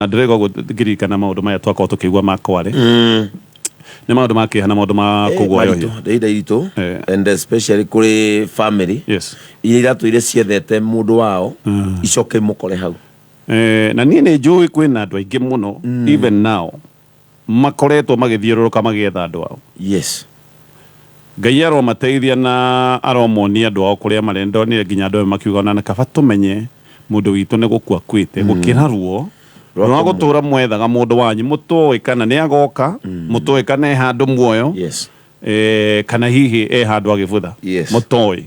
Na ndĩraigua ũguo ngĩririkana maũndũ maya twakorwo tũkĩigua ma Kware. Nĩ maũndũ ma kĩeha na maũndũ ma kũguoyohia. Maritũ, nĩ ihinda iritũ and especially kũrĩ family iria iratũire ciethete mũndũ wao icoke imũkore hau. Na niĩ nĩ njũĩ kwĩna andũ aingĩ mũno even now makoretwo magĩthiũrũrũka magĩetha andũ ao. Ngai aromateithia na aromonia andũ ao kũrĩa marĩ. Nĩndonire nginya andũ amwe makiuga ona kaba tũmenye mũndũ witũ nĩ gũkua akuĩte gũkĩra ruo rwa gũtũra mwethaga mũndũ wanyu mũtoĩ kana nĩ agoka, mũtoĩ kana e handũ muoyo, kana hihi e handũ agĩbutha, mũtoĩ.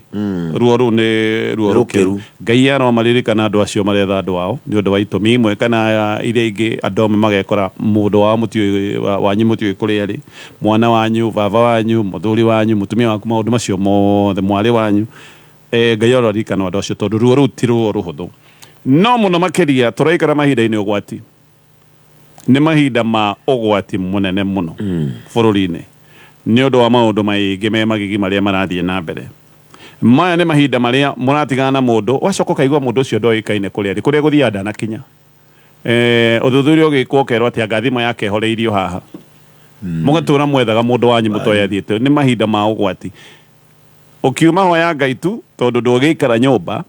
Ruo rũu nĩ ruo rũkĩru. Ngai aromaririkana andũ acio maretha andũ ao nĩ ũndũ wa itũmi imwe kana iria ingĩ. Andũ amwe magekora mũndũ wao mũtiũĩ, wanyu mũtiũĩ kũrĩa arĩ, mwana wanyu, baba wanyu, mũthuri wanyu, mũtumia waku, maũndũ macio mothe, mwarĩ wanyu. Ngai aroririkana andũ acio tondũ ruo rũu ti ruo rũhũthũ. No mũno makĩria tũraikara mahinda-inĩ ũgwati. Nĩ mahinda ma ũgwati mũnene mũno bũrũri-inĩ nĩ ũndũ wa maũndũ maingĩ me magigi marĩa marathiĩ na mbere. Maya nĩ mahinda marĩa mũratigana na mũndũ, ũgacoka ũkaigua mũndũ ũcio ndoĩkaine kũrĩa arĩ, kũrĩa gũthiaga ndanakinya. Ũthuthuria ũgĩkwo ũkerwo atĩ anga thimũ yake ĩhoreirio haha. Mũgatũra mwethaga mũndũ wanyu mũtoĩ athiĩte. Nĩ mahinda ma ũgwati. Ũkiuma hoya Ngai tu tondũ ndũgĩikara nyũmba.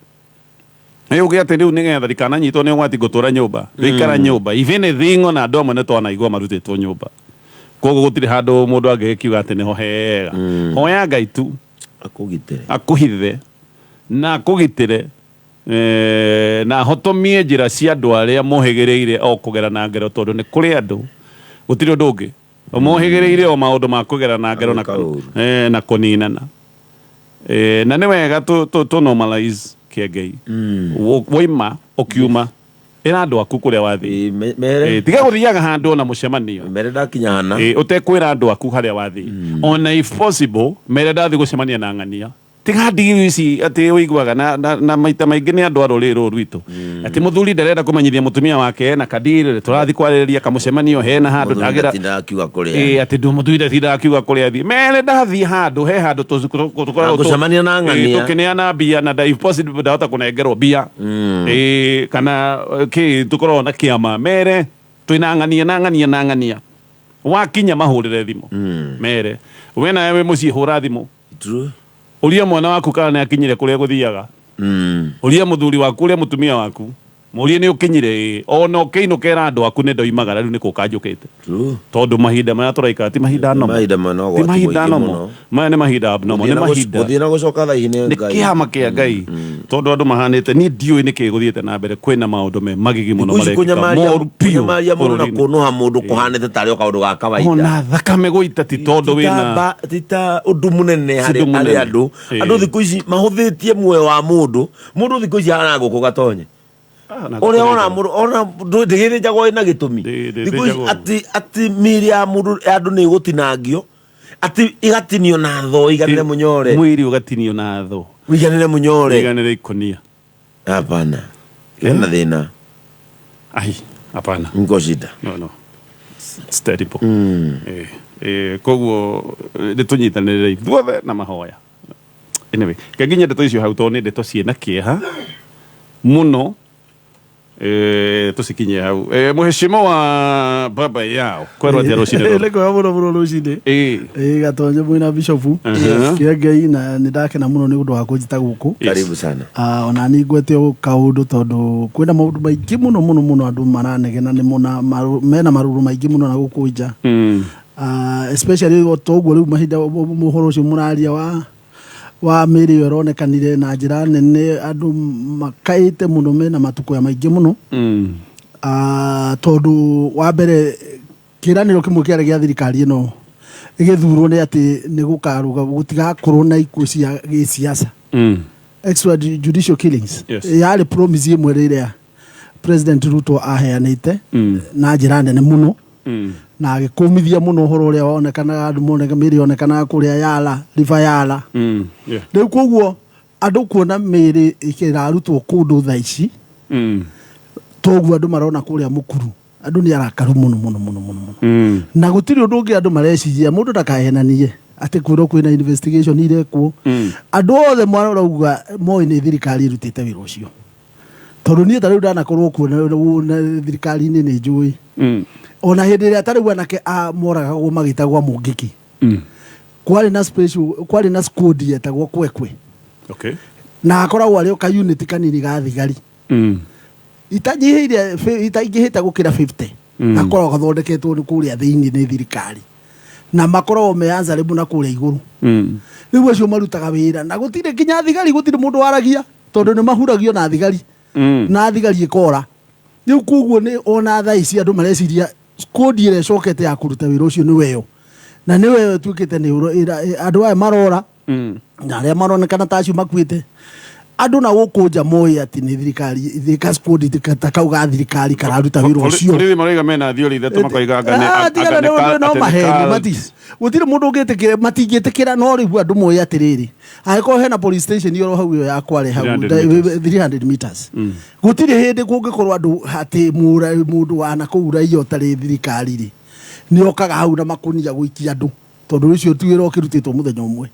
Nĩ uge atĩ rĩu nĩgetha ndikananyitwo nĩ ũgwati ngũtũra nyũmba. Ndũikara nyũmba. If anything ona andũ amwe nĩ twanaigua marutĩtwo nyũmba. Koguo gũtirĩ handũ mũndũ angĩgĩkiuga atĩ nĩho hega. Hoya Ngai tu. Akũgitĩre. Akũhithe na akũgitĩre na ahotomie njĩra cia andũ arĩa mohĩgĩrĩire o kũgera na ngero tondũ nĩ kũrĩ andũ gũtirĩ ũndũ ũngĩ mohĩgĩrĩire o maũndũ ma kũgera na ngero Gwĩka ũru. na kũninana. Na nĩ wega tũ normalize kĩengei. Woima ũkiuma ĩra andũ aku kũrĩa wathiĩ. Mere. Tiga gũthiaga handũ ona mũcemanio. Mere ndakinya hana. Ũtekwĩra andũ aku harĩa wathiĩ. Ona if possible mere ndathiĩ gũcemania na ng'ania. Tiga ndigiri ici atĩ ũiguaga na maita maingĩ nĩ andũ a rũrĩrĩ rũrũ rwitũ. Atĩ mũthuri ndarenda kũmenyithia mũtumia wake ena kadiri, tũrathiĩ kwarĩrĩria kamũcemanio hena handũ Mũthuri ndagĩra. ndatindaga akiuga kũrĩa. Atĩ mũthuri ndatindaga akiuga kũrĩa athiĩ. Mere ndathiĩ handũ, he handũ tũkoragwo Na gũcemania na ng'ania. tũkĩneana mbia na if possible ndahota kũnengerwo mbia. Kana kĩ tũkoragwo na kĩama. Mere twĩna ng'ania na ng'ania na ng'ania. Wakinya mahũrĩre thimũ. Mere we nawe wĩ mũciĩ hũra thimũ. True. Ũria mwana waku kana nĩ akinyire kũrĩa gũthiaga. Ũria mũthuri waku, ũria mũtumia waku. Mũrie nĩ ũkinyire ĩĩ. Ona ũkĩinũka ĩra andũ aku nĩ ndoimagara rĩu nĩ kũka njũkĩte. True. Tondũ mahinda marĩa tũraikara ti mahinda normal. Mahinda mena Ti ũgwati mahinda mũingĩ normal. mũno. Maya nĩ mahinda abnormal. Nĩ mahinda. Gũthiĩ na gũcoka thaa ici nĩ Nĩ Ngai. kĩama kĩa Ngai. Tondũ andũ mahanĩte niĩ ndiũĩ nĩkĩ gũthiĩte na mbere kwĩna maũndũ me magigi mũno Thikũ ici marekĩka kũnyamaria moru biũ kũnyamaria mũndũ na bũrũri-inĩ. kũnũha mũndũ kũhanĩte tarĩ o kaũndũ ga kawaida. Ona thakame gũita ti tondũ wĩna Ti ta ũndũ mũnene Ti harĩ ũndũ harĩ mũnene. andũ. Andũ thikũ ici mahũthĩtie muoyo wa mũndũ. Mũndũ thikũ ici ahana ngũkũ gatonye. Na Ũrĩa ngũkũ ona nĩ mũndũ ona ndĩgĩthĩnjagwo ĩna gĩtũmi. Thikũ ici Ndĩthĩnjagwo. atĩ mĩĩrĩ ya mũndũ ya andũ nĩ ĩgũtinangio atĩ ĩgatinio na thoo iganĩre mũnyore. Mwĩrĩ ũgatinio na thoo. Ũiganĩre mũnyore. Ũiganĩre ikũnia. Hapana. Hena thĩna. Ai, hapana. Niko shida. No, no. It's terrible. Koguo nĩ tũnyitanĩrĩre ithuothe na mahoya. Anyway, reke nginye ndeto icio hau tondũ nĩ ndeto ciĩna kĩeha mũno. Tũcikinyie hau. Mheshimiwa baba yao kwerwo atĩa rũcinĩ rũrũ? Nĩ kwega mũno mũno rũcinĩ. Gatonye mwĩna bishopu. Kĩengei na nĩ ndakena mũno nĩ ũndũ wa kũnjĩta gũkũ. Karibu sana. Ona niĩ ngwete o kaũndũ tondũ kwĩna maũndũ maingĩ mũno mũno mũno andũ maranegena nĩmo na mena marũrũ maingĩ mũno na gũkũ nja. Especially o ta ũguo rĩu mahinda ũhoro ũcio mũraria wa mĩĩrĩ ĩyo ĩronekanire na njĩra nene andũ makaĩte mũno mena matukũya maingĩ mũno. Tondũ wa mbere kĩranĩro kĩmwe kĩarĩ gĩa thirikari ĩno ĩgĩthurwo nĩ atĩ nĩ gũkarũga gũtigakorwo na ikuũ cia gĩsiasa. Extrajudicial killings. Yarĩ promise ĩmwe rĩrĩa President Ruto aheanĩte na njĩra nene mũno. Na agĩkũmithia mũno ũhoro ũrĩa wonekanaga andũ moneka mĩĩrĩ yonekanaga kũrĩa Yala, River Yala. Rĩu koguo andũ kuona mĩĩrĩ ĩrarutwo kũndũ thaa ici toguo andũ marona kũrĩa Mũkuru andũ nĩ arakaru mũno mũno mũno mũno mũno. Na gũtirĩ ũndũ ũngĩ andũ mareciria mũndũ ndakahenanie atĩ kwĩrwo kwĩna investigation irekwo. Andũ othe marauga moĩ nĩ thirikari ĩrutĩte wĩra ũcio. Tondũ niĩ ta rĩu ndanakorwo kuo na thirikari-inĩ nĩ njũĩ. Ona hĩndĩ ĩrĩa ta rĩu anake a moragagwo magĩtagwo Mũngĩki, kwarĩ na special, kwarĩ na squad yetagwo Kwekwe. Na akoragwo arĩ o ka unit kanini ga thigari. Itanyihĩire itaingĩhĩte gũkĩra 50. Gakoragwo gathondeketwo nĩ kũrĩa thĩinĩ nĩ thirikari. Na makoragwo me answerable na kũrĩa igũrũ. Rĩu acio marutaga wĩra na gũtirĩ nginya thigari, gũtirĩ mũndũ waragia tondũ nĩ mahuragio na thigari. Na thigari ĩkora. Rĩu koguo nĩ ona thaa ici andũ mareciria squad ĩrĩa ĩcokete ya kũruta wĩra ũcio nĩ weyo. Na nĩ weyo ĩtuĩkĩte nĩ andũ aya marora. Na arĩa maronekana ta acio makuĩte. Andũ na gũkũ nja moĩ atĩ nĩ thirikari, thirikari squad ta kau ga thirikari kararuta wĩra ũcio. Borithi marauga mena theory ithatũ makoiga anga nĩ- Ah, tigana anga nĩ nĩ ũndũ no atĩ nĩ maheni, cult. gũtirĩ mũndũ ũngĩtĩkĩra, matingĩtĩkĩra, no rĩu andũ moĩ atĩrĩrĩ, angĩkorwo hena police station oro hau ĩyo ya Kware hau, 300 meters. 300 meters. Gũtirĩ hĩndĩ kũngĩkorwo andũ atĩ mũndũ wa na kũu raia ũtarĩ thirikari rĩ, nĩ okaga hau na makũnia gũikia andũ, tondũ ũcio ti wĩra ũkĩrutĩtwo mũthenya ũmwe.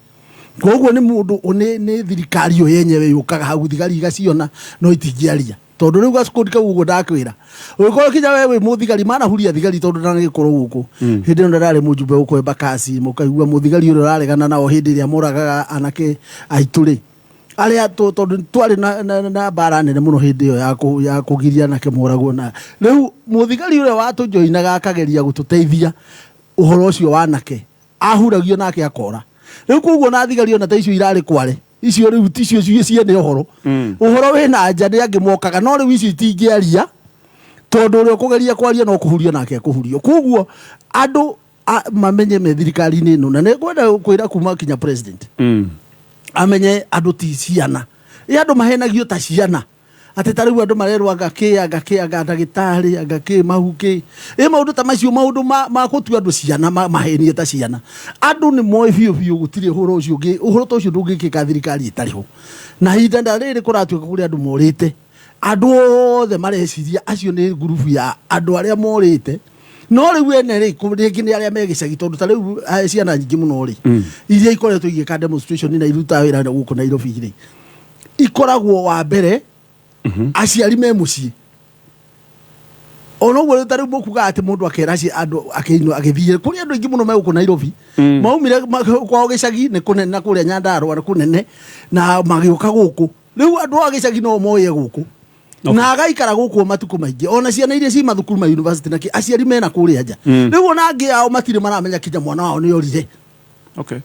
Koguo nĩ mũndũ, nĩ thirikari yo yenyewe yũkaga hau, thigari igaciona no itingĩaria. Tondũ rĩu gacukũri kau ũguo ndakwĩra, ũngĩkorwo kinya we wĩ mũthigari, manahuria thigari tondũ ndanagĩkorwo gũkũ. Hĩndĩ ĩyo ndararĩ mũjumbe gũkũ Embakasi, mũkaigua mũthigari ũrĩa ũraregana nao hĩndĩ ĩrĩa moragaga anake aitũ rĩ, arĩa tondũ twarĩ na mbara nene mũno hĩndĩ ĩyo ya kũgiria anake moragwo. Na rĩu mũthigari ũrĩa watũjoinaga akageria gũtũteithia ũhoro ũcio wa anake, ahuragio nake akora. Rĩu koguo na thigari ona ta icio irarĩ Kware, icio rĩu ticio ciene ũhoro. Ũhoro wĩna nja nĩ angĩ mokaga, no rĩu icio itingĩaria tondũ ũrĩa ũkũgeria kwaria no kũhurio nake akũhurio. Koguo andũ mamenye me thirikari-inĩ ĩno, na nĩ ngwenda kwĩra kuma kinya president amenye andũ ti ciana. Ĩ andũ mahenagio ta ciana. Atĩ ta rĩu andũ marerwo anga kĩ, anga kĩ, anga ndagĩtarĩ, anga kĩ, mahu kĩ. Ĩ maũndũ ta macio, maũndũ ma gũtua andũ ciana, mahenie ta ciana. Andũ nĩ moĩ biũ biũ gũtirĩ ũhoro ũcio ũngĩ, ũhoro ta ũcio ndũngĩkĩka thirikari ĩtarĩ ho. Na ihinda ta rĩrĩ kũratuĩka kũrĩ andũ morĩte, andũ othe mareciria acio nĩ ngurubu ya andũ arĩa morĩte. No rĩu ene rĩ, rĩngĩ nĩ arĩa me gĩcagi, tondũ ta rĩu, ciana nyingĩ mũno rĩ, iria ikoretwo igĩka demonstration na irutaga wĩra gũkũ Nairobi rĩ, ikoragwo wa mbere aciari me mũciĩ. Ona ũguo rĩu ta rĩu mũkuga atĩ mũndũ akera andũ akĩinwo agĩthiĩ kũrĩ andũ aingĩ mũno me gũkũ Nairobi, maumire kwao gĩcagi nĩ kũnene, na kũrĩa Nyandarũa nĩ kũnene, na magĩũka gũkũ. Rĩu andũ a gĩcagi no moye gũkũ. Na agaikara gũkũ matukũ maingĩ. Ona ciana iria ci mathukuru ma university na kĩ, aciari mena kũrĩa nja. Rĩu ona angĩ ao matirĩ maramenya kinya mwana wao nĩ orire.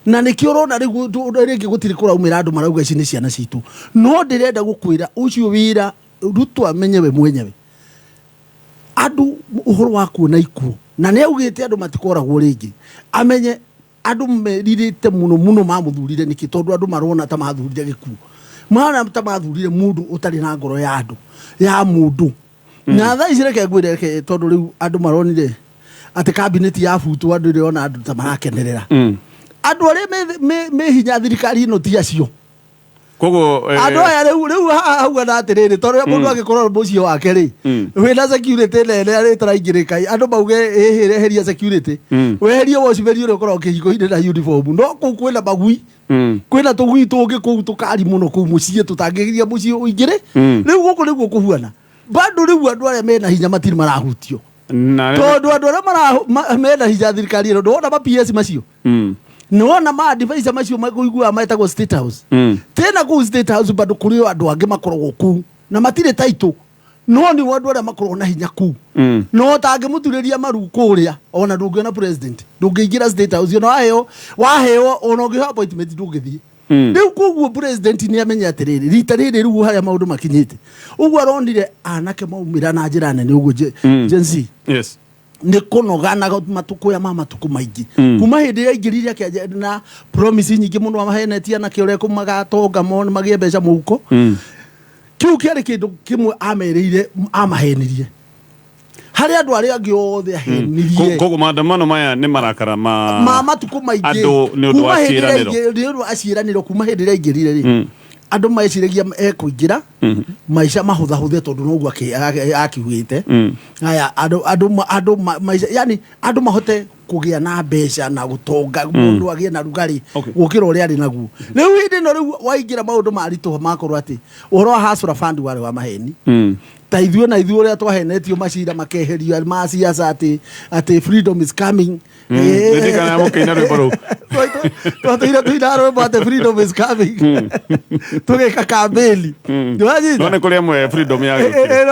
Na nĩkĩo ũrona rĩu rĩngĩ gũtirĩ kũraumĩra andũ marauga ici nĩ ciana citũ. No ndĩrenda gũkwĩra ũcio wĩra Ruto amenye we mwenyewe. Andũ ũhoro wa kuona ikuũ. Na nĩ augĩte andũ matikoragwo rĩngĩ. Amenye andũ merirĩte mũno mũno mamũthurire nĩkĩ, tondũ andũ marona ta mathurire gĩkuũ. Marona ta mathurire mũndũ ũtarĩ na ngoro ya andũ, ya mũndũ. Na thaa ici reke ngwĩre, reke tondũ rĩu andũ maronire atĩ cabinet ya butwo, andũ ndĩrona andũ ta marakenerera. Andũ arĩa me hinya thirikari ĩno ti acio. Koguo, Andũ aya rĩu haha hauga atĩrĩrĩ, tondũ rĩrĩa mũndũ angĩkorwo mũciĩ wake rĩ, wĩna security nene arĩ ĩtaraingĩrĩka, andũ mauge ĩhĩ reheria security, weherie watchman ũrĩa ũkoragwo kĩhingo-inĩ na uniform, no kũu kwĩna magui, kwĩna tũgui tũngĩ kũu tũkari mũno kũu mũciĩ tũtangĩgiria mũciĩ ũingĩre. Rĩu gũkũ nĩguo kũhuana. Bado rĩu andũ arĩa mena hinya matirĩ marahutio. Na Tondũ andũ arĩa mena hinya thirikari ĩno, ndwona ma PS macio? Nĩwona ma advisor macio makũiguaga metagwo State House? Tena kũu State House bado kũrĩ o andũ angĩ makoragwo kũu na matirĩ title, no nĩ andũ arĩa makoragwo na hinya kũu. No ũtangĩmũturĩria maru kũrĩa, ona ndũngĩona president, ndũngĩingĩra State House, ona waheo, ona ũngĩheo appointment ndũngĩthiĩ. Rĩu koguo president nĩ amenye atĩrĩrĩ, rita rĩrĩ rĩu harĩa maũndũ makinyĩte ũguo aronire anake maumĩra na njĩra nene ũguo Gen Z. Nĩ kũnoga na matukũ ya ma matukũ maingĩ. Kuma hĩndĩ ĩrĩa aingĩrire akĩanjia na promise nyingĩ mũno amahenetie anake ũrĩa magatonga magĩe mbeca mũhuko. Kĩu kĩarĩ kĩndũ kĩmwe amerĩire, amahenirie. Harĩ andũ arĩa angĩ othe ahenirie. Koguo maandamano maya nĩ marakara ma ma matukũ maingĩ. Andũ nĩ ũndũ wa Kuma hĩndĩ ĩrĩa ciĩranĩro. nĩ ũndũ wa ciĩranĩro kuma hĩndĩ ĩrĩa aingĩrire rĩ. Andũ meciragia ekũingĩra maica mahũthahũthe tondũ noguo akiugĩte. Aya andũ andũ ma- andũ ma- maica, yani andũ mahote kũgĩa na mbeca na gũtonga, mũndũ agĩe na rugarĩ gũkĩra ũrĩa arĩ naguo rĩu. Hĩndĩ ĩno rĩu waingĩra maũndũ maritũha, makorwo atĩ ũhoro wa Hustler Fund warĩ wa maheni. Ta ithuĩ na ithuĩ ũrĩa twahenetio macira makeherio ma siasa atĩ freedom is coming. Ndirikana mũkĩina rwĩmbo rũu. Twatũire tũina rwĩmbo atĩ freedom is coming, tũgĩka kambĩni. Nĩwanyita? No nĩ kũrĩ amwe freedom yagĩũkire.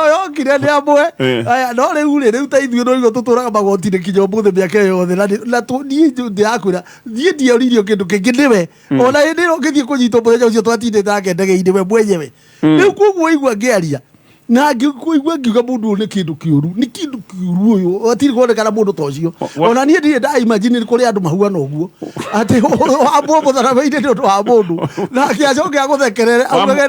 Yokire nĩ amwe. Aya, no rĩu rĩ, rĩu ta ithuĩ no tũtũraga magoti-inĩ kinya ũmũthĩ, mĩaka ĩyo yothe, na niĩ ndĩrakwĩra, niĩ ndioririo kĩndũ kĩngĩ nĩwe. Ona hĩndĩ ĩyo ngĩthiĩ kũnyitwo mũthenya ũcio twatindĩte nake ndege-inĩ we mwenyewe. Rĩu koguo igua ngĩaria na ngĩigua ngiuga mũndũ ũyũ nĩ kĩndũ kĩũru, nĩ kĩndũ kĩũru ũyũ, hatirĩ kuonekana mũndũ ta ũcio. Ona niĩ ndirĩ nda imagine kũrĩ andũ mahuana ũguo, atĩ wambwo mũtharaba-inĩ nĩ ũndũ wa mũndũ nake acoke agũthekerere augage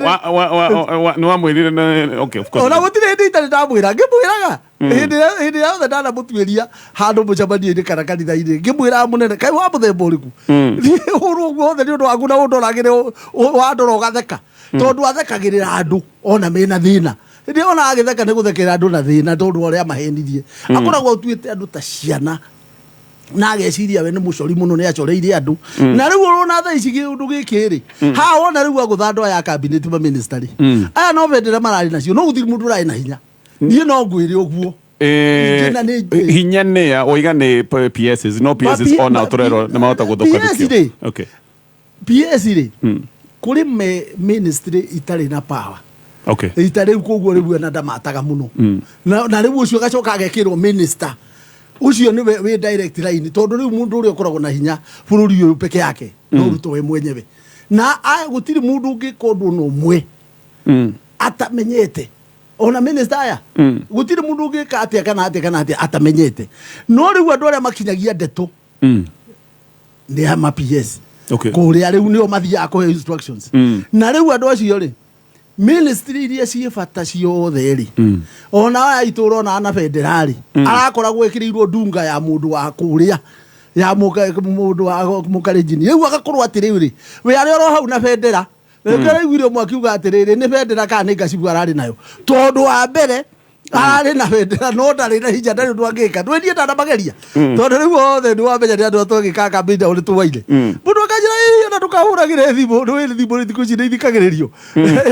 Nĩ wamwĩrire okay, of course. Ona gũtirĩ hĩndĩ itarĩ ndamwĩra, ngĩmwĩraga hĩndĩ ĩrĩa yothe ndanamũtuĩria handũ mũcemanio-inĩ kana kanitha-inĩ, ngĩmwĩraga, mũnene, kaĩ wa mũthemba ũrĩkũ? Niĩ hũrwo ũguo wothe nĩ ũndũ waku na ũndoragĩre, wandora ũgatheka, tondũ athekagĩrĩra andũ ona mena thĩna. Hĩndĩ ĩyo ona agĩtheka nĩ gũthekerera andũ na thĩna, tondũ wa ũrĩa mahenirie. Akoragwo atuĩte andũ ta ciana na ageciria we nĩ mũcori mũno, nĩ acoreire andũ. Na rĩu ũrona thaa ici kĩũndũ gĩkĩ rĩ, haha wona rĩu agũtha andũ aya a cabinet, ma minister rĩ, aya no bendera mararĩ nacio, no gũtirĩ mũndũ ũrarĩ na hinya. Niĩ no ngwĩre ũguo. Ingĩ na hinya nĩ ya oiga nĩ PSs, no PSs ona tũrerwo nĩ mahota gũthũka. PS rĩ. PS rĩ, kũrĩ me ministry itarĩ na power. Ita rĩu koguo rĩu ona ndamataga mũno. Na rĩu ũcio agacoka agekĩrwo minister ũcio nĩwe wĩ direct line, tondũ rĩu mũndũ ũrĩa ũkoragwo na hinya bũrũri ũyũ peke yake no Ruto we mwenyewe, na gũtirĩ mũndũ ũngĩka ũndũ ona ũmwe atamenyete. Ona minister aya, gũtirĩ mũndũ ũngĩka atĩa kana atĩa kana atĩa atamenyete. No rĩu andũ arĩa makinyagia ndeto nĩ ama PS kũrĩa rĩu nĩo mathiaga kũhe instructions. Na rĩu andũ acio rĩ, ministry iria ciĩ bata ciothe rĩ, ona aya itũra ona na bendera rĩ, arakoragwo ĩkĩrĩirwo ndunga ya mũndũ wa kũrĩa ya mũndũ wa mũkarenjini. Rĩu agakorwo atĩrĩrĩ, we arĩ oro hau na bendera. Rĩu araiguire ũmwe akiuga atĩrĩrĩ, nĩ bendera kana nĩ ngacibu ararĩ nayo, tondũ wa mbere ararĩ na bendera no ndarĩ na hinya, ndarĩ ũndũ angĩka. Ndwĩniĩ ndanamageria, tondũ rĩu othe nĩ wamenya nĩ andũ atwagĩka kambĩini nao nĩ twaire. Mũndũ akanjĩra, ĩĩ, ona ndũkahũragĩre thimũ, ndũĩ thimũ thikũ ici nĩ ithikagĩrĩrio,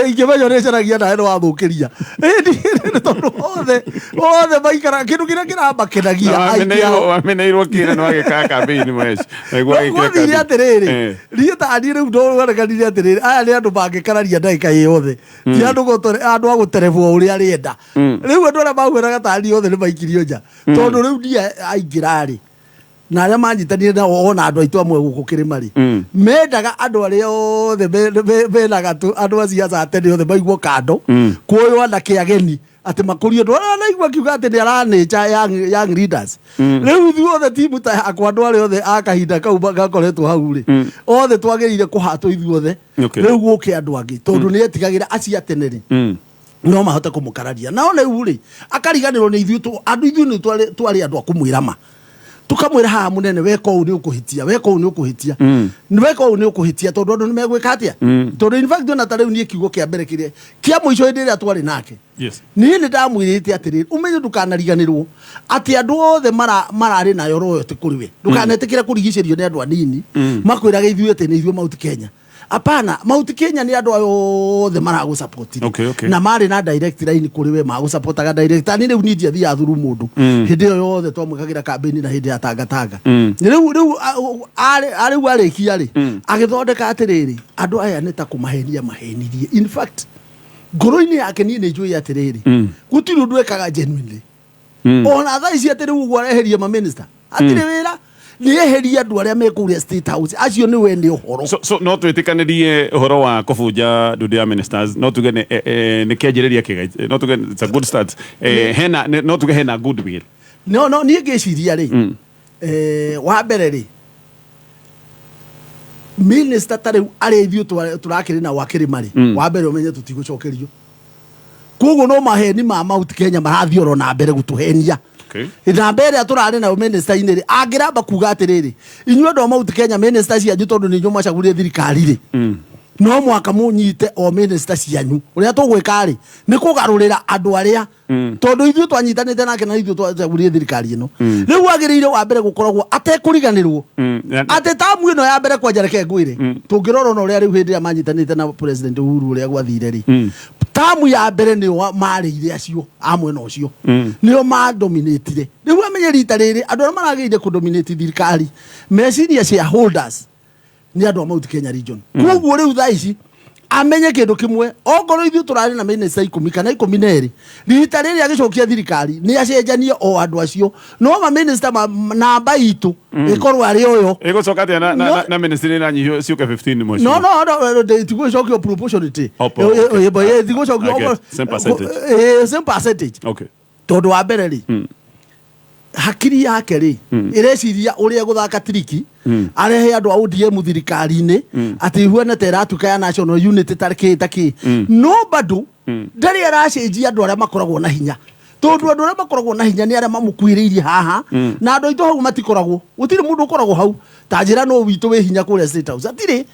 ingĩmenya ũrĩa ĩcaragia nawe nĩ wathũkĩria. Ĩĩ, tondũ othe othe maikara kĩndũ kĩrĩa kĩramakenagia aingĩ ao. Wameneirwo kĩra nĩ wagĩkaga kambĩini mweci. Gwathire atĩrĩrĩ, niĩ taniĩ rĩu ndwarekanire atĩrĩrĩ, aya nĩ andũ mangĩkararia ndagĩka ĩ yothe, ti andũ andũ a gũterebwo ũrĩa arĩenda. Rĩu andũ arĩa mahuanaga tani othe nĩ maikirio nja, tondũ rĩu ndiĩ aingĩra rĩ, na arĩa manyitanire nao, ona andũ aitũ amwe gũkũ kĩrĩma rĩ, mendaga andũ arĩa othe mena gatũ, andũ a ciaca a tene othe maigwo kando, kuoywo anake ageni atĩ makũrio. Ndũ aranaigua akiuga atĩ nĩ aranĩcha young leaders. Rĩu ithuothe timu ta yakwa, andũ arĩa othe a kahinda kau gakoretwo hau rĩ, othe twagĩrĩire kũhatwo ithuothe. Rĩu gũke andũ angĩ, tondũ nĩ etigagĩra acio a tene rĩ, no mahote kũmũkararia nao. Rĩu rĩ, akariganĩrwo nĩ ithuĩ andũ ithuĩ nĩ twarĩ andũ a kũmwĩra ma, tũkamwĩra, haha mũnene, weka ũũ nĩ ũkũhĩtia, weka ũũ nĩ ũkũhĩtia, weka ũũ nĩ ũkũhĩtia, tondũ andũ nĩ megwĩka atĩa? Tondũ in fact ona ta rĩu niĩ kiugo kĩa mbere kĩrĩa kĩa mũico hĩndĩ ĩrĩa twarĩ nake, niĩ nĩ ndamwĩrĩte atĩrĩrĩ, ũmenye ndũkanariganĩrwo atĩ andũ othe mararĩ nayo royalty kũrĩ we, ndũkanetĩkĩre kũrigicĩrio nĩ andũ anini makwĩraga ithuĩ atĩ nĩ ithuĩ Mount Kenya. Apana, Mount Kenya nĩ andũ aya othe maragũsapotire na marĩ na direct line kũrĩ we, magũsapotaga direct. Ani rĩu niĩ ndiathiaga through mũndũ hĩndĩ ĩyo yothe twamwĩkagĩra campaign na hĩndĩ ya tangatanga. Rĩu rĩu arĩkia rĩ, agĩthondeka atĩrĩrĩ, andũ aya nĩ ta kũmahenia mahenirie. In fact ngoro-inĩ yake niĩ nĩ njũĩ atĩrĩrĩ, gũtirĩ ũndũ ekaga genuinely. Ona thaa ici atĩ rĩu ũguo areheria maminista hatirĩ wĩra, nĩ eherie andũ arĩa me kũrĩa State House, acio nĩ we nĩ ũhoro. So no twĩtĩkanĩrie ũhoro wa kũbunja ndundu ya ministers, no tuge nĩ kĩanjĩrĩria kĩega, no tuge it's a good start, hena no tuge hena goodwill. No niĩ ngĩciria rĩ, wa mbere rĩ, minister ta rĩu arĩa ithuĩ tũrakĩrĩ nao akĩrĩma rĩ, wa mbere ũmenye tũtigũcokerio, koguo no maheni ma Mount Kenya marathiĩ oro na mbere gũtũhenia. Namba ĩrĩa tũrarĩ nayo minister-inĩ rĩ, angĩramba kuga atĩrĩrĩ, inyuĩ andũ a Mount Kenya, minister cianyu, tondũ nĩ inyuĩ mwacagũrire thirikari rĩ, No mwaka munyite o minister cianyu. Uria tugwika ri ni kugarurira andu aria, tondu ithuĩ twanyitanĩte nake na ithuĩ twacagũrire thirikari ĩno. Rĩu agĩrĩire wa mbere gũkoragwo atekũriganĩrwo atĩ tamu ĩno ya mbere kwanja. Reke ngwĩre, tũngĩrora ona ũrĩa rĩu hĩndĩ ĩrĩa manyitanĩte na President Uhuru ũrĩa gwathire rĩ, tamu ya mbere nĩo marĩire, acio a mwena ũcio nĩo madominatire. Rĩu amenye rita rĩrĩ andũ arĩa maragĩrĩire kũdominate thirikari meciria shareholders nĩ andũ a Mount Kenya region. Koguo rĩu thaa ici amenye kĩndũ kĩmwe, ongorwo ithuĩ tũrarĩ na minista 10 kana 12, rita rĩrĩ agĩcokia thirikari nĩ acenjanie o andũ acio, no maminista namba itũ ĩkorwo arĩ oyo. Ĩgũcoka atĩa na ministry na nyihio ciũke 15 mweci? No, tigũcokio proportionate. Oh, okay. Tigũcokio. I get. Same percentage. Same percentage. Tondũ wa mbere rĩ, hakiri yake rĩ ĩreciria ũrĩa gũthaka tiriki arehe andũ a ODM thirikari-inĩ atĩ ihuane ta ĩratuĩka ya national unity ta kĩ ta kĩ, no bado ndarĩ aracenjia andũ arĩa makoragwo na hinya, tondũ andũ arĩa makoragwo na hinya nĩ arĩa mamũkuhĩrĩirie haha, na andũ aitũ hau matikoragwo. Gũtirĩ mũndũ ũkoragwo hau ta njĩra no witũ wĩ hinya kũrĩa State House, atirĩ,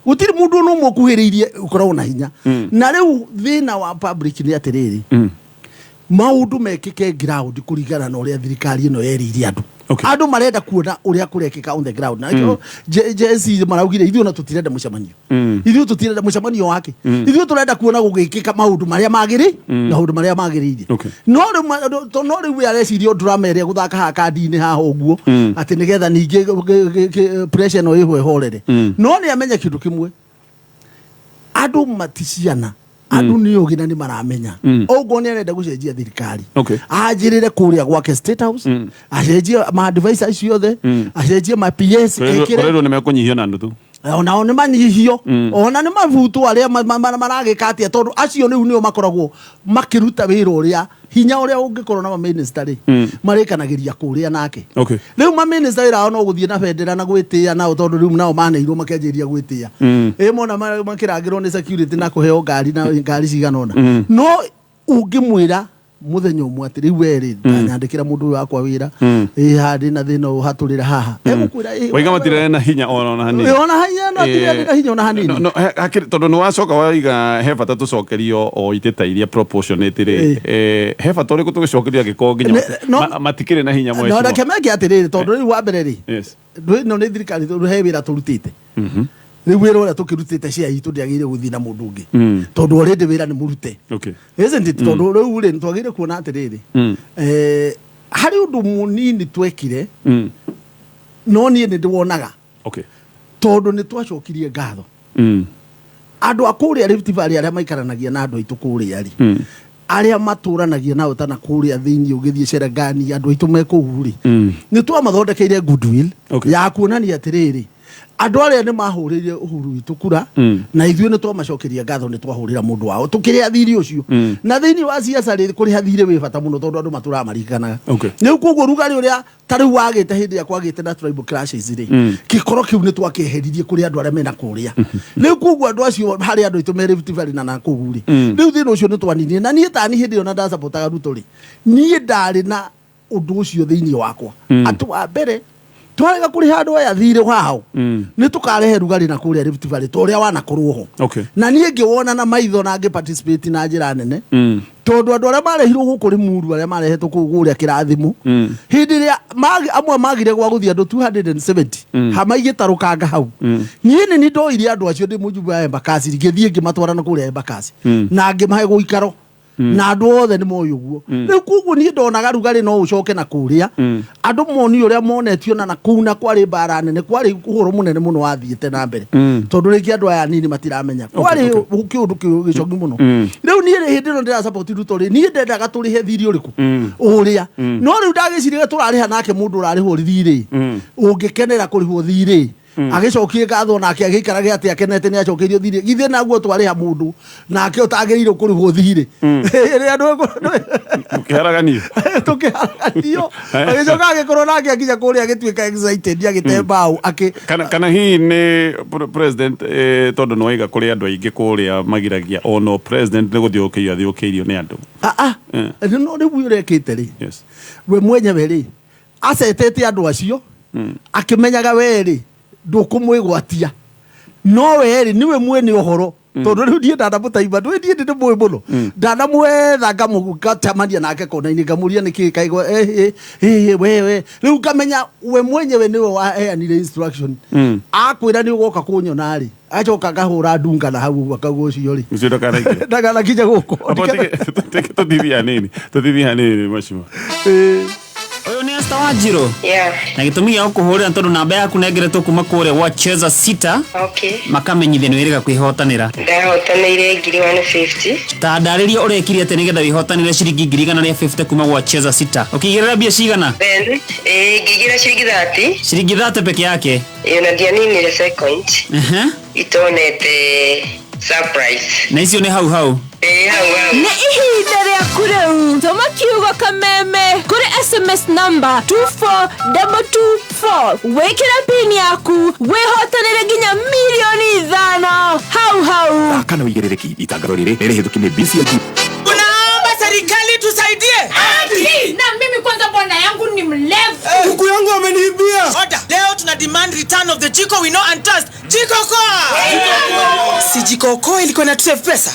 gũtirĩ mũndũ ona ũmwe ũkuhĩrĩirie ũkoragwo na hinya. Na rĩu thĩna wa public nĩ atĩrĩrĩ, maũndũ mekĩke ground kũringana na ũrĩa thirikari ĩno yerĩire andũ. Andũ marenda kuona ũrĩa kũrekĩka on the ground, na nĩkĩo Gen Z maraugire, ithuĩ ona tũtirenda mũcemanio, ithuĩ tũtirenda mũcemanio wake, ithuĩ tũrenda kuona gũgĩkĩka maũndũ marĩa magĩrĩ maũndũ marĩa magĩrĩire. No rĩu we areciria drama ĩrĩa gũthaka haha kandi-inĩ haha ũguo, atĩ nĩgetha ningĩ pressure ĩno ĩho ĩhorere. No nĩ amenye kĩndũ kĩmwe, andũ maticiana, andũ nĩ ũgĩ na nĩ maramenya. Ũguo nĩ arenda gũcenjia thirikari, anjĩrĩre kũrĩa gwake State House, acenjie ma advisor ciothe, acenjie ma PS, ekĩre Kũrerwo nĩ mekũnyihio na nuthu. Onao nĩ manyihio, ona nĩ mabutwo arĩa maragĩka atĩa, tondũ acio rĩu nĩo makoragwo makĩruta wĩra ũrĩa hinya ũrĩa ũngĩkorwo na maminista rĩ marĩkanagĩria kũrĩa nake. Rĩu maminista wĩra wao no gũthiĩ na bendera na gwĩtĩa nao, tondũ rĩu nao maneirwo makĩanjĩrĩria gwĩtĩa ĩ mona makĩrangĩrwo nĩ security na kũheo ngari na ngari cigana ũna. No ũngĩmwĩra mũthenya ũmwe atĩ rĩu we rĩ, ndanyandĩkĩra mũndũ ũyũ wakwa wĩra ĩ haha ndĩ na thĩna ũyũ, hatũrĩra haha, egũkwĩra ĩ, Waiga matirĩ na hinya ona hanini. Ona hinya no atirĩ na hinya ona hanini. No, tondũ nĩ wacoka waiga he bata tũcokerio o itĩ ta iria proportionate rĩ, he bata ũrĩkũ tũgĩcokerio angĩkorwo nginya matikĩrĩ na hinya no mheshimiwa? Reke meke atĩrĩrĩ, tondũ rĩu wa mbere rĩ, ĩno nĩ thirikari, tondũ he wĩra tũrutĩte. Rĩu wĩra ũrĩa tũkĩrutĩte cia itũ ndĩagĩrĩire gũthiĩ na mũndũ ũngĩ, tondũ already wĩra nĩ mũrute. Isn't it? Tondũ rĩu rĩ, twagĩrĩire kuona atĩrĩrĩ, harĩ ũndũ mũnini twekire, no niĩ nĩ ndĩwonaga, tondũ nĩ twacokirie ngatho andũ a kũrĩa Rift Valley arĩa maikaranagia na andũ aitũ kũrĩa rĩ, arĩa matũranagia nao tana kũrĩa thĩinĩ ũgĩthiĩ Cherangani, andũ aitũ me kũu rĩ, nĩ twamathondekeire goodwill ya kuonania atĩrĩrĩ, andũ arĩa nĩ mahũrĩire Uhuru witũ kura, na ithuĩ nĩ twamacokeria ngatho, nĩ twahũrĩra mũndũ wao tũkĩrĩa thirĩ ũcio. Na thĩinĩ wa ciaca rĩ, kũrĩha thirĩ wĩ bata mũno, tondũ andũ matũraga maririkanaga. Rĩu koguo rugarĩ ũrĩa ta rĩu wagĩte hĩndĩ ĩrĩa kwagĩte na tribal clashes rĩ, gĩkoro kĩu nĩ twakĩeheririe kũrĩ andũ arĩa mena kũrĩa. Rĩu koguo andũ acio, harĩ andũ aitũ me Rift Valley na nakũu rĩ, rĩu thĩna ũcio nĩ twaninire. Na niĩ tani hĩndĩ ĩyo na ndacapotaga Ruto rĩ, niĩ ndarĩ na ũndũ ũcio thĩinĩ wakwa, atĩ wa mbere twarega kũrĩha andũ aya thirĩ wao, nĩ tũkarehe rugarĩ na kũrĩa Rift Valley ta ũrĩa wanakorwo ho. Na niĩ ngĩwona na maitho na ngĩ participate na njĩra nene, tondũ andũ arĩa marehirwo gũkũ Limuru, arĩa marehetwo kũu kũrĩa kĩrathimo, hĩndĩ ĩrĩa amwe magire gwa gũthiĩ, andũ 270 hama igĩtarũkanga hau, niĩ nĩ ndoire andũ acio ndĩ mũjumbe wa Embakasi, ngĩthiĩ ngĩmatwara na kũrĩa Embakasi na ngĩmahe gũikaro, na andũ othe nĩ moĩ ũguo. Rĩu koguo niĩ ndonaga rugarĩ no ũcoke na kũrĩa andũ moni ũrĩa monetio na nakũu, na kwarĩ mbara nene, kwarĩ ũhoro mũnene mũno wathiĩte na mbere, tondũ rĩngĩ andũ aya anini matiramenya kwarĩ kĩũndũ gĩcoki mũno. Rĩu niĩ rĩ, hĩndĩ ĩno ndĩra support Ruto rĩ, niĩ ndendaga tũrĩhe thirĩ ũrĩkũ ũrĩa, no rĩu ndagĩciria tũrarĩha nake mũndũ ũrarĩhwo thirĩ, ũngĩkenera kũrĩhwo thirĩ, agĩcokie ngatho nake agĩikarage atĩ akenete nĩ acokeirio thirĩ, githĩ naguo twarĩha mũndũ nake ũtagĩrĩirwo kũrĩhwo thirĩ ĩrĩa Mũkĩharaganio. Tũkĩharaganio, agĩcoka agĩkorwo nake akinya kũrĩa agĩtuĩka excited, agĩte mbaũ akĩ Kana hihi nĩ president, tondũ nĩ waiga kũrĩ andũ aingĩ kũrĩa magiragia ono president nĩ gũthiũrũrũkĩirio athiũrũrũkĩirio nĩ andũ. Ah, ah. No rĩu ũrekĩte rĩ, we mwenyewe rĩ, acetete andũ acio akĩmenyaga we rĩ ndũkũmwĩgwatia. No we rĩ, nĩwe mwene ũhoro, tondũ rĩu niĩ ndanamũtaima, ndũĩ niĩ ndĩ mũĩ mũno, ndanamwetha, ngacemania nake kona-inĩ, ngamũria nĩkĩ kaigua eh, eh, eh, wewe rĩu ngamenya we mwenyewe nĩwe waheanire instruction. Akwĩra nĩ ũgoka kũnyona rĩ, acoka ngahũra ndunga na hau ũguo, akauga ũcio rĩ Ũcio ndakanaingĩra. Ndakanakinya gũkũ. Tũtithie hanini, tũtithie hanini, mheshimiwa. Ũyũ nĩ Esther Wanjiru? Yeah. Na gĩtũmi gĩa gũkũhũrĩra nĩ tondũ namba yaku nengeretwo kuma kũrĩa gwa Cheza Sita. Makamenyithia nĩ wĩrĩga kwĩhotanĩra. Ndahotanĩire 150,000. Ta ndarĩria ũrekire atĩa nĩgetha wĩhotanĩre ciringi 150,000 kuma gwa Cheza Sita. Ũkĩigĩrĩra mbia cigana? Then, ngĩigĩra ciringi 30. Ciringi 30 peke yake. Ĩĩ, na ndianinire second. Itonete surprise. Na icio nĩ hau hau? Ĩĩ, hau hau. Nĩ ihinda rĩaku rĩu, tũma kiugo "kameme" kũrĩ SMS namba 24224, wĩkĩre pin yaku, wĩhotanĩre nginya 5 mirioni hau hau. Kana wĩigĩrĩrĩki itangatho rĩrĩ nĩ rĩhĩtũki nĩ BCLG. Tunaomba serikali tusaidie. Haki! Na mimi kwanza bwana yangu ni mlevi. Kuku yangu ameniibia. Order. Leo tuna demand return of the jiko we know and trust. Jiko Koa. Si Jiko Koa ilikuwa na save pesa?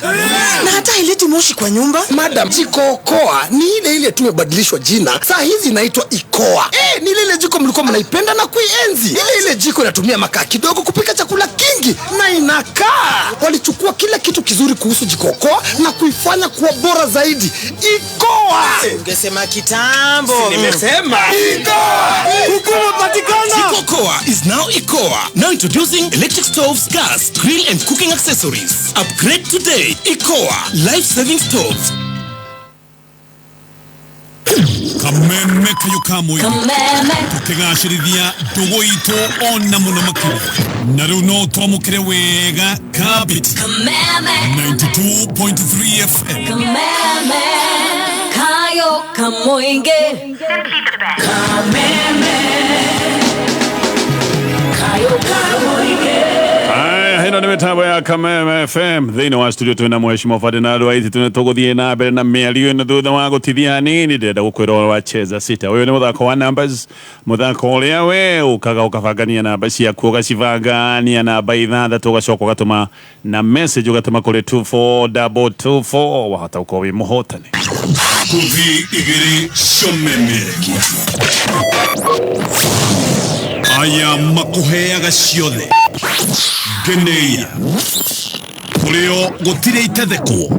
Na hata haileti moshi kwa nyumba. Madam, Jiko Koa ni ile ile tumebadilishwa jina, saa hizi inaitwa Ikoa. Eh, ni ile ile jiko mlikuwa mnaipenda na kuienzi. Ile ile jiko inatumia makaa kidogo kupika chakula kingi na inakaa. Walichukua kila kitu kizuri kuhusu Jiko Koa na kuifanya kuwa bora zaidi. Ikoa. Ungesema kitambo. Nimesema. Ikoa. Huku umepatikana. Jiko Koa is now Ikoa. Now introducing electric stoves, gas, grill and cooking accessories. Upgrade today. Ikoa, life-saving stoves. Kameme kayo ka mũingĩ, tũkĩgacĩrithia ndũgũ itũ ona mũno makĩria, na rĩu no twamũkĩre wega kabiti 92.3 FM. Kameme kayo kamoinge, kameme kayo kamoinge. Aya, ĩno nĩ mĩtambo ya Kameme FM. Thĩinĩ wa studio twĩna Mheshimiwa Ferdinand Waititu. Nĩ tũgũthiĩ na mbere na mĩario ĩno thutha wa gũtithia hanini. Ndĩrenda gũkwĩra ũhoro wa Cheza Sita. Ũyũ nĩ mũthako wa numbers, mũthako ũrĩa we ũkaga ũkabangania namba ciaku, ũgacibangania namba ithathatũ, ũgacoka ũgatũma na message, ũgatũma kũrĩ 24224, wahota gũkorwo wĩ mũhotani. Ngũthi igĩrĩ ciomemerekia aya makũheaga ciothe ngeneia kũrĩo gũtirĩ itethekwo.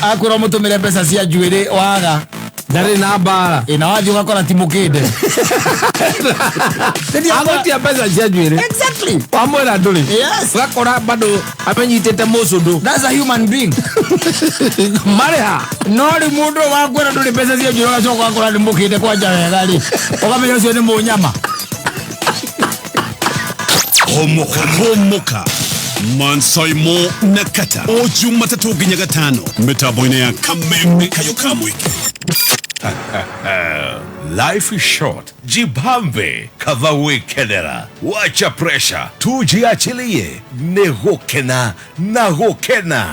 Akwĩra mũtũmĩre mbeca cia njuĩrĩ, waga ndarĩ na mbara. Ĩ, na wathiĩ ũgakora ti mũkĩnde. Agũtia mbeca cia njuĩrĩ. Wamwĩra ndũrĩ. Ũgakora bado amenyitĩte mũcũndũ. That's a human being. Marĩha. No rĩu mũndũ wakwĩra ndũrĩ mbeca cia njuĩrĩ, ũgacoka ũgakora nĩ mũkĩnde kwanja wega rĩ, ũkamenya ũcio nĩ mũnyama. Homoka homoka Mansaimo na Kata, o Jumatatũ nginya Gatano, mĩtambo-inĩ ya Kameme kayo ka mũingĩ. Life is short. Jibambe kadhawekenera. Wacha pressure. Tujiachilie. Negokena na gokena.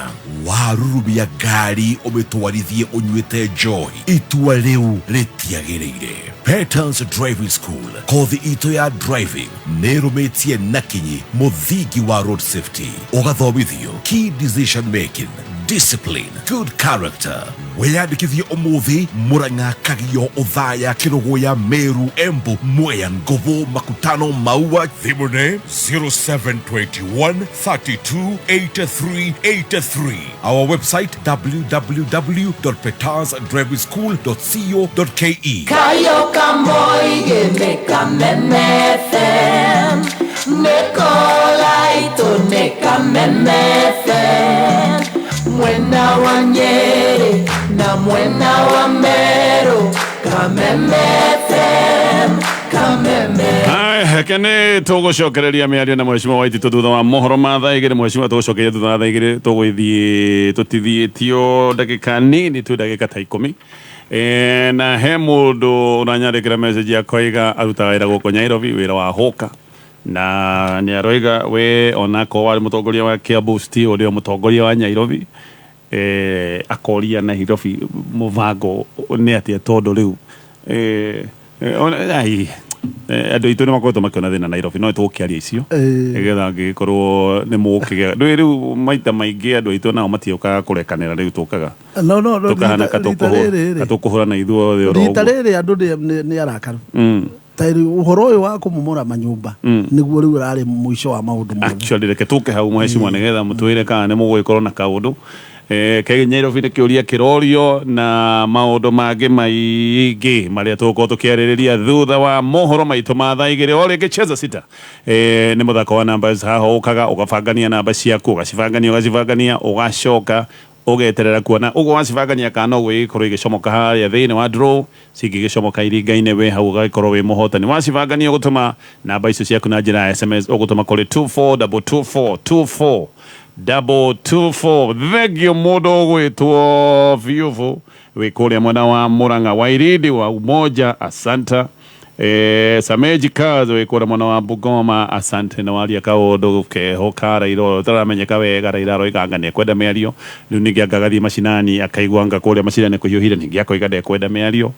Warurumia ngari ũmĩtwarithie ũnyuĩte njohi. Itua rĩu rĩtiagĩrĩire. Patterns Driving School. Kothi itũ ya driving nĩ ĩrũmĩtie na kinyi mũthingi wa road safety. Ũgathomithio key decision making, discipline, good character. Wĩyandĩkithie ũmũthĩ Mũrang'a, Kagio, Ũthaya, Kĩrũgũya, Meru, Embu, Mwea, Ngovo, Makutano, Maua. Thimũ nĩ 0721 32 83 83. Our website www.petasdrivingschool.co.ke. Kayo kamoige me Kameme FM, nekolaito ne Kameme FM, mwena wa Nyeri na mwena wa Meru, Kameme FM, Kameme. Aya, kene tũgũcokereria mĩario na Mheshimiwa Waititu thutha wa mohoro ma thaa 2. Mheshimiwa, tũgũcokeria thutha wa thaa 2. Tũgũthiĩ tũtithiĩtio ndagĩka nini tu, ndagĩka ta 10. E, na he mũndũ ũranyandĩkĩra message akoiga arutaga wĩra gũkũ Nairobi, wĩra wa hũka, na nĩ aroiga we onakorwo warĩ mũtongoria wa Kiambu Steel, ũrĩa mũtongoria wa Nairobi, akoria Nairobi mũbango nĩ atĩa, tondũ rĩu ai. Andũ aitũ nĩ makoretwo makĩona thĩna Nairobi no tũgũkĩaria icio nĩgetha angĩgĩkorwo nĩ mũkĩgĩa ndũĩ rĩu maita maingĩ andũ aitũ nao matiũkaga kũrekanĩra rĩu tũkaga No no no tũkahana rita rĩrĩ ka tũkũhũra na ithuothe oro rita ũguo. Rĩrĩ andũ nĩ arakaru ta rĩu ũhoro ũyũ wa kũmomora manyũmba nĩguo rĩu ũrarĩ mũico wa maũndũ mothe. Actually reke tũke hau mheshimiwa nĩgetha mũtwĩre kana nĩ mũgũgĩkorwo na kaũndũ kegiĩ Nairobi nĩ kĩũria kĩrorio na maũndũ mangĩ maingĩ marĩa tũgũkorwo tũkĩarĩrĩria thutha wa mohoro maitũ ma thaa 2. O rĩngĩ Cheza Sita nĩ mũthako wa numbers. Haha ũkaga ũgabangania namba ciaku, ũgacibangania ũgacibangania, ũgacoka ũgeterera kuona ũguo wacibangania kana no gũgĩkorwo igĩcomoka harĩa thĩinĩ wa draw. Cingĩgĩcomoka iringaine we hau ũgagĩkorwo wĩ mũhotani. Wacibangania ũgũtũma namba icio ciaku na njĩra ya SMS, ũgũtũma kũrĩ 24224, 24224. Thengio mũndũ ũgwĩtwo Biũbũ wĩ kũrĩa mwena wa Murang'a, Wairindi wa Umoja, asanta. Sameji Kazo wĩ kũrĩa mwena wa Bungoma, asante. Na waria kaũndũ keho ka Raila ũtaramenyeka wega. Raila aroiga anga nĩekwenda mĩario, rĩu ningĩ anga agathiĩ macinani akaigua anga kũrĩa macinani kũhiũhire, ningĩ akoiga ndekwenda mĩario.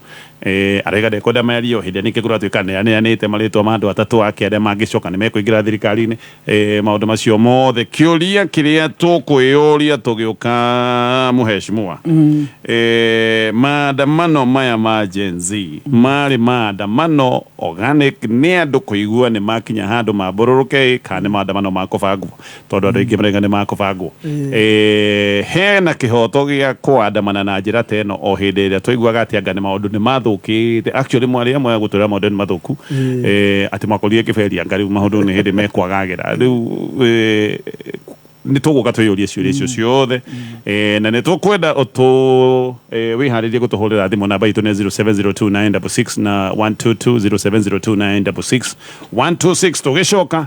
Araiga ndekwenda mĩario hĩndĩ ĩrĩa ningĩ kũratuĩka nĩaneanĩte marĩtwa ma andũ atatũ ake arĩa mangĩcoka nĩ mekũingĩra thirikari-inĩ. Maũndũ macio mothe kĩũria kĩrĩa tũkwĩyũria tũgĩũka mũheshimiwa, maandamano maya ma Gen Z marĩ maandamano organic nĩ andũ kũigua nĩ makinya handũ mambũrũrũke, kana nĩ maandamano ma kũbangwo? Tondũ andũ aingĩ marauga nĩ ma kũbangwo. Hena kĩhoto gĩa kũandamana na njĩra ta ĩno o hĩndĩ ĩrĩa twaiguaga atĩ anga nĩ maũndũ nĩ mathũkĩte? Actually mwarĩ amwe a gũtwĩra maũndũ nĩ mathũku, atĩ mwakorire kĩberi anga rĩu maũndũ nĩ hĩndĩ mekwagagĩra rĩu. Nĩ tũgũka twĩyũrie ciũria icio ciothe, na nĩ tũkwenda ũtũ wĩharĩrie gũtũhũrĩra thimũ. Namba itũ nĩ 0702966 na 122, 0702966 126. Tũgĩcoka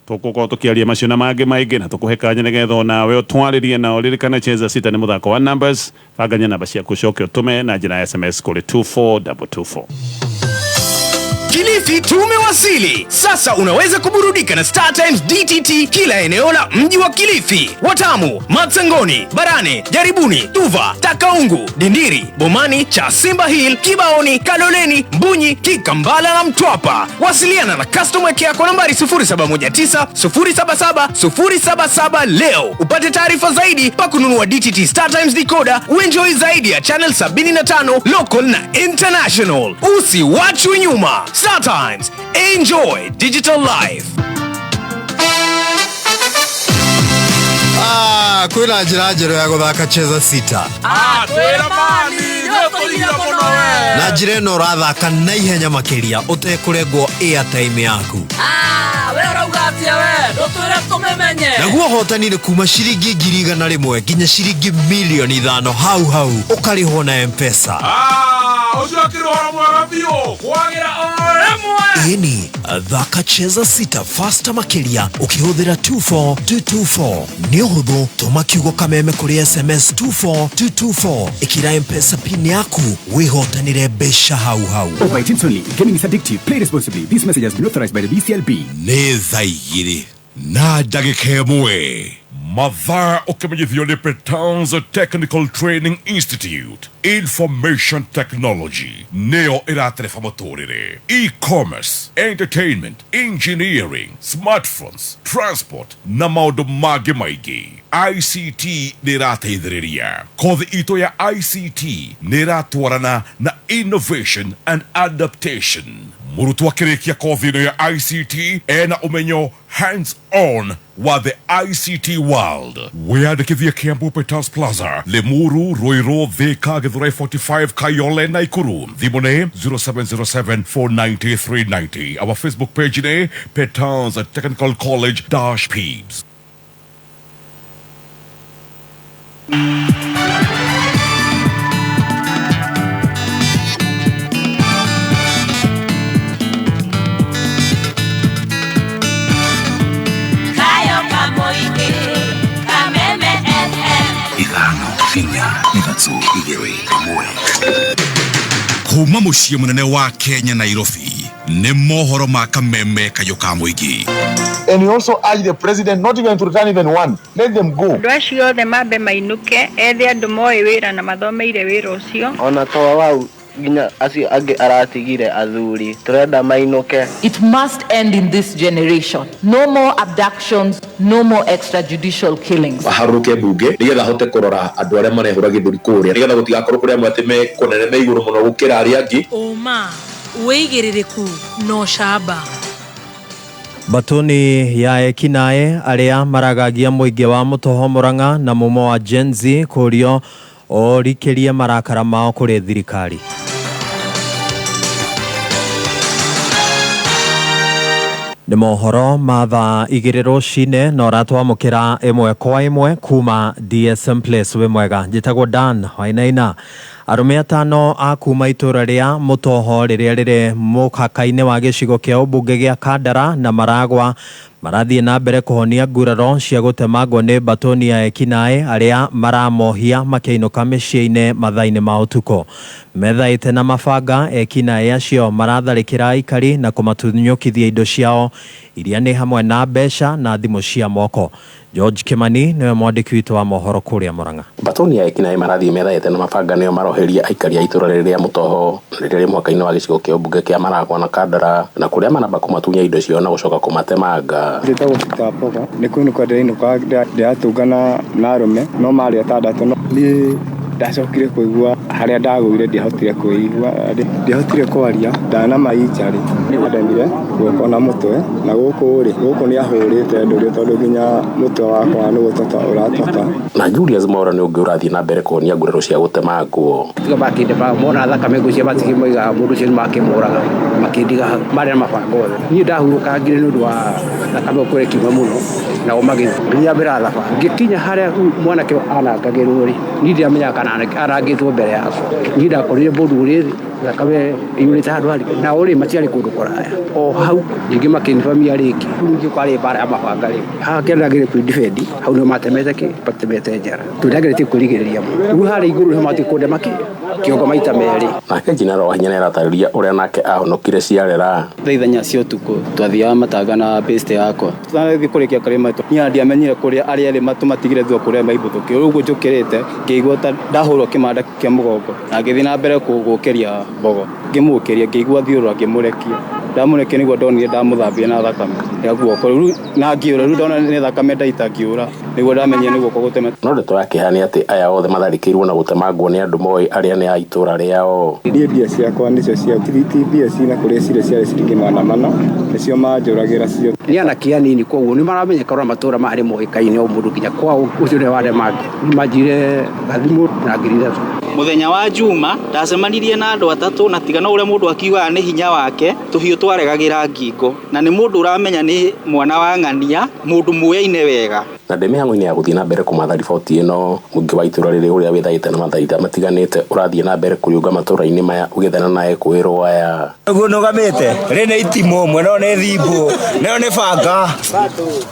tũgũkorwo tũkĩaria macio na mangĩ maingĩ na tũkũhe kanya nĩgetha onawe ũtwarĩrie na ũririkane Cheza Sita nĩ mũthako wa numbers. Bangania namba ciaku ũcoke ũtũme na njĩra ya SMS kũrĩ 24224. Kilifi tumewasili. Sasa unaweza kuburudika na Star Times DTT kila eneo la mji wa Kilifi, Watamu, Matsangoni, Barane, Jaribuni, Tuva, Takaungu, Dindiri, Bomani, Chasimba Hill, Kibaoni, Kaloleni, Mbunyi, Kikambala na Mtwapa. Wasiliana na customer care kwa nambari 0719 077 077 leo upate taarifa zaidi pa kununua DTT Star Times decoder, uenjoy zaidi ya channel 75 local na international. Usiwachwe nyuma. Star Times, enjoy digital life. Ah, kwĩna njĩra njerũ ya gũthaka Cheza Sita. Ah, twĩra mani, nĩũkũria mũno we. Na njĩra ĩno ũrathaka na ihenya makĩria ũtekũrengwo airtime yaku. Ah, we ũrauga atĩa we? Ndũtwĩre tũmĩmenye. Naguo ũhotani nĩ kuma ciringi 100,000 nginya ciringi 5,000,000 hau hau ũkarĩhwo na M-Pesa. Ah, ũcio akĩrĩ ũhoro mwega biũ. Kwagĩra o rĩmwe. Ĩni, thaka Cheza Sita faster makĩria ũkĩhũthĩra 24224. Nĩ ũhũthũ, tũma kiugo kameme kũrĩ SMS 24224, ĩkĩra M-Pesa pin yaku wĩhotanĩre mbeca hau hau. Over 18 only. Gaming is addictive. Play responsibly. This message has been authorized by the BCLB. Nĩ thaa 2:01 mathaa ũkĩmenyithio nĩ Petans Technical Training Institute. Information technology nĩyo ĩratereba mũtũrĩre, e-commerce, entertainment, engineering, smartphones, transport na maũndũ mangĩ maingĩ. ICT nĩ ĩrateithĩrĩria. Kothi itũ ya ICT nĩ ĩratwarana na innovation and adaptation. Mũrutwo akĩrĩkia kothi ĩno ya ICT ena ũmenyo hands on wa the ICT world. Wĩyandĩkithie Kiambu Peters Plaza, Limuru, Ruiru, Thika, Githurai 45, Kayole, Nakuru. Thimũ nĩ 0707 490 390. Our Facebook page nĩ Peters Technical College dash Pebes. Kayo Kamoike, Kameme FM. 5 4 3 2 1. Kuma mũciĩ mũnene wa Kenya, Nairobi, nĩ mohoro ma Kameme Kayũ ka Mũingĩ. And we also urge the president not even to return even one. Let them go. Andũ acio othe mambe mainũke ethe andũ moĩ wĩra na mathomeire wĩra ũcio. Ona to wau Nginya acio angĩ aratigire athuri tũrenda mainũke. It must end in this generation. No more abductions, no more extrajudicial killings. Aharũrũke mbunge nĩgetha ahote kũrora andũ arĩa marehũra gĩthũri kũrĩa nĩgetha gũtigakorwo kũrĩ amwe atĩ me kũnene me igũrũ mũno gũkĩra arĩa angĩ. Ũma, wĩigĩrĩrĩku na ũcamba. Batuni ya ekinae arĩa maragagia mũingĩ wa Mũtoho Murang'a na mumo wa Gen Z kũrio orikĩrie marakara mao kũrĩ thirikari. Nĩ mohoro ma thaa igĩrĩ rũcinĩ na ũratwamũkĩra ĩmwe kwa ĩmwe kuma DSM Place. Wĩ mwega, njĩtagwo Dan Wainaina. Arũme atano a kuma itũra rĩa Mũtoho rĩrĩa rĩrĩ mũhaka-inĩ wa gĩcigo kĩa ũmbunge gĩa Kandara na Maragwa marathiĩ na mbere kũhonia nguraro cia gũtemangwo nĩ batoni ya ekinaĩ arĩa maramohia makĩinũka mĩciĩ-inĩ mathaa-inĩ ma ũtukũ. Methaĩte na mabanga ekinaĩ acio maratharĩkĩra aikari na kũmatunyũkithia indo ciao iria nĩ hamwe na mbeca na thimũ cia moko. George Kimani niwe mwandĩki witũ wa mohoro kũrĩa Murang'a. Batoni ya ekinaĩ marathiĩ methaĩte na mabanga nĩo maroheria aikari a itũra rĩrĩ rĩa Mũtoho rĩrĩa rĩ mũhaka-inĩ wa gĩcigo kĩa ũmbunge kĩa Maragwa na Kandara na kũrĩa maramba kũmatunya indo ciao na gũcoka kũmatemanga. Njĩtagwo Peter Mboga, nĩ kũinũka ndĩrainũka ndĩratũngana na arũme no marĩ atandatũ. Niĩ ndacokire kũigua harĩa ndagũire ndiahotire kwĩigua, ndiahotire kwaria, ndanama injury, andemire guoko na mũtwe na gũkũ rĩ, gũkũ nĩ ahũrĩte ndũrĩ tondũ nginya mũtwe wakwa nĩ gũtota ũratota. Na Julius Mwaura nĩ ũngĩ ũrathiĩ na mbere kũhonia nguraro cia gũtemangwo. Tiga makĩndema mona thakame ngũcia matikĩmoiga mũndũ ũcio nĩ makĩmũraga makĩndiga hau marĩ na mabanga othe. Niĩ ndahurũkangire nĩ ũndũ wa thakame gũkorwo ĩkiuma mũno nao magĩthiĩ mbere ya thabarĩ. Ngĩkinya harĩa mwanake anangagĩrwo rĩ, niĩ ndiamenyaga kana arangĩtwo mbere yakwa. Niĩ ndakorire mũndũ ũrĩ thĩ thakame iyũrĩte handũ harĩ nao rĩ matiarĩ kũndũ kũraya o hau ningĩ makĩnibamia rĩngĩ. Rĩu ningĩ kwarĩ mbara ya mabanga rĩ, haha kĩrĩa kwĩ-defend hau nĩho matemete kĩ matemete njara tũndageretie kwĩrigĩrĩria mũno. Rĩu harĩa igũrũ nĩho mathiĩ kũndema kĩ kĩongo maita merĩ. Nake Jinaro Wahinya nĩaratarĩria ũrĩa nake ahonokire ciarera. Thaa ithenya cia ũtukũ twathiaga matanga na best yakwa tũtanathiĩ kũrĩkia karĩma niĩ ndiamenyire kũrĩa arĩa erĩ matũmatigire thutha kũrĩa maibũthũkire. Rĩu ũguo njũkĩrĩte ngĩigua ta ndahũrwo kĩmanda kĩa mũgongo na ngĩthiĩ na mbere gũkĩria mbogo ngĩmũkĩria ngĩigua thiũrũra ngĩmũrekia ndamũrekia nĩguo ndonire ndamũthambia na thakame ya guoko rĩu na ngĩũra rĩu ndona nĩ thakame ndaita ngĩũra nĩguo ndamenyire nĩ guoko gũtema. No ndeto ya kĩeha nĩ atĩ aya othe matharĩkĩirwo na gũtemangwo nĩ andũ moĩ arĩa nĩ a itũra rĩao. Niĩ mbia ciakwa nĩcio cia ti mbia cina kũrĩa cirĩ ciarĩ ciringi 400 nĩcio manjũragĩra cio. Nĩ anake anini koguo nĩ maramenyeka ũrĩa matũra maya nĩ moĩkaine o mũndũ nginya kwao ũcio nĩwe waremangire. Nĩ manjire gathimũ na 3,000. Mũthenya wa Juma ndacemanirie na andũ atatũ na tiga no ũrĩa mũndũ akiugaga nĩ hinya wake tũhiũ twaregagĩra ngingo na nĩ mũndũ ũramenya nĩ mwana wa ng'ania mũndũ mũyaine wega. Na ndĩ mĩhang'o-inĩ ya gũthiĩ na mbere kũmatha riboti ĩno mũingĩ wa itũra rĩrĩ ũrĩa wĩthaĩte na mathaitha matiganĩte ũrathiĩ na mbere kũrĩũnga matũra-inĩ maya ũgĩethana na ekũĩrwo aya. Ũguo nũgamĩte rĩ nĩ itimũ mwena nĩ thimbũ nayo nĩ banga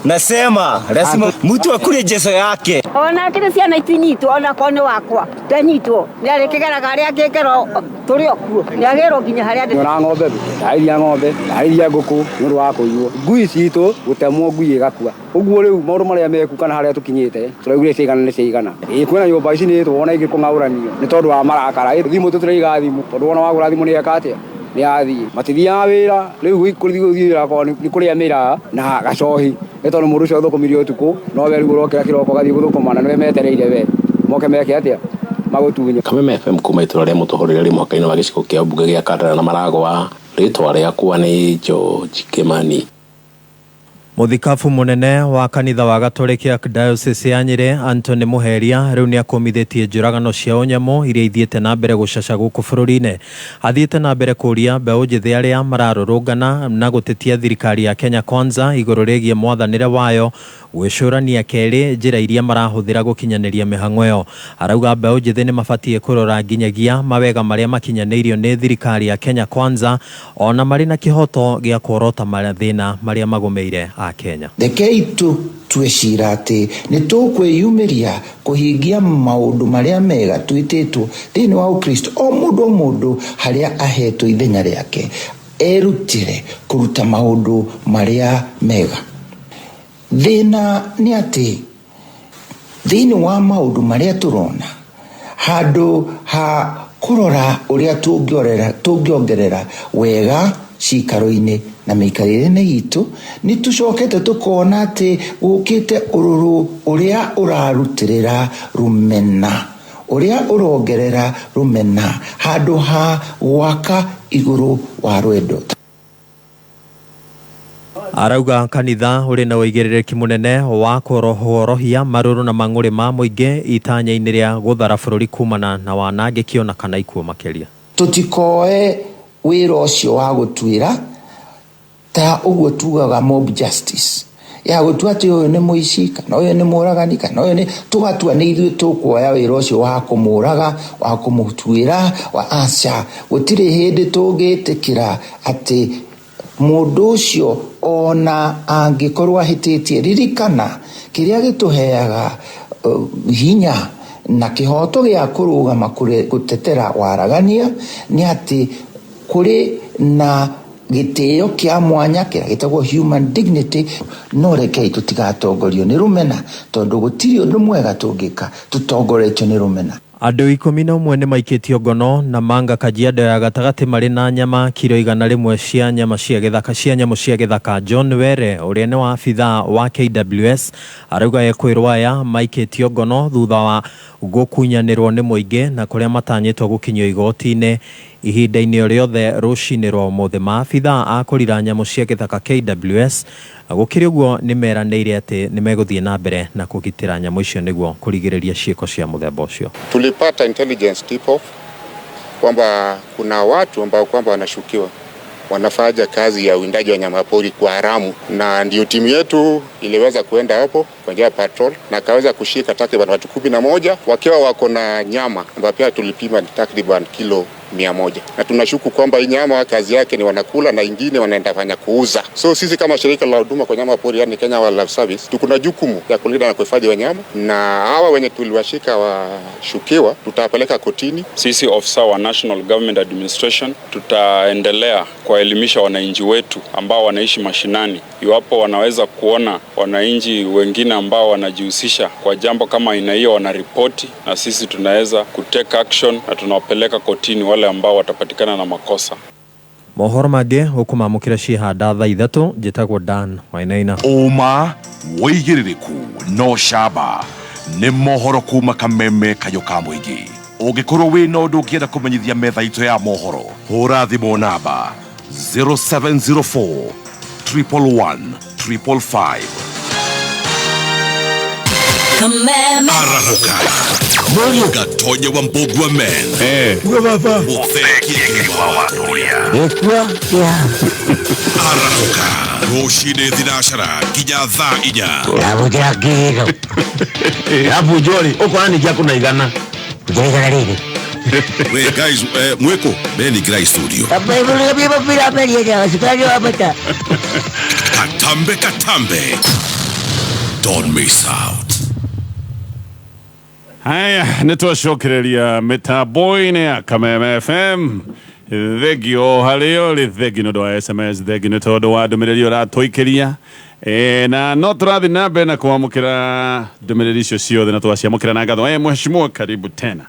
nasema lazima mtu akule jeso yake. Ona kĩrĩ ciana itinyitwo ona korwo nĩ wakwa ndanyitwo nĩ arĩkĩgeraga harĩa angĩkerwo tũrĩ o kuo nĩ agĩrwo nginya harĩa ndĩ. Nyona ng'ombe ndairia ng'ombe ndairia ngũkũ nĩ ũndũ wa kũiywo ngui citũ gũtemwo ngui ĩgakua ũguo rĩu maũndũ marĩa meku kana harĩa tũkinyĩte tũraugire ciigana nĩ ciigana. Ĩ kwĩna nyũmba ici nĩ tuona ingĩ kũng'aũranio nĩ tondũ wa marakara. Thimũ tũtiraiga thimũ tondũ wona wagũra thimũ nĩ eka atĩa nĩ yathiĩ matithiaga wĩra rĩu kũthiĩ wĩra korwo nĩ kũrĩa mĩraa na gacohi nĩ tondũ mũndũ ũcio athũkũmire ũtukũ no we rĩu ũrokĩra kĩroko ũgathiĩ gũthũkũma na nĩwe metereire we moke meke atĩa magũtunye. Kameme FM kuma itũra rĩa Mũtoho rĩrĩa rĩ mũhaka-inĩ wa gĩcigo kĩa ũmbunge gĩa Kandara na Maragwa. Rĩtwa rĩakwa nĩ George Kimani. Mũthikabu mũnene wa kanitha wa Gatoreki Archdiocese ya Nyĩrĩ Anthony Muheria rĩu nĩ akũmithĩtie njũragano cia ũnyamũ iria ithiĩte na mbere gũcaca gũkũ bũrũri-inĩ. Athiĩte na mbere kũria mbeũ njĩthĩ arĩa mararũrũngana na gũtetia thirikari ya Kenya Kwanza igũrũ rĩgiĩ mwathanĩre wayo gwĩcũrania kerĩ njĩra iria marahũthĩra gũkinyanĩria mĩhang'o ĩyo. Arauga mbeũ njĩthĩ nĩ mabatiĩ kũrora nginyagia mawega marĩa makinyanĩirio nĩ thirikari ya Kenya Kwanza ona marĩ na kĩhoto gĩa kuorota mathĩna marĩa magũmĩire a Kenya. Rekei tũtue cira atĩ nĩ tũkwĩyumĩria kũhingia maũndũ marĩa mega twĩtĩtwo thĩinĩ wa Ũkristo. O mũndũ o mũndũ harĩa ahetwo ithenya rĩake erutĩre kũruta maũndũ marĩa mega. Thĩna nĩ atĩ thĩinĩ wa maũndũ marĩa tũrona handũ ha Kũrora ũrĩa tũngĩongerera wega ciikaro-inĩ na mĩikarĩre-inĩ itũ, nĩ tũcokete tũkona atĩ gũkĩte ũrũrũ ũrĩa ũrarutĩrĩra rũmena, ũrĩa ũrongerera rũmena handũ ha gwaka igũrũ wa rwendo. Arauga kanitha ũrĩ na ũigĩrĩrĩki mũnene wa kũhorohia marũrũ na mang'ũrĩ ma mũingĩ itanya-inĩ rĩa gũthara bũrũri kumana na wanangĩki ona kana ikuũ makĩria. Tũtikoe wĩra ũcio wa gũtuĩra ta ũguo tugaga mob justice, ya gũtua atĩ ũyũ nĩ mũici kana ũyũ nĩ mũragani kana ũyũ nĩ, tũgatua nĩ ithuĩ tũkuoya wĩra ũcio wa kũmũraga, wa kũmũtuĩra, wa aca. Gũtirĩ hĩndĩ tũngĩtĩkĩra atĩ mũndũ ũcio ona angĩkorwo ahĩtĩtie. Ririkana kĩrĩa gĩtũheaga hinya na kĩhoto gĩa kũrũgama gũtetera waragania nĩ atĩ kũrĩ na gĩtĩo kĩa mwanya kĩrĩa gĩtagwo human dignity. No rekei tũtigatongorio nĩ rũmena, tondũ gũtirĩ ũndũ mwega tũngĩka tũtongoretio nĩ rũmena. Andũ 11 nĩ maikĩtio ngono na manga Kajiado ya gatagatĩ marĩ na nyama kiro 100 cia nyama cia gĩthaka cia nyamũ cia gĩthaka. John Were ũrĩa nĩ wa abithaa wa KWS arauga ekwĩrwo aya maikĩtio ngono thutha wa gũkunyanĩrwo nĩ mũingĩ na kũrĩa matanyĩtwo gũkinyio igoti-inĩ ihinda-inĩ o rĩothe rũcinĩ rwa ũmũthĩ. Maabithaa a kũrira nyamũ cia gĩthaka KWS gũkĩrĩ ũguo nĩ meranĩire atĩ nĩ megũthiĩ na mbere na kũgitĩra nyamũ icio nĩguo kũrigĩrĩria ciĩko cia mũthemba ũcio. Tulipata intelligence tip off kwamba kuna watu ambao kwamba wanashukiwa wanafanya kazi ya uwindaji wa nyamapori kwa haramu, na ndio timu yetu iliweza kuenda hapo kwa njia ya patrol na kaweza kushika takriban watu 11 wakiwa wako na nyama ambayo pia tulipima takriban kilo 100, na tunashuku kwamba hii nyama kazi yake ni wanakula na ingine wanaenda fanya kuuza. So sisi kama shirika la huduma kwa nyama pori, yani Kenya Wildlife Service, tuko na jukumu ya kulinda na kuhifadhi wanyama, na hawa wenye tuliwashika washukiwa tutawapeleka kotini. Sisi ofisa wa National Government Administration tutaendelea kuwaelimisha wananchi wetu ambao wanaishi mashinani, iwapo wanaweza kuona wananchi wengine ambao wanajihusisha kwa jambo kama aina hiyo wanaripoti, na sisi tunaweza kutake action na tunawapeleka kotini wale ambao watapatikana na makosa. Mohoro mangĩ ũkũmamũkĩra cihanda thaa 3. Njĩtagwo Dan Wainaina. Ũma wĩigĩrĩrĩku no camba nĩ mohoro kuma Kameme kayũ ka mũingĩ. Ũngĩkorwo wĩna ũndũ ũngĩenda kũmenyithia metha itũ ya mohoro, hũra thimũ namba 0704 111 555. Kameme. Arahuka Gatonya wa Mbugua men. Muthekie wa waturia. Arahuka Rũcinĩ thinacara nginya thaa 4. Ndamũkĩra kĩro. Alafu Jori, ũkona nĩ gĩaku na igana. Njĩra rĩrĩ. We guys, mweko beni gra studio. Katambe katambe. Don't miss out. Haya, nĩtwacokereria mĩtambo-inĩ ya Kameme FM. Thengio harĩ ũrĩ, thengio nĩ ũndũ wa SMS, thengio nĩ tondũ wa ndũmĩrĩri ũratũikĩria. Na no tũrathiĩ na mbere na kwamũkĩra ndũmĩrĩri icio ciothe na tũgaciamũkĩra na ngatho. Mheshimiwa, karibu tena.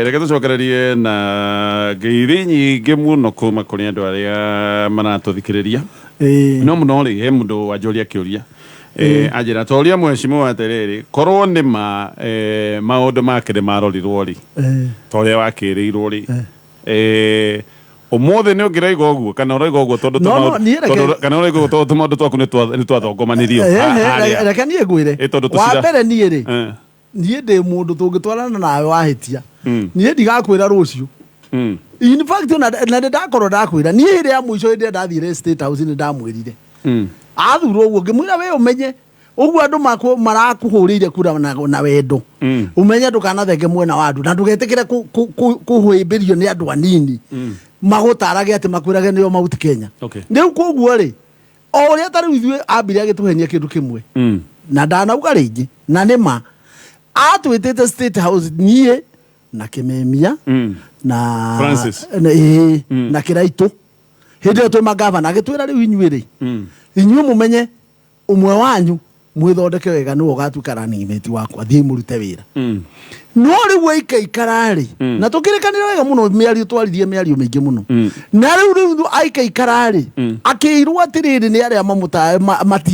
Reke tũcokererie na ngeithi nyingĩ mũno kuma kũrĩ andũ arĩa maratũthikĩrĩria. No mũno rĩ, he mũndũ wanjũria kĩũria. Anjĩra toria mheshimiwa atĩrĩrĩ, korwo nĩ ma maũndũ make nĩ marorirwo rĩ, ta ũrĩa wakĩrĩirwo rĩ, ũmũthĩ nĩ ũngĩraiga ũguo kana ũraiga ũguo tondũ kana ũraiga ũguo tondũ tũmaũndũ twaku nĩ twathongomanirio? Reke niĩ ngwĩre, wa mbere niĩ rĩ, niĩ ndĩ mũndũ tũngĩtwarana nawe wahĩtia, niĩ ndigakwĩra rũciũ. In fact na nĩ ndakorwo ndakwĩra niĩ hĩndĩ ya mũico hĩndĩ ĩrĩa ndathire State House nĩ ndamwĩrire athurwo ũguo ngĩmwĩra we ũmenye ũguo andũ marakũhũrĩire kura na wendo, ũmenye ndũkanathenge mwena wa andũ na ndũgetĩkĩre kũhĩmbĩrio nĩ andũ anini magũtarage atĩ makwĩrage nĩo Mount Kenya. Rĩu koguo rĩ, o ũrĩa ta rĩu ithuĩ ambire agĩtũhenia kĩndũ kĩmwe na ndanauga rĩngĩ na nĩ ma atwĩtĩte State House niĩ na Kĩmemia na Francis na Kĩraitũ hĩndĩ ĩyo twĩ magavana agĩtwĩra rĩu inyuĩ rĩ, inyuĩ mũmenye ũmwe wanyu Mwĩthondeke wega, nĩwe ũgatuĩka running mate wakwa, thiĩi mũrute wĩra. No rĩu aikaikara rĩ, na tũkĩrĩkanĩra wega mũno, mĩario twaririe mĩario mĩingĩ mũno, na rĩu aikaikara rĩ, akĩirwo atĩrĩrĩ nĩ arĩa mamũta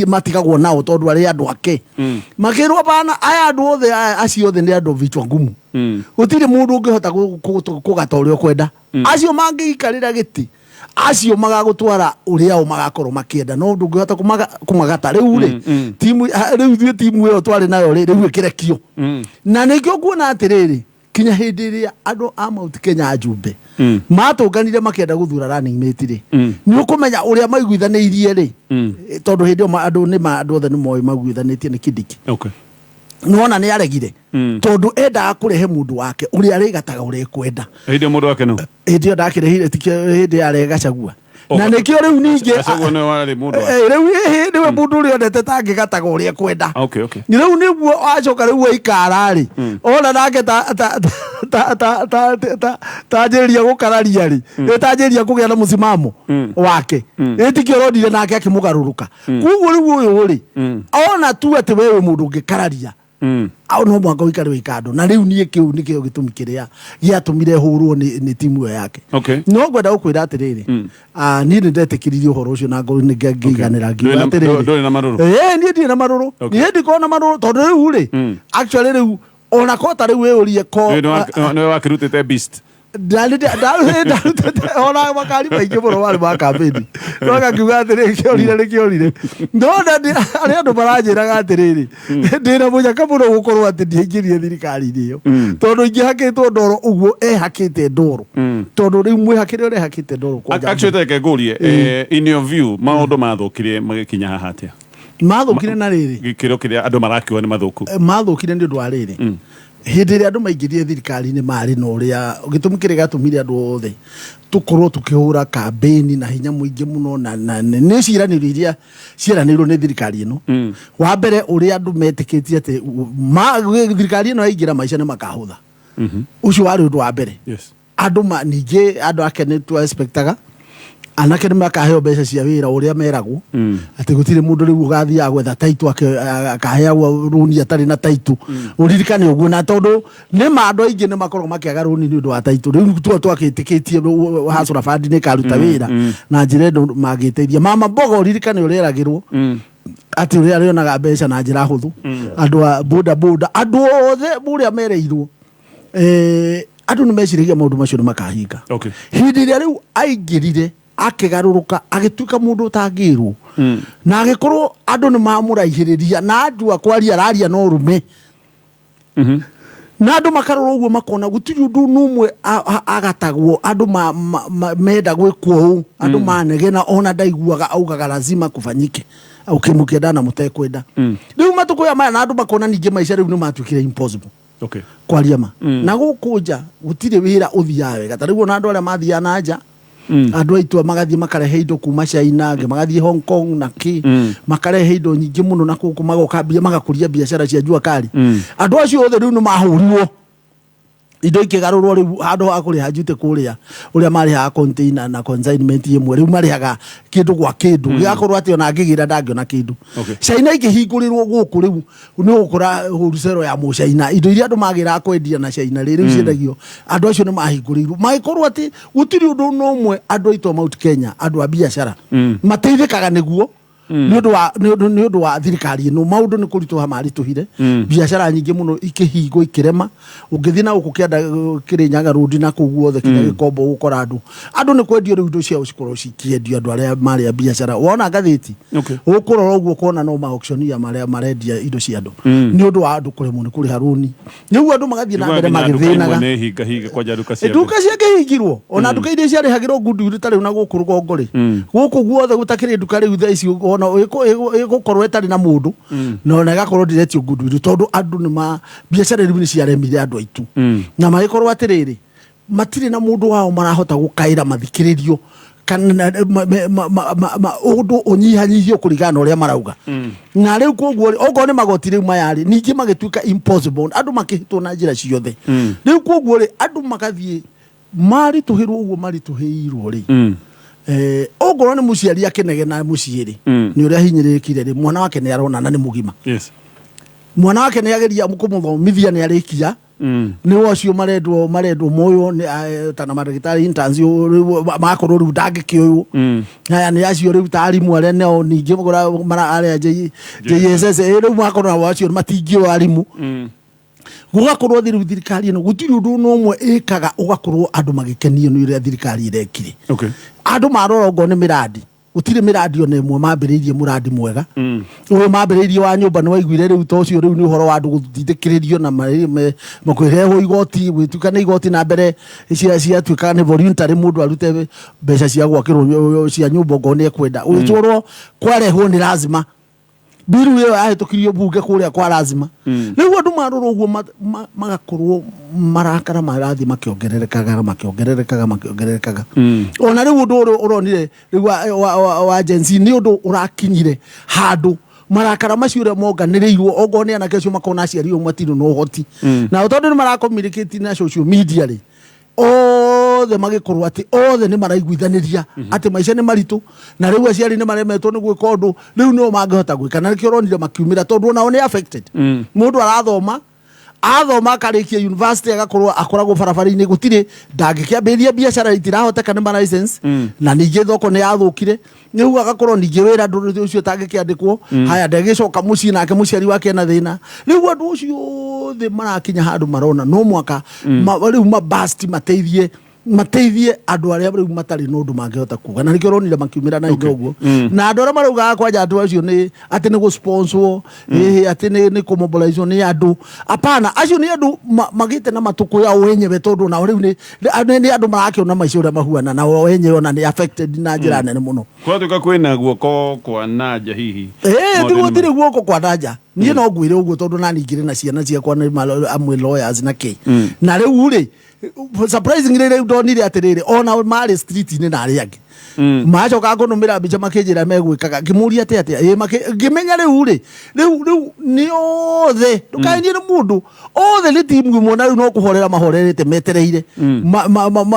matigagwo nao tondũ arĩ andũ ake, makĩrwo bana aya andũ othe aya, acio othe nĩ andũ vichwa ngumu, gũtirĩ mũndũ ũngĩhota kũgata ũrĩa ũkwenda. Acio mangĩikarĩra gĩtĩ, acio magagũtwara ũrĩa o magakorwo makĩenda, no ndũngĩhota kũmagata. Rĩu rĩ, timu rĩu ithuĩ timu ĩyo twarĩ nayo rĩ, rĩu ĩkĩrekio. Na nĩkĩo kuona atĩrĩrĩ, kinya hĩndĩ ĩrĩa andũ a Mount Kenya njumbe matũnganire makĩenda gũthura running mate rĩ, nĩ ũkũmenya ũrĩa maiguithanĩirie rĩ, tondũ hĩndĩ ĩyo andũ nĩ andũ othe nĩ moĩ maiguithanĩtie nĩ Kindiki. Nĩwona nĩ aregire, tondũ endaga kũrehe mũndũ wake ũrĩa arĩgataga ũrĩa ekwenda. Hĩndĩ ĩyo mũndũ wake no Hĩndĩ ĩyo ndakĩrehire, tikĩo hĩndĩ yarĩ Gachagua, na nĩkĩo rĩu ningĩ Gachagua nĩwe warĩ mũndũ wake. Rĩu nĩwe mũndũ ũrĩa ondete tangĩgataga ũrĩa ekwenda. Okay. Rĩu nĩguo acoka rĩu aikara rĩ, ona nake ta ta ta ta ta ta tanjĩrĩria gũkararia rĩ, ĩtanjĩrĩria kũgĩa na mũsimamo wake, ĩtikĩo ũronire nake akĩmũgarũrũka. Koguo rĩu ũyũ rĩ, ona tu atĩ we wĩ mũndũ ũngĩkararia, au no mũhaka ũikare wĩ kando. Na rĩu niĩ kĩu nĩkĩo gĩtũmi kĩrĩa gĩatũmire hũrwo nĩ timu ĩyo yake. No ngwenda gũkwĩra atĩrĩrĩ, niĩ nĩ ndetĩkĩririe ũhoro ũcio na ngoro nĩ ngĩiganĩra, ngiuga atĩrĩrĩ, Ndũrĩ na marũrũ? Niĩ ndirĩ na marũrũ. Niĩ ndikoragwo na marũrũ, tondũ rĩu rĩ, actually rĩu ona ko ta rĩu wĩyũrie ko Nĩwe wakĩrutĩte beast. Ndarutĩte ona makari maingĩ mũno marĩ ma kambĩni, no ngakiuga atĩrĩ, kĩorire nĩ kĩorire. No arĩa andũ maranjĩraga atĩrĩrĩ, ndĩna mũnyaka mũno gũkorwo atĩ ndiaingĩrire thirikari-inĩ ĩyo, tondũ ingĩhakĩtwo ndoro ũguo ehakĩte ndoro, tondũ rĩu mwĩhakĩre ũrĩa ehakĩte ndoro kwanja. Actually, reke ngũrie, in your view, maũndũ mathũkire magĩkinya haha atĩa? Mathũkire na rĩrĩ, Gĩkĩro kĩrĩa andũ marakiuga nĩ mathũku. Mathũkire nĩ ũndũ wa rĩrĩ, hĩndĩ ĩrĩa andũ maingĩrire thirikari-inĩ marĩ na ũrĩa gĩtũmi kĩrĩa gĩatũmire andũ othe tũkorwo tũkĩhũra kambĩni na hinya mũingĩ mũno, na nĩ ciĩranĩro iria ciĩranĩirwo nĩ thirikari ĩno. Wa mbere, ũrĩa andũ metĩkĩtie atĩ thirikari ĩno yaingĩra maica nĩ makahũtha, ũcio warĩ ũndũ wa mbere. Andũ ma ningĩ andũ ake nĩ twa expectaga anake nĩ makaheo mbeca cia wĩra ũrĩa meragwo, atĩ gũtirĩ mũndũ rĩu ũgathiaga gwetha taitũ akaheagwo rũni atarĩ na taitũ. Ũririkane ũguo, na tondũ nĩ ma andũ aingĩ nĩ makoragwo makĩaga rũni nĩ ũndũ wa taitũ, rĩu tuo twakĩtĩkĩtie Hustler Fund nĩ ĩkaruta wĩra na njĩra ĩno mangĩteithia mama mboga. Ũririkane ũrĩa eragĩrwo atĩ ũrĩa arĩonaga mbeca na njĩra hũthũ, andũ a boda boda, andũ othe ũrĩa mereirwo, andũ nĩ meciragia maũndũ macio nĩ makahinga. Hĩndĩ ĩrĩa rĩu aingĩrire, akĩgarũrũka, agĩtuĩka mũndũ ũtangĩrwo, na agĩkorwo andũ nĩ mamũraihĩrĩria, na andũ akwaria araria no ũrũme, na andũ makarora ũguo makona gũtirĩ ũndũ n'ũmwe agatagwo. Andũ menda gwĩkwo ũũ, andũ manegena, ona ndaiguaga, augaga lazima kufanyike, ũkĩmũkĩenda na mũtekwenda. Rĩu matukũ ya maya, na andũ makona ningĩ maica rĩu nĩ matuĩkire impossible kwaria ma. Na gũkũ nja gũtirĩ wĩra ũthiaga wega, ta rĩu ona andũ arĩa mathiaga na nja, andũ aitũ magathiĩ makarehe indo kuma China, angĩ magathiĩ Hong Kong na kĩ, makarehe indo nyingĩ mũno na kũkũ magoka mbia magakũria biacara cia jua kali. Andũ acio othe rĩu nĩ mahũrirwo, indo ikĩgarũrwo. Rĩu handũ ha kũrĩha duty kũrĩa ũrĩa marĩhaga container na consignment ĩmwe, rĩu marĩhaga kĩndũ gwa kĩndũ, gĩgakorwo atĩ ona angĩgĩra ndangĩona kĩndũ. China ikĩhingũrĩrwo gũkũ, rĩu nĩ ũgũkora wholesale ya mũchaina, indo iria andũ magĩraga kwendia na China rĩ, rĩu ciendagio. Andũ acio nĩ mahingũrĩirwo, magĩkorwo atĩ gũtirĩ ũndũ na ũmwe andũ aitũ a Mount Kenya, andũ a biacara, mateithĩkaga nĩguo nĩ ũndũ wa thirikari ĩno. Maũndũ nĩ kũritũha maritũhire, biacara nyingĩ mũno ikĩhingwo, ikĩrema. Ũngĩthiĩ na gũkũ kĩanda Kĩrĩnyaga road na kũu guothe kinya Gĩkombo, ũgũkora andũ nĩ kwendio. Rĩu indo ciao cikorwo cikĩendio, andũ arĩa marĩ a biacara, wona ngathĩti, ũkũrora ũguo ũkona no ma auctioneer marĩa marendia indo cia andũ, nĩ ũndũ wa andũ kũremwo nĩ kũrĩha rũni. Nĩguo andũ magathiĩ na mbere magĩthĩnaga. Nĩ hinga hinga kwanja nduka cia Nduka ciakĩhingirwo, ona nduka iria ciarĩhagĩrwo goodwill, ta rĩu na gũkũ rũgongo rĩ, gũkũ guothe gũtakĩrĩ nduka rĩu thaa ici ona ĩgũkorwo ĩtarĩ na mũndũ, na ona ĩgakorwo ndĩretio goodwill, tondũ andũ nĩ ma biacara rĩu nĩ ciaremire andũ aitũ, na magĩkorwo atĩrĩrĩ, matirĩ na mũndũ wao marahota gũkaĩra mathikĩrĩrio, kana ũndũ ũnyihanyihio kũringana na ũrĩa marauga. Na rĩu koguo rĩ, okorwo nĩ magoti rĩu maya rĩ, ningĩ magĩtuĩka impossible, andũ makĩhĩtwo na njĩra ciothe. Rĩu koguo rĩ, andũ magathiĩ maritũhĩrwo ũguo maritũhĩirwo rĩ, Okorwo nĩ mũciari akĩnegena mũciĩ rĩ, nĩ ũrĩa ahinyĩrĩrĩkire rĩ, mwana wake nĩ arona na nĩ mũgima. Mwana wake nĩ ageria kũmũthomithia, nĩ arĩkia, nĩ ũcio marendwo marendwo moywo nĩ, ta na mandagĩtarĩ interns, rĩu makorwo rĩu ndangĩkĩoywo. Haya, nĩ acio rĩu ta arimũ arĩa nao ningĩ mara arĩa JSS, rĩu makorwo nao acio matingĩoya arimũ. Gũgakorwo thĩ rĩu thirikari ĩno gũtirĩ ũndũ ona ũmwe ĩkaga ũgakorwo andũ magĩkenio nĩ ũrĩa thirikari ĩrekire. Andũ marora okorwo nĩ mĩrandi, gũtirĩ mĩrandi ona ĩmwe mambĩrĩirie mũrandi mwega. Ũyũ mambĩrĩirie wa nyũmba nĩ waiguire rĩu ta ũcio rĩu nĩ ũhoro wa andũ gũtindĩkĩrĩrio na kwĩrehwo igoti, gwĩtuĩka nĩ igoti, na mbere ciatuĩkaga nĩ voluntary, mũndũ arute mbeca cia gwakĩrwo cia nyũmba okorwo nĩ ekwenda. Ũgĩtwarwo kwarehwo nĩ lazima biru ĩyo yahĩtũkirio bunge kũrĩa kwa lazima. Rĩu andũ marora ũguo magakorwo marakara marathiĩ makĩongererekaga, makĩongererekaga, makĩongererekaga. Ona rĩu ũndũ ũrĩa ũronire rĩu wa Gen Z nĩ ũndũ ũrakinyire handũ marakara macio ũrĩa monganĩrĩirwo, okorwo nĩ anake acio makona aciari o matirĩ na ũhoti. Na tondũ nĩ maracommunicate na social media rĩ, othe magĩkorwo atĩ othe nĩ maraiguithanĩria atĩ maica nĩ maritũ, na rĩu aciari nĩ maremetwo nĩ gwĩka ũndũ rĩu nĩo mangĩhota gwĩka, na nĩkĩo ũronire makiumĩra, tondũ onao nĩ affected. Mũndũ arathoma, athoma akarĩkia university, agakorwo akoragwo barabara-inĩ, gũtirĩ ndangĩkĩambĩrĩria biacara, itirahoteka nĩ ma license. Na ningĩ thoko nĩ yathũkire, rĩu agakorwo ningĩ wĩra ndũrĩ ũcio ũtangĩkĩandĩkwo. Haya, ndegĩcoka mũciĩ, nake mũciari wake ena thĩna. Rĩu andũ ũcio othe marakinya handũ marona no mwaka rĩu mabasti mateithie mateithie andũ arĩa rĩu matarĩ na ũndũ mangĩhota kuga, na nĩkĩo ũronire makiumĩra na indo ũguo. Na andũ arĩa maraugaga kwanja andũ acio nĩ atĩ nĩ gũsponsor, ĩhĩ, atĩ nĩ kũmobilizwo nĩ andũ, apana, acio nĩ andũ magĩte na matũkũ yao wenyewe, tondũ nao rĩu nĩ andũ marakĩona maica ũrĩa mahuana, na o wenyewe ona nĩ affected na njĩra nene mũno. Kwatuĩka kwĩna guoko kwa nanja hihi? Ĩĩ, gũtirĩ guoko kwa nanja. Niĩ no ngwĩre ũguo tondũ nani ngĩrĩ na ciana ciakwa nĩ amwe lawyers na kĩ. Na rĩu rĩ, surprisingly, rĩu ndonire atĩrĩrĩ, ona marĩ street-inĩ na arĩa angĩ macoka kũnũmĩra mbica makĩnjĩra megwĩkaga, ngĩmũria atĩ atĩa, ĩ ngĩmenya rĩu rĩ, rĩu nĩ othe, ndũkaenie nĩ mũndũ, othe nĩ timu ĩmwe, na rĩu no kũhorera mahorerete metereire,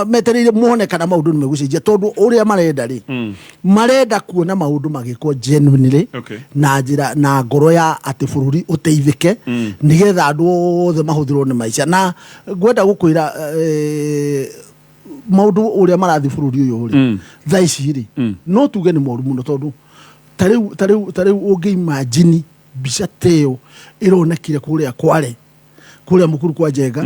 metereire mone kana maũndũ nĩ megũcenjia, tondũ ũrĩa marenda rĩ, marenda kuona maũndũ magĩkwo genuinely na njĩra na ngoro ya atĩ bũrũri ũteithĩke, nĩgetha andũ othe mahũthĩrwo nĩ maica. Na ngwenda gũkwĩra, maũndũ ũrĩa marathiĩ bũrũri ũyũ rĩ, thaa ici rĩ, no tuge nĩ moru mũno, tondũ ta rĩu ũngĩimagine mbica ta ĩyo ĩronekire kũrĩa Kware, kũrĩa Mũkuru kwa Njenga,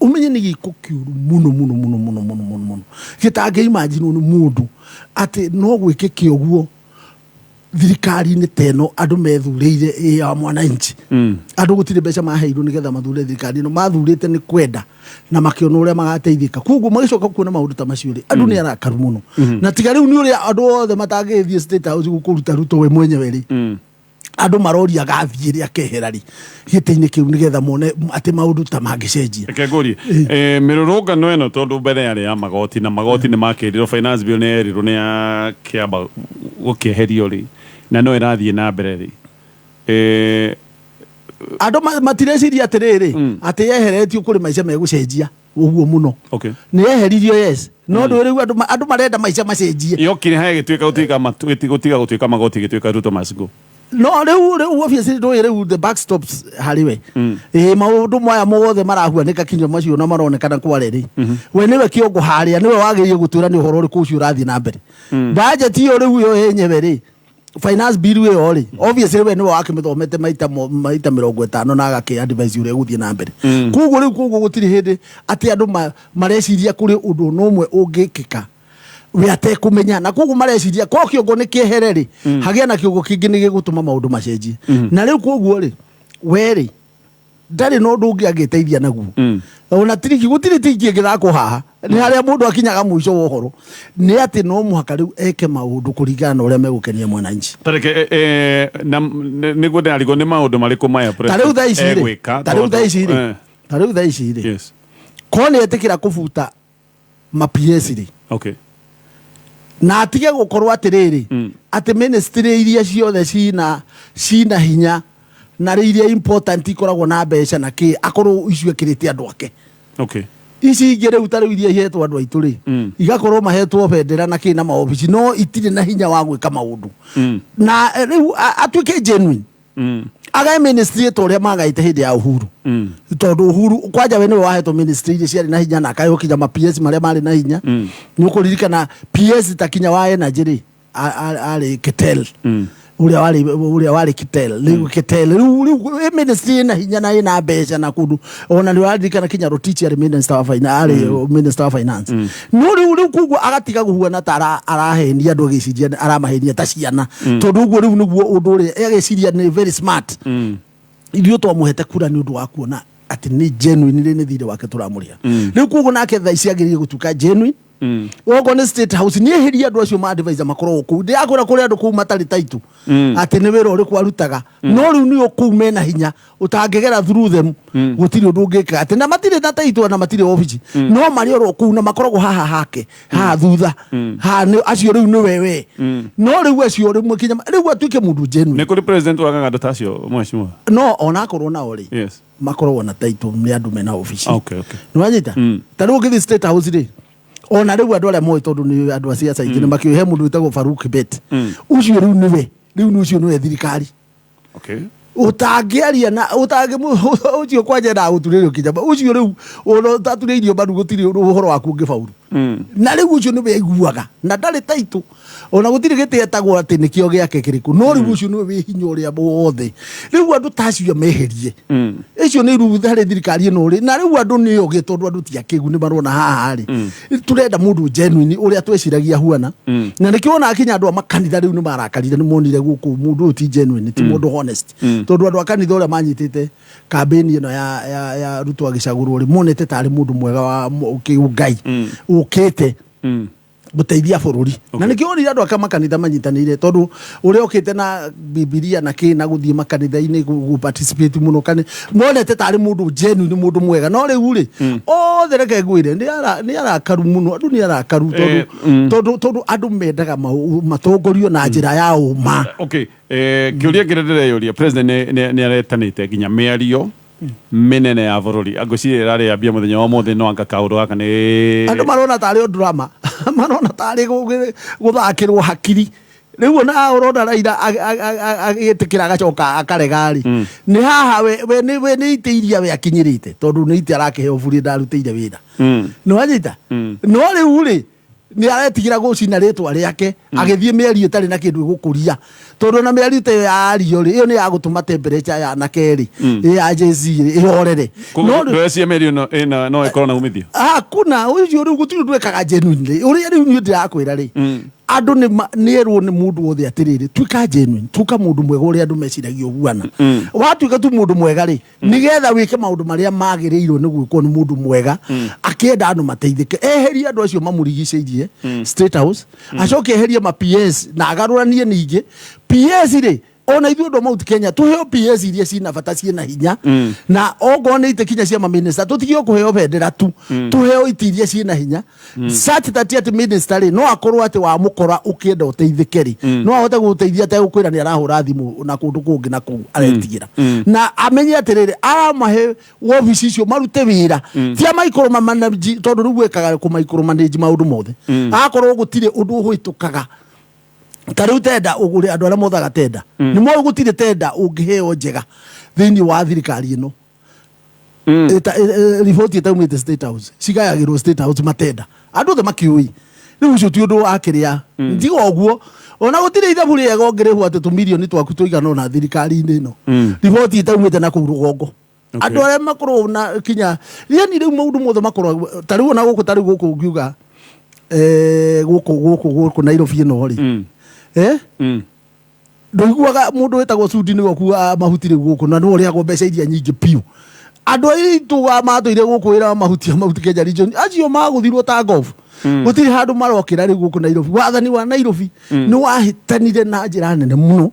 ũmenye nĩ gĩko kĩũru mũno mũno mũno mũno mũno mũno mũno gĩtangĩimaginwo nĩ mũndũ atĩ no gwĩkĩke ũguo thirikari-inĩ ta ĩno andũ methurĩire, ĩ ya mwananchi. Andũ gũtirĩ mbeca maheirwo nĩgetha mathure thirikari ĩno, mathurĩte nĩ kwenda na makĩona ũrĩa magateithĩka. Koguo magĩcoka kuona maũndũ ta macio rĩ, andũ nĩ arakaru mũno. Na tiga rĩu nĩ ũrĩa andũ othe matangĩthiĩ State House kũruta Ruto we mwenyewe rĩ, andũ maroria gathiĩ rĩ, akehera rĩ gĩtĩ-inĩ kĩu, nĩgetha mone atĩ maũndũ ta mangĩcenjia. Reke ngũrie, mĩrũrũngano ĩno, tondũ mbere yarĩ ya magoti, na magoti nĩ makĩrirwo, finance bill nĩ yerirwo nĩ yakĩamba gũkĩeherio rĩ, na no ĩrathiĩ na mbere rĩ, Andũ matireciria atĩrĩrĩ, atĩ yeheretio kũrĩ maica megũcenjia ũguo mũno. Nĩ yeheririo, yes, no ndũ rĩu andũ marenda maica macenjie. Yokire haya gĩtuĩka gũtuĩka gũtiga gũtuĩka magoti, gĩtuĩka Ruto must go. No rĩu obviously ndũĩ rĩu the buck stops harĩ we. Ĩĩ, maũndũ maya mothe marahuanĩka kinya macio na maronekana kware rĩ, we nĩwe kĩongo harĩa, nĩwe wagĩrĩire gũtwĩra nĩ ũhoro ũrĩkũ ũcio ũrathiĩ na mbere. Budget ĩyo rĩu ĩyo yenyewe rĩ, finance bill ĩyo rĩ, obviously we nĩwe wakĩmĩthomete maita 50 na agakĩ advise ũrĩa ĩgũthiĩ na mbere. Koguo rĩu, koguo gũtirĩ hĩndĩ atĩ andũ mareciria kũrĩ ũndũ ona ũmwe ũngĩkĩka we atekũmenya, na koguo mareciria ko kĩongo nĩ kĩehere rĩ, hagĩa na kĩongo kĩngĩ nĩ gĩgũtũma maũndũ macenjie. Na rĩu koguo rĩ, we rĩ, ndarĩ na ũndũ ũngĩ angĩteithia naguo. Ona tiriki gũtirĩ tiki ĩngĩthakwo haha, nĩ harĩa mũndũ akinyaga mũico wa ũhoro nĩ atĩ no mũhaka rĩu eke maũndũ kũringana na ũrĩa megũkenia mwananchi. Tareke na nĩguo ndĩrarigwo nĩ maũndũ marĩkũ maya ta rĩu thaa ici rĩ egwĩka. Ta rĩu thaa ici rĩ, ta rĩu thaa ici rĩ, ko nĩ etĩkĩra kũbuta ma PS rĩ, na atige gũkorwo atĩrĩrĩ, atĩ ministry iria ciothe cina hinya na rĩ iria important ikoragwo na mbeca na kĩ, akorwo icio ekĩrĩte andũ ake. Ici ingĩ rĩu ta rĩu iria ihetwo andũ aitũ rĩ, igakorwo mahetwo bendera na kĩ na maobici, no itirĩ na hinya wa gwĩka maũndũ. Na rĩu atuĩke genuine, agae ministry ta ũrĩa magaĩte hĩndĩ ya Uhuru, tondũ Uhuru kwanja we nĩwe wahetwo ministry iria ciarĩ na hinya, na akaheo kinya ma PS marĩa marĩ na hinya. Nĩ ũkũririkana PS ta kinya wa energy rĩ, arĩ Ketel, ũrĩa warĩ Ketel. Rĩu Ketel rĩu ĩ ministry ĩna hinya na ĩna mbeca na kũndũ. Ona nĩ ũraririkana kinya Rotich arĩ minister wa finance, arĩ minister wa finance. No rĩu koguo agatiga gũhuana ta arahenia andũ, agĩciria aramahenia ta ciana, tondũ ũguo rĩu nĩguo ũndũ ũrĩa agĩciria nĩ very smart. Ithuĩ twamũhete kura nĩ ũndũ wa kuona atĩ nĩ genuine rĩ, nĩ thirĩ wake tũramũrĩha. Rĩu koguo nake thaa ici agĩrĩire gũtuĩka genuine. Okorwo nĩ State House, nĩ eherie andũ acio ma advisor makorwo kũu. Ndĩrakwĩra kũrĩ andũ kũu matarĩ taitũ atĩ nĩ wĩra ũrĩkũ arutaga, no rĩu nĩo kũu mena hinya ũtangĩgera through them, gũtirĩ ũndũ ũngĩka, atĩ na matirĩ na taitũ na matirĩ obici, no marĩ oro kũu na makoragwo haha hake haha thutha haha acio rĩu nĩ wewe. No rĩu acio rĩmwe kinya rĩu atuĩke mũndũ genuine. Nĩ kũrĩ president wagaga andũ ta acio, mheshimiwa? No onakorwo nao rĩ, makoragwo na taitũ, nĩ andũ mena obici. Nĩwanyita? Ta rĩu ũngĩthiĩ State House rĩ, ona rĩu andũ arĩa moĩ, tondũ nĩ andũ a ciaca aingĩ nĩ makĩũĩ, he mũndũ wĩtagwo Faruk Kibet. Ũcio rĩu nĩwe, rĩu nĩ ũcio nĩwe thirikari. Ũtangĩaria na ũtangĩ ũcio kwanja endaga gũturĩrio kinya ũcio rĩu ona ũtaturĩirio mbaru, gũtirĩ ũhoro waku ũngĩbauru. Na rĩu ũcio nĩwe aiguaga na ndarĩ taitũ, ona gũtirĩ gĩtĩ etagwo atĩ nĩkĩo gĩake kĩrĩkũ, no rĩu ũcio nĩwe wĩ hinya ũrĩa wothe. Rĩu andũ ta acio meherie icio nĩ ruru harĩ thirikari ĩno rĩ. Na rĩu andũ nĩ ogĩ, tondũ andũ ti akĩgu, nĩ marona haha rĩ, tũrenda mũndũ genuine ũrĩa tweciragia huana. Na nĩkĩo wonaga kinya andũ a makanitha rĩu nĩ marakarire, nĩ monire gũkũ mũndũ ũyũ ti genuine, ti mũndũ honest, tondũ andũ a kanitha ũrĩa manyitĩte kambĩni ĩno ya Ruto agĩcagũrwo rĩ, monete tarĩ mũndũ mwega wa kĩũngai ũkĩte gũteithia bũrũri. Na nĩkĩo wonire andũ aka makanitha manyitanĩire, tondũ ũrĩa ũkĩte na Bibilia na kĩ na gũthiĩ makanitha-inĩ gũ participate mũno monete tarĩ mũndũ genuine, mũndũ mwega. No rĩu rĩ, othe reke ngwĩre nĩ arakaru mũno, andũ nĩ arakaru, tondũ tondũ andũ mendaga matongorio na njĩra ya ũma. Okay, kĩũria kĩrĩa ndĩreyũria, president nĩ aretanĩte nginya mĩario mĩnene ya bũrũri, angwĩciria ĩrarĩ yambia mũthenya wa ũmũthĩ, no anga kaũndũ gaka nĩ Andũ marona tarĩ o drama, marona tarĩ gũthakĩrwo hakiri. Rĩu ona ũrona Raila agĩtĩkĩra agacoka akarega rĩ, nĩ haha we nĩ itĩ iria we akinyĩrĩte, tondũ nĩ itĩ arakĩheo buri ndarutĩire wĩra. Nĩ wanyita? No rĩu rĩ, nĩ aretigĩra gũcina rĩtwa rĩake agĩthiĩ mĩario ĩtarĩ na kĩndũ ĩgũkũria, tondũ ona mĩario ta ĩyo yario rĩ, ĩyo nĩ ya gũtũma temperature ya anake rĩ, ĩ ya Gen Z rĩ, ĩhorere. No Ndweci mĩario ĩno ĩna no ĩkorwo na umithio? Hakuna ũcio rĩu gũtirĩ ũndũ ekaga genuinely. Ũrĩa rĩu niĩ ndĩrakwĩra rĩ, andũ nĩ erwo nĩ mũndũ wothe atĩrĩrĩ, tuĩka genuine, tuĩka mũndũ mwega ũrĩa andũ meciragia ũguana. Watuĩka tu mũndũ mwega rĩ, nĩgetha wĩke maũndũ marĩa magĩrĩirwo nĩ gwĩkwo nĩ mũndũ mwega akĩenda andũ mateithĩke. Eherie andũ acio mamũrigicĩirie State House, acoke eherie ma PS na agarũranie. Ningĩ PS rĩ, ona ithuĩ andũ a Mount Kenya tũheo PS iria ciĩna bata, ciĩna hinya, na ongorwo nĩ itĩ kinya cia maminista, tũtige kũheo bendera tu, tũheo itĩ iria ciĩna hinya, such that atĩ minister rĩ, no akorwo atĩ wamũkora ũkĩenda ũteithĩke rĩ, no ahote gũgũteithia ategũkwĩra nĩ arahũra thimũ na kũndũ kũngĩ na kũu aretigĩra, na amenye atĩrĩrĩ, aramahe wobici icio marute wĩra, ti a micromanage, tondũ rĩu wĩkaga kũ micromanage maũndũ mothe. Akorwo gũtirĩ ũndũ ũhĩtũkaga ta rĩu tenda ũgũre, andũ arĩa mothaga tenda nĩ moĩ gũtirĩ tenda ũngĩheo njega thĩinĩ wa thirikari ĩno. Riboti ĩtaumĩte State House, cigayagĩrwo State House matenda, andũ othe makĩũĩ. Rĩu ũcio ti ũndũ wa kĩrĩa tiga ũguo, ona gũtirĩ ithabu rĩega ũngĩrĩhwo atĩ tũmirioni twaku tũigana ũna thirikari-inĩ ĩno, riboti ĩtaumĩte na kũu rũgongo. Andũ arĩa makoragwo na kinya yani rĩu maũndũ mothe makoragwo ta rĩu ona gũkũ, ta rĩu gũkũ ngiuga gũkũ Nairobi ĩno rĩ, ndũiguaga mũndũ wĩtagwo Sudi nĩwe ũkuaga mahuti rĩu gũkũ, na nĩwe ũrĩhagwo mbeca iria nyingĩ biũ. Andũ aitũ a matũire gũkũ wĩra wa mahuti a Mount Kenya region acio magũthirwo ta golf, gũtirĩ handũ marokĩra rĩu gũkũ Nairobi. Wathani wa Nairobi nĩ wahĩtanire na njĩra nene mũno,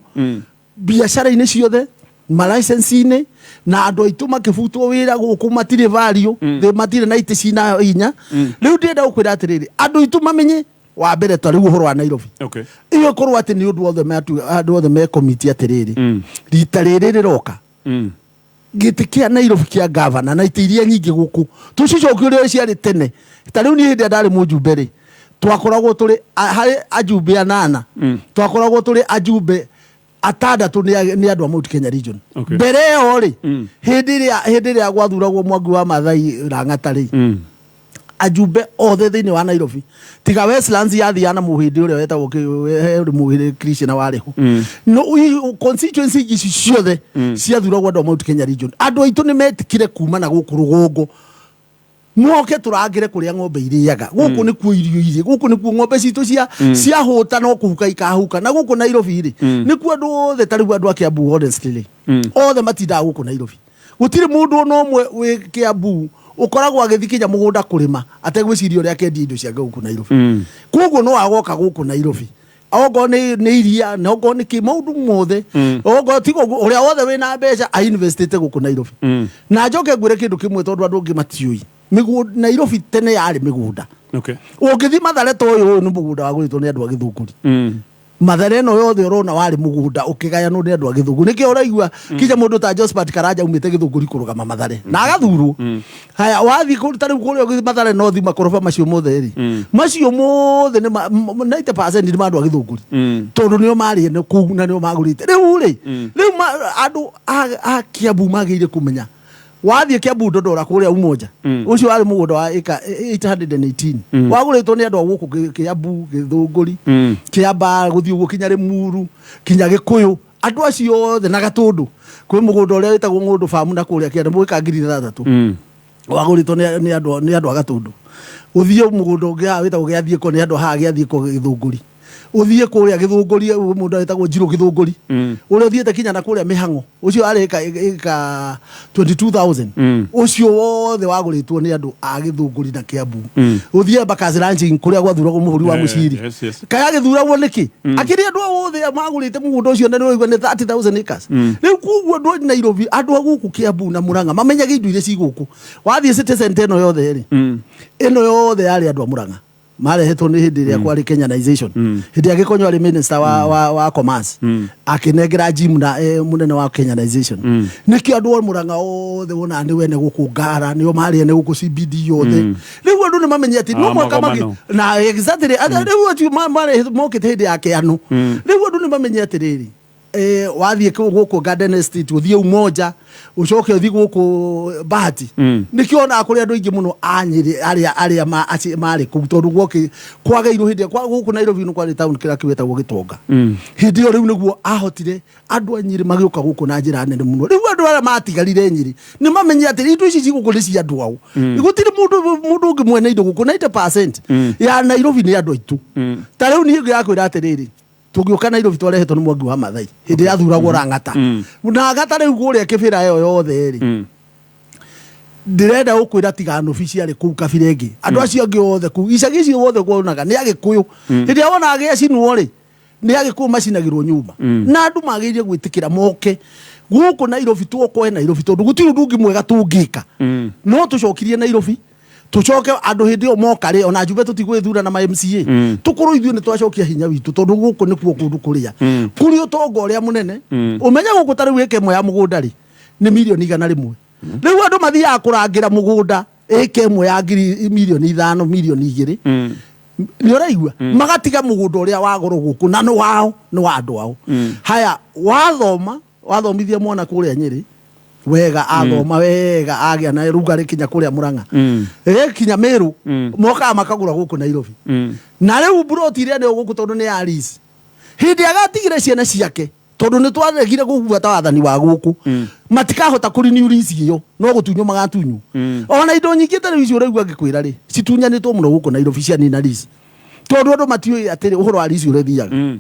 biacara-inĩ ciothe, malaicensi-inĩ, na andũ aitũ makĩbutwo wĩra gũkũ, matirĩ value, matirĩ na itĩ cina hinya. Rĩu ndĩrenda gũkwĩra atĩrĩrĩ, andũ aitũ mamenye wa mbere ta rĩu ũhoro wa Nairobi iyo ĩkorwo atĩ nĩ ũndũ othe andũ othe me komiti atĩrĩrĩ, rita rĩrĩ rĩroka. Gĩtĩ kĩa Nairobi kĩa gavana na itĩ iria nyingĩ gũkũ tũcicokie ũrĩa ciarĩ tene. Ta rĩu niĩ hĩndĩ ĩrĩa ndarĩ mũjumbe rĩ, twakoragwo tũrĩ harĩ ajumbe anana, twakoragwo tũrĩ ajumbe atandatũ nĩ andũ a Mount Kenya region. Mbere ĩyo rĩ, hĩndĩ ĩrĩa gwathuragwo Mwangi wa Maathai Lang'ata rĩ, ajumbe othe thĩinĩ wa Nairobi tiga Westlands yathiaga na mũhĩndĩ ũrĩa wetagwo mũhĩndĩ Krishna warĩ ho. No constituency ici ciothe ciathuragwo andũ a Mount Kenya region. Andũ aitũ nĩ metikire kuma na gũkũ rũgongo moke tũrangĩre kũrĩa ng'ombe irĩaga. Gũkũ nĩkuo irio irĩ, gũkũ nĩkuo ng'ombe citũ cia ciahũta no kũhuka ikahuka. Na gũkũ Nairobi rĩ, nĩkuo andũ othe, ta rĩu andũ a Kiambu honestly rĩ, othe matindaga gũkũ Nairobi. Gũtirĩ mũndũ ona ũmwe wĩ Kiambu ũkoragwo agĩthiĩ kinya mũgũnda kũrĩma ategwĩciria ũrĩa akendia indo ciake gũkũ Nairobi. Koguo no agoka gũkũ Nairobi, okorwo nĩ iria na okorwo nĩ kĩ maũndũ mothe, okorwo tiga ũguo, ũrĩa wothe wĩna mbeca ainvestĩte gũkũ Nairobi. Na njoke ngwĩre kĩndũ kĩmwe, tondũ andũ angĩ matiũĩ, Nairobi tene yarĩ mĩgũnda. Ũngĩthiĩ Mathare ta ũyũ, ũyũ nĩ mũgũnda wagũrĩtwo nĩ andũ a Gĩthũngũri. Mathare ĩno yothe ũrona warĩ mũgũnda ũkĩgayanwo nĩ andũ a Gĩthũngũri. Nĩkĩo ũraigua kinya mũndũ ta Josephat Karanja aumĩte Gĩthũngũri kũrũgama Mathare na agathurwo. Haya, wathiĩ ta rĩu kũrĩa ũgĩthiĩ Mathare North, makoroba macio mothe rĩ, macio mothe nĩ 90% nĩ ma andũ a Gĩthũngũri, tondũ nĩo marĩ ene kũu na nĩo magũrĩte. Rĩu rĩ, rĩu andũ a Kiambu magĩrĩire kũmenya, wathiĩ Kiambu Ndondora kũrĩa Umoja, ũcio warĩ mũgũnda wa ĩka 818, wagũrĩtwo nĩ andũ a gũkũ Kiambu, Gĩthũngũri, Kĩambaa, gũthiĩ ũguo kinya Rĩmuru, kinya Gĩkũyũ, andũ acio othe na Gatũndũ. Kwĩ mũgũnda ũrĩa wĩtagwo Ng'ũndũ Farm na kũrĩa kĩanda mũgĩka 6000, wagũrĩtwo nĩ andũ a Gatũndũ. Ũthiĩ mũgũnda ũngĩ haha wĩtagwo Gĩathiĩko, nĩ andũ haha Gĩathiĩko Gĩthũngũri. Ũthiĩ kũrĩa Gĩthũngũri, mũndũ wĩtagwo Njirũ Gĩthũngũri, ũrĩa ũthiĩte kinya na kũrĩa Mĩhang'o, ũcio warĩ ĩka 22,000, ũcio wothe wagũrĩtwo nĩ andũ a Gĩthũngũri na Kiambu. Ũthiĩ Embakasi Ranching kũrĩa gwathuragwo mũhũri wa mũciri, kaya agĩthuragwo nĩkĩ akĩrĩ andũ ao othe magũrĩte mũgũnda ũcio, na nĩũraigua nĩ 30,000 acres. Rĩu koguo andũ a Nairobi, andũ a gũkũ Kiambu na Murang'a mamenyage indo iria ci gũkũ. Wathiĩ city center ĩno yothe rĩ, ĩno yothe yarĩ andũ a Murang'a, marehetwo nĩ hĩndĩ ĩrĩa kwarĩ Kenyanization, hĩndĩ ĩrĩa Gĩkonyo arĩ minister wa commerce, akĩnengera Jim na mũnene wa Kenyanization. Nĩkĩo andũ a Murang'a othe wonaga nĩ wene gũkũ Ngara, nĩo marĩ ene gũkũ CBD yothe. Rĩu andũ nĩ mamenye atĩ no Ah, mũhaka magomano. Na exactly, rĩu acio mokĩte hĩndĩ ya kĩano. Rĩu andũ nĩ mamenye atĩrĩrĩ, wathiĩ gũkũ Garden Estate, ũthiĩ Umoja, ũcoke ũthiĩ gũkũ Bahati, nĩkĩo onaga kũrĩ andũ aingĩ mũno a Nyĩrĩ arĩa marĩ kũu, tondũ gwokĩ kwagĩirwo hĩndĩ ĩrĩa gũkũ Nairobi nĩ kwarĩ town kĩrĩa kĩwetagwo Gĩtonga. Hĩndĩ ĩyo rĩu nĩguo ahotire andũ a Nyĩrĩ magĩũka gũkũ na njĩra nene mũno. Rĩu andũ arĩa matigarire Nyĩrĩ nĩ mamenye atĩ indo ici ci gũkũ nĩ cia andũ ao. Gũtirĩ mũndũ ũngĩ mwene indo gũkũ. 90% ya Nairobi nĩ andũ aitũ. Ta rĩu niĩ ngĩrakwĩra atĩrĩrĩ, tũgĩũka Nairobi twarehetwo nĩ Mwangi wa Maathai hĩndĩ yathuragwo Lang'ata. Na Ng'ata rĩu kũrĩa kĩbĩra ĩyo yothe rĩ, ndĩrenda gũkwĩra tiga nũbi ciarĩ kũu kabira ĩngĩ, andũ acio angĩ othe kũu icagi icio wothe wonaga nĩ Agĩkũyũ. Hĩndĩ ĩrĩa wonaga gĩacinwo rĩ, nĩ Agĩkũyũ macinagĩrwo nyũmba. Na andũ magĩrĩire gwĩtĩkĩra moke gũkũ Nairobi, tuokoe Nairobi, tondũ gũtirĩ ũndũ ũngĩ mwega tũngĩka no tũcokirie Nairobi, tũcoke andũ hĩndĩ ĩyo moka rĩ, ona njumbe tũtigwĩthura na ma MCA, tũkorwo ithuĩ nĩ twacokia hinya witũ, tondũ gũkũ nĩkuo kũndũ kũrĩa kũrĩ ũtonga ũrĩa mũnene. Ũmenye gũkũ ta rĩu ĩka ĩmwe ya mũgũnda rĩ, nĩ mirioni 100. Rĩu andũ mathiaga kũrangĩra mũgũnda ĩka ĩmwe ya ngiri mirioni 5, mirioni 2, nĩ ũraigua, magatiga mũgũnda ũrĩa wa goro gũkũ na nĩ wao, nĩ wa andũ ao. Haya, wathoma, wathomithia mwana kũrĩa Nyĩrĩ wega, athoma wega, agĩa na rugarĩ kinya kũrĩa Mũrang'a, kinya Meru, mokaga makagũra gũkũ Nairobi. Na rĩu mburoti iria nĩ gũkũ, tondũ nĩ ya lease, hĩndĩ agatigire ciana ciake, tondũ nĩ twaregire gũbuata wathani wa gũkũ, matikahota kũ renew lease ĩyo, no gũtunywo magatunywo. Ona indo nyingĩ ta rĩu icio ũraigua ngĩkwĩra rĩ, citunyanĩtwo mũno gũkũ Nairobi cianina lease, tondũ andũ matiũĩ atĩrĩ ũhoro wa lease ũrĩa ĩthiaga.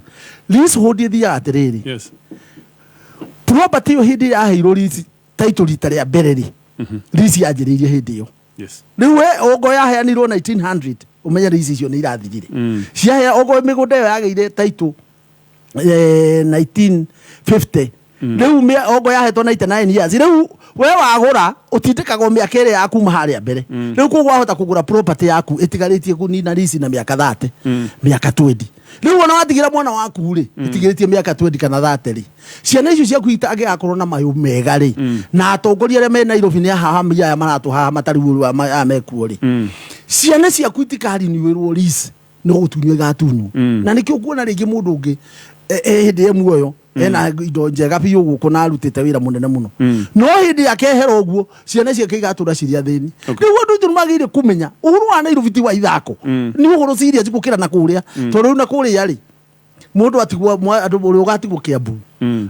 Leasehold ĩthiaga atĩrĩrĩ, property ĩyo hĩndĩ ĩrĩa yaheirwo lease title rita rĩa mbere rĩ, lease yanjĩrĩirie hĩndĩ ĩyo. Rĩu we ongo yaheanirwo 1900, ũmenye lease icio nĩ irathirire. Ciahea ongo mĩgũnda ĩyo yagĩire title 1950, rĩu ongo yahetwo 99 years. Rĩu we wagũra ũtindĩkagwo mĩaka ĩrĩa ya kuma harĩa mbere. Rĩu koguo wahota kũgũra property yaku ĩtigarĩtie kũnina lease na mĩaka 30, mĩaka 20. Rĩu ona watigĩra mwana waku rĩ, itigĩrĩtie mĩaka 20 kana 30 rĩ, ciana icio ciaku itangĩgakorwo na mayũ mega rĩ, na atongoria arĩa me Nairobi nĩ ahahamia aya maratũhahama tarĩu ũrĩa aya mekuo rĩ, ciana ciaku itikariniwĩrwo lease, no gũtunywo igatunywo. Na nĩkĩo ũkuona rĩngĩ mũndũ ũngĩ hĩndĩ ĩ muoyo ena indo njega biũ gũkũ na arutĩte wĩra mũnene mũno, no hĩndĩ akehera ũguo ciana ciake igatũra cirĩ athĩni. Rĩu andũ aitũ nĩmagĩrĩire kũmenya ũhoro wa Nairobi ti wa ithako, nĩ ũhoro serious gũkĩra na kũrĩa, tondũ rĩu na kũrĩa rĩ, mũndũ atigwo andũ ũrĩa ũgatigwo Kiambu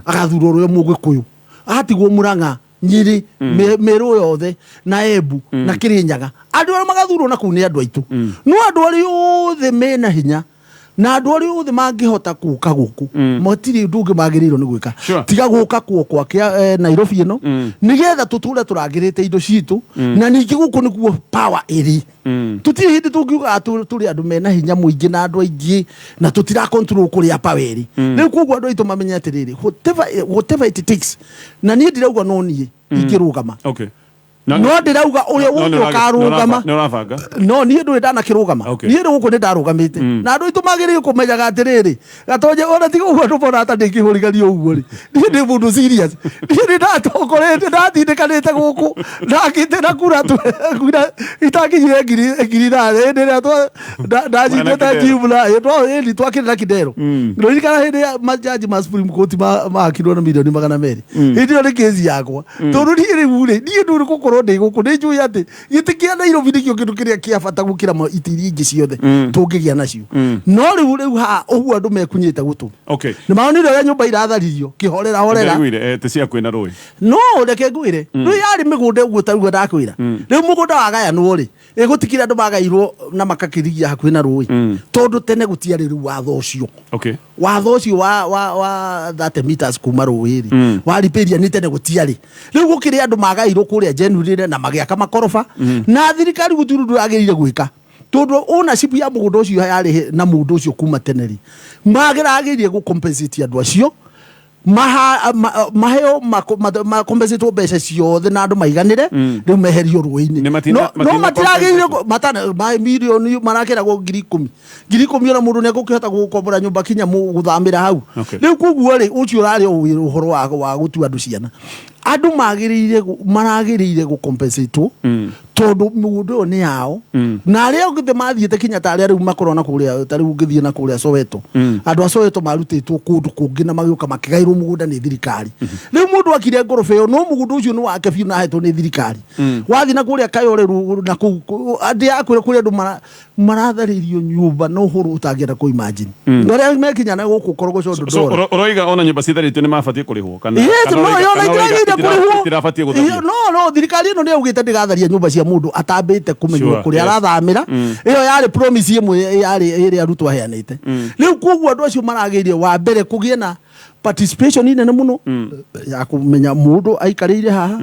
agathurwo ũrĩa Mũgĩkũyũ, atigwo Murang'a, Nyĩrĩ, Meru yothe na Embu na Kĩrĩnyaga, andũ arĩa magathurwo na kũu nĩ andũ aitũ. No andũ arĩa othe mena hinya na andũ arĩa othe mangĩhota gũka gũkũ, matirĩ ũndũ ũngĩ magĩrĩirwo nĩ gwĩka tiga gũka kuo kwa kĩa Nairobi ĩno, nĩgetha tũtũre tũrangĩrĩte indo citũ. Na ningĩ gũkũ nĩkuo power ĩrĩ. Tũtirĩ hĩndĩ tũngiuga tũrĩ andũ mena hinya mũingĩ na andũ aingĩ na tũtira control kũrĩa power ĩrĩ. Rĩu koguo andũ aitũ mamenye atĩrĩrĩ, whatever it takes, na niĩ ndirauga no niĩ ingĩrũgama. No ndĩrauga ũrĩa wothe ũkarũgama. Nĩ ũrabanga? No niĩ ndũrĩ ndanakĩrũgama. Niĩ rĩ, gũkũ nĩ ndarũgamĩte, na andũ aitũ magĩrĩire kũmenyaga atĩrĩrĩ, Gatonye, ona tiga ũguo andũ monaga ta ndĩkĩhũrigania ũguo rĩ, niĩ ndĩ mũndũ serious. Niĩ nĩ ndatongoretie, ndatindĩkanĩte gũkũ ndakĩte na kura kura itakinyire 8,000 hĩndĩ ĩrĩa ndanyitĩte. Kidero. Jumla ĩni twakĩrĩ na Kidero. Ndoririkana hĩndĩ ya majaji ma Supreme Court makirwo na mirioni 200. Hĩndĩ ĩyo nĩ kĩci yakwa, tondũ niĩ rĩu rĩ, niĩ ndũrĩ gũkorwo ndĩ gũkũ, nĩ njũĩ atĩ gĩtĩ kĩa Nairobi nĩkĩo kĩndũ kĩrĩa kĩa bata gũkĩra itĩ iria ingĩ ciothe tũngĩgĩa nacio. No rĩu haha ũguo andũ mekunyĩte gũtũ nĩ maronire ũrĩa nyũmba iratharirio kĩhorera horera. Ndaiguire ti cia kwĩna rũĩ. No reke ngwĩre, rĩu yarĩ mĩgũnda ũguo tarauga ndakwĩra, rĩu mũgũnda wagayanwo rĩ, ĩgũtikĩra andũ magairwo na makakĩrigia hakuhĩ na rũĩ, tondũ tene gũtiarĩ rĩu watho ũcio. Watho ũcio wa 30 meters kuma rũĩ rĩ, wa riparian nĩ tene gũtiarĩ. Rĩu gũkĩrĩ andũ magairwo kũrĩa genuinely na magĩaka makoroba, na thirikari gũtirĩ ũndũ yagĩrĩire gwĩka, tondũ ownership ya mũgũnda ũcio yarĩ na mũndũ ũcio kuma tene rĩ, magĩragĩrĩire gũ compensate andũ acio, maheo compensate mbeca ciothe na andũ maiganĩre, rĩu meherio rũĩ-inĩ. Nĩ No matiragĩrĩire matana ma mirioni marakĩragwo 10,000, 10,000, ona mũndũ nĩegũkĩhota gũkombora nyũmba kinya gũthamĩra hau. Rĩu koguo rĩ, ũcio ũrarĩ o wĩra ũhoro wa gũtua andũ ciana. Andũ magĩrĩire maragĩrĩire gũ-compensate-wo, tondũ mĩgũnda ĩyo nĩ yao, na arĩa othe mathiĩte kinya ta arĩa rĩu makorwo na kũrĩa, ta rĩu ũngĩthiĩ na kũrĩa Soweto, andũ a Soweto marutĩtwo kũndũ kũngĩ na magĩũka makĩgaĩrwo mũgũnda nĩ thirikari. Rĩu mũndũ akire ngoroba ĩyo, no mũgũnda ũcio nĩ wake biũ na ahetwo nĩ thirikari. Wathiĩ na kũrĩa Kayore na kũu ndĩrakwĩra kũrĩa andũ maratharĩrio nyũmba na ũhoro ũtangĩenda kũ imagine. Na arĩa mekinya na gũkũ Korogocho So Ndondora. Ũroiga ona nyũmba citharĩtio nĩ mabatiĩ kũrĩhwo kana Yes, kana no, ũroiga- yo kana ũroiga itiragĩrĩire kũrĩhwo. Itirabatiĩ gũthario? No thirikari ĩno nĩ yaugĩte ndĩgatharia nyũmba cia mũndũ atambĩte kũmenywo kũrĩa arathamĩra. Ĩyo yarĩ promise ĩmwe yarĩ ĩrĩa Ruto aheanĩte. Rĩu koguo andũ acio maragĩrĩire wa mbere kũgĩe na participation nene mũno ya kũmenya mũndũ aikarĩire haha,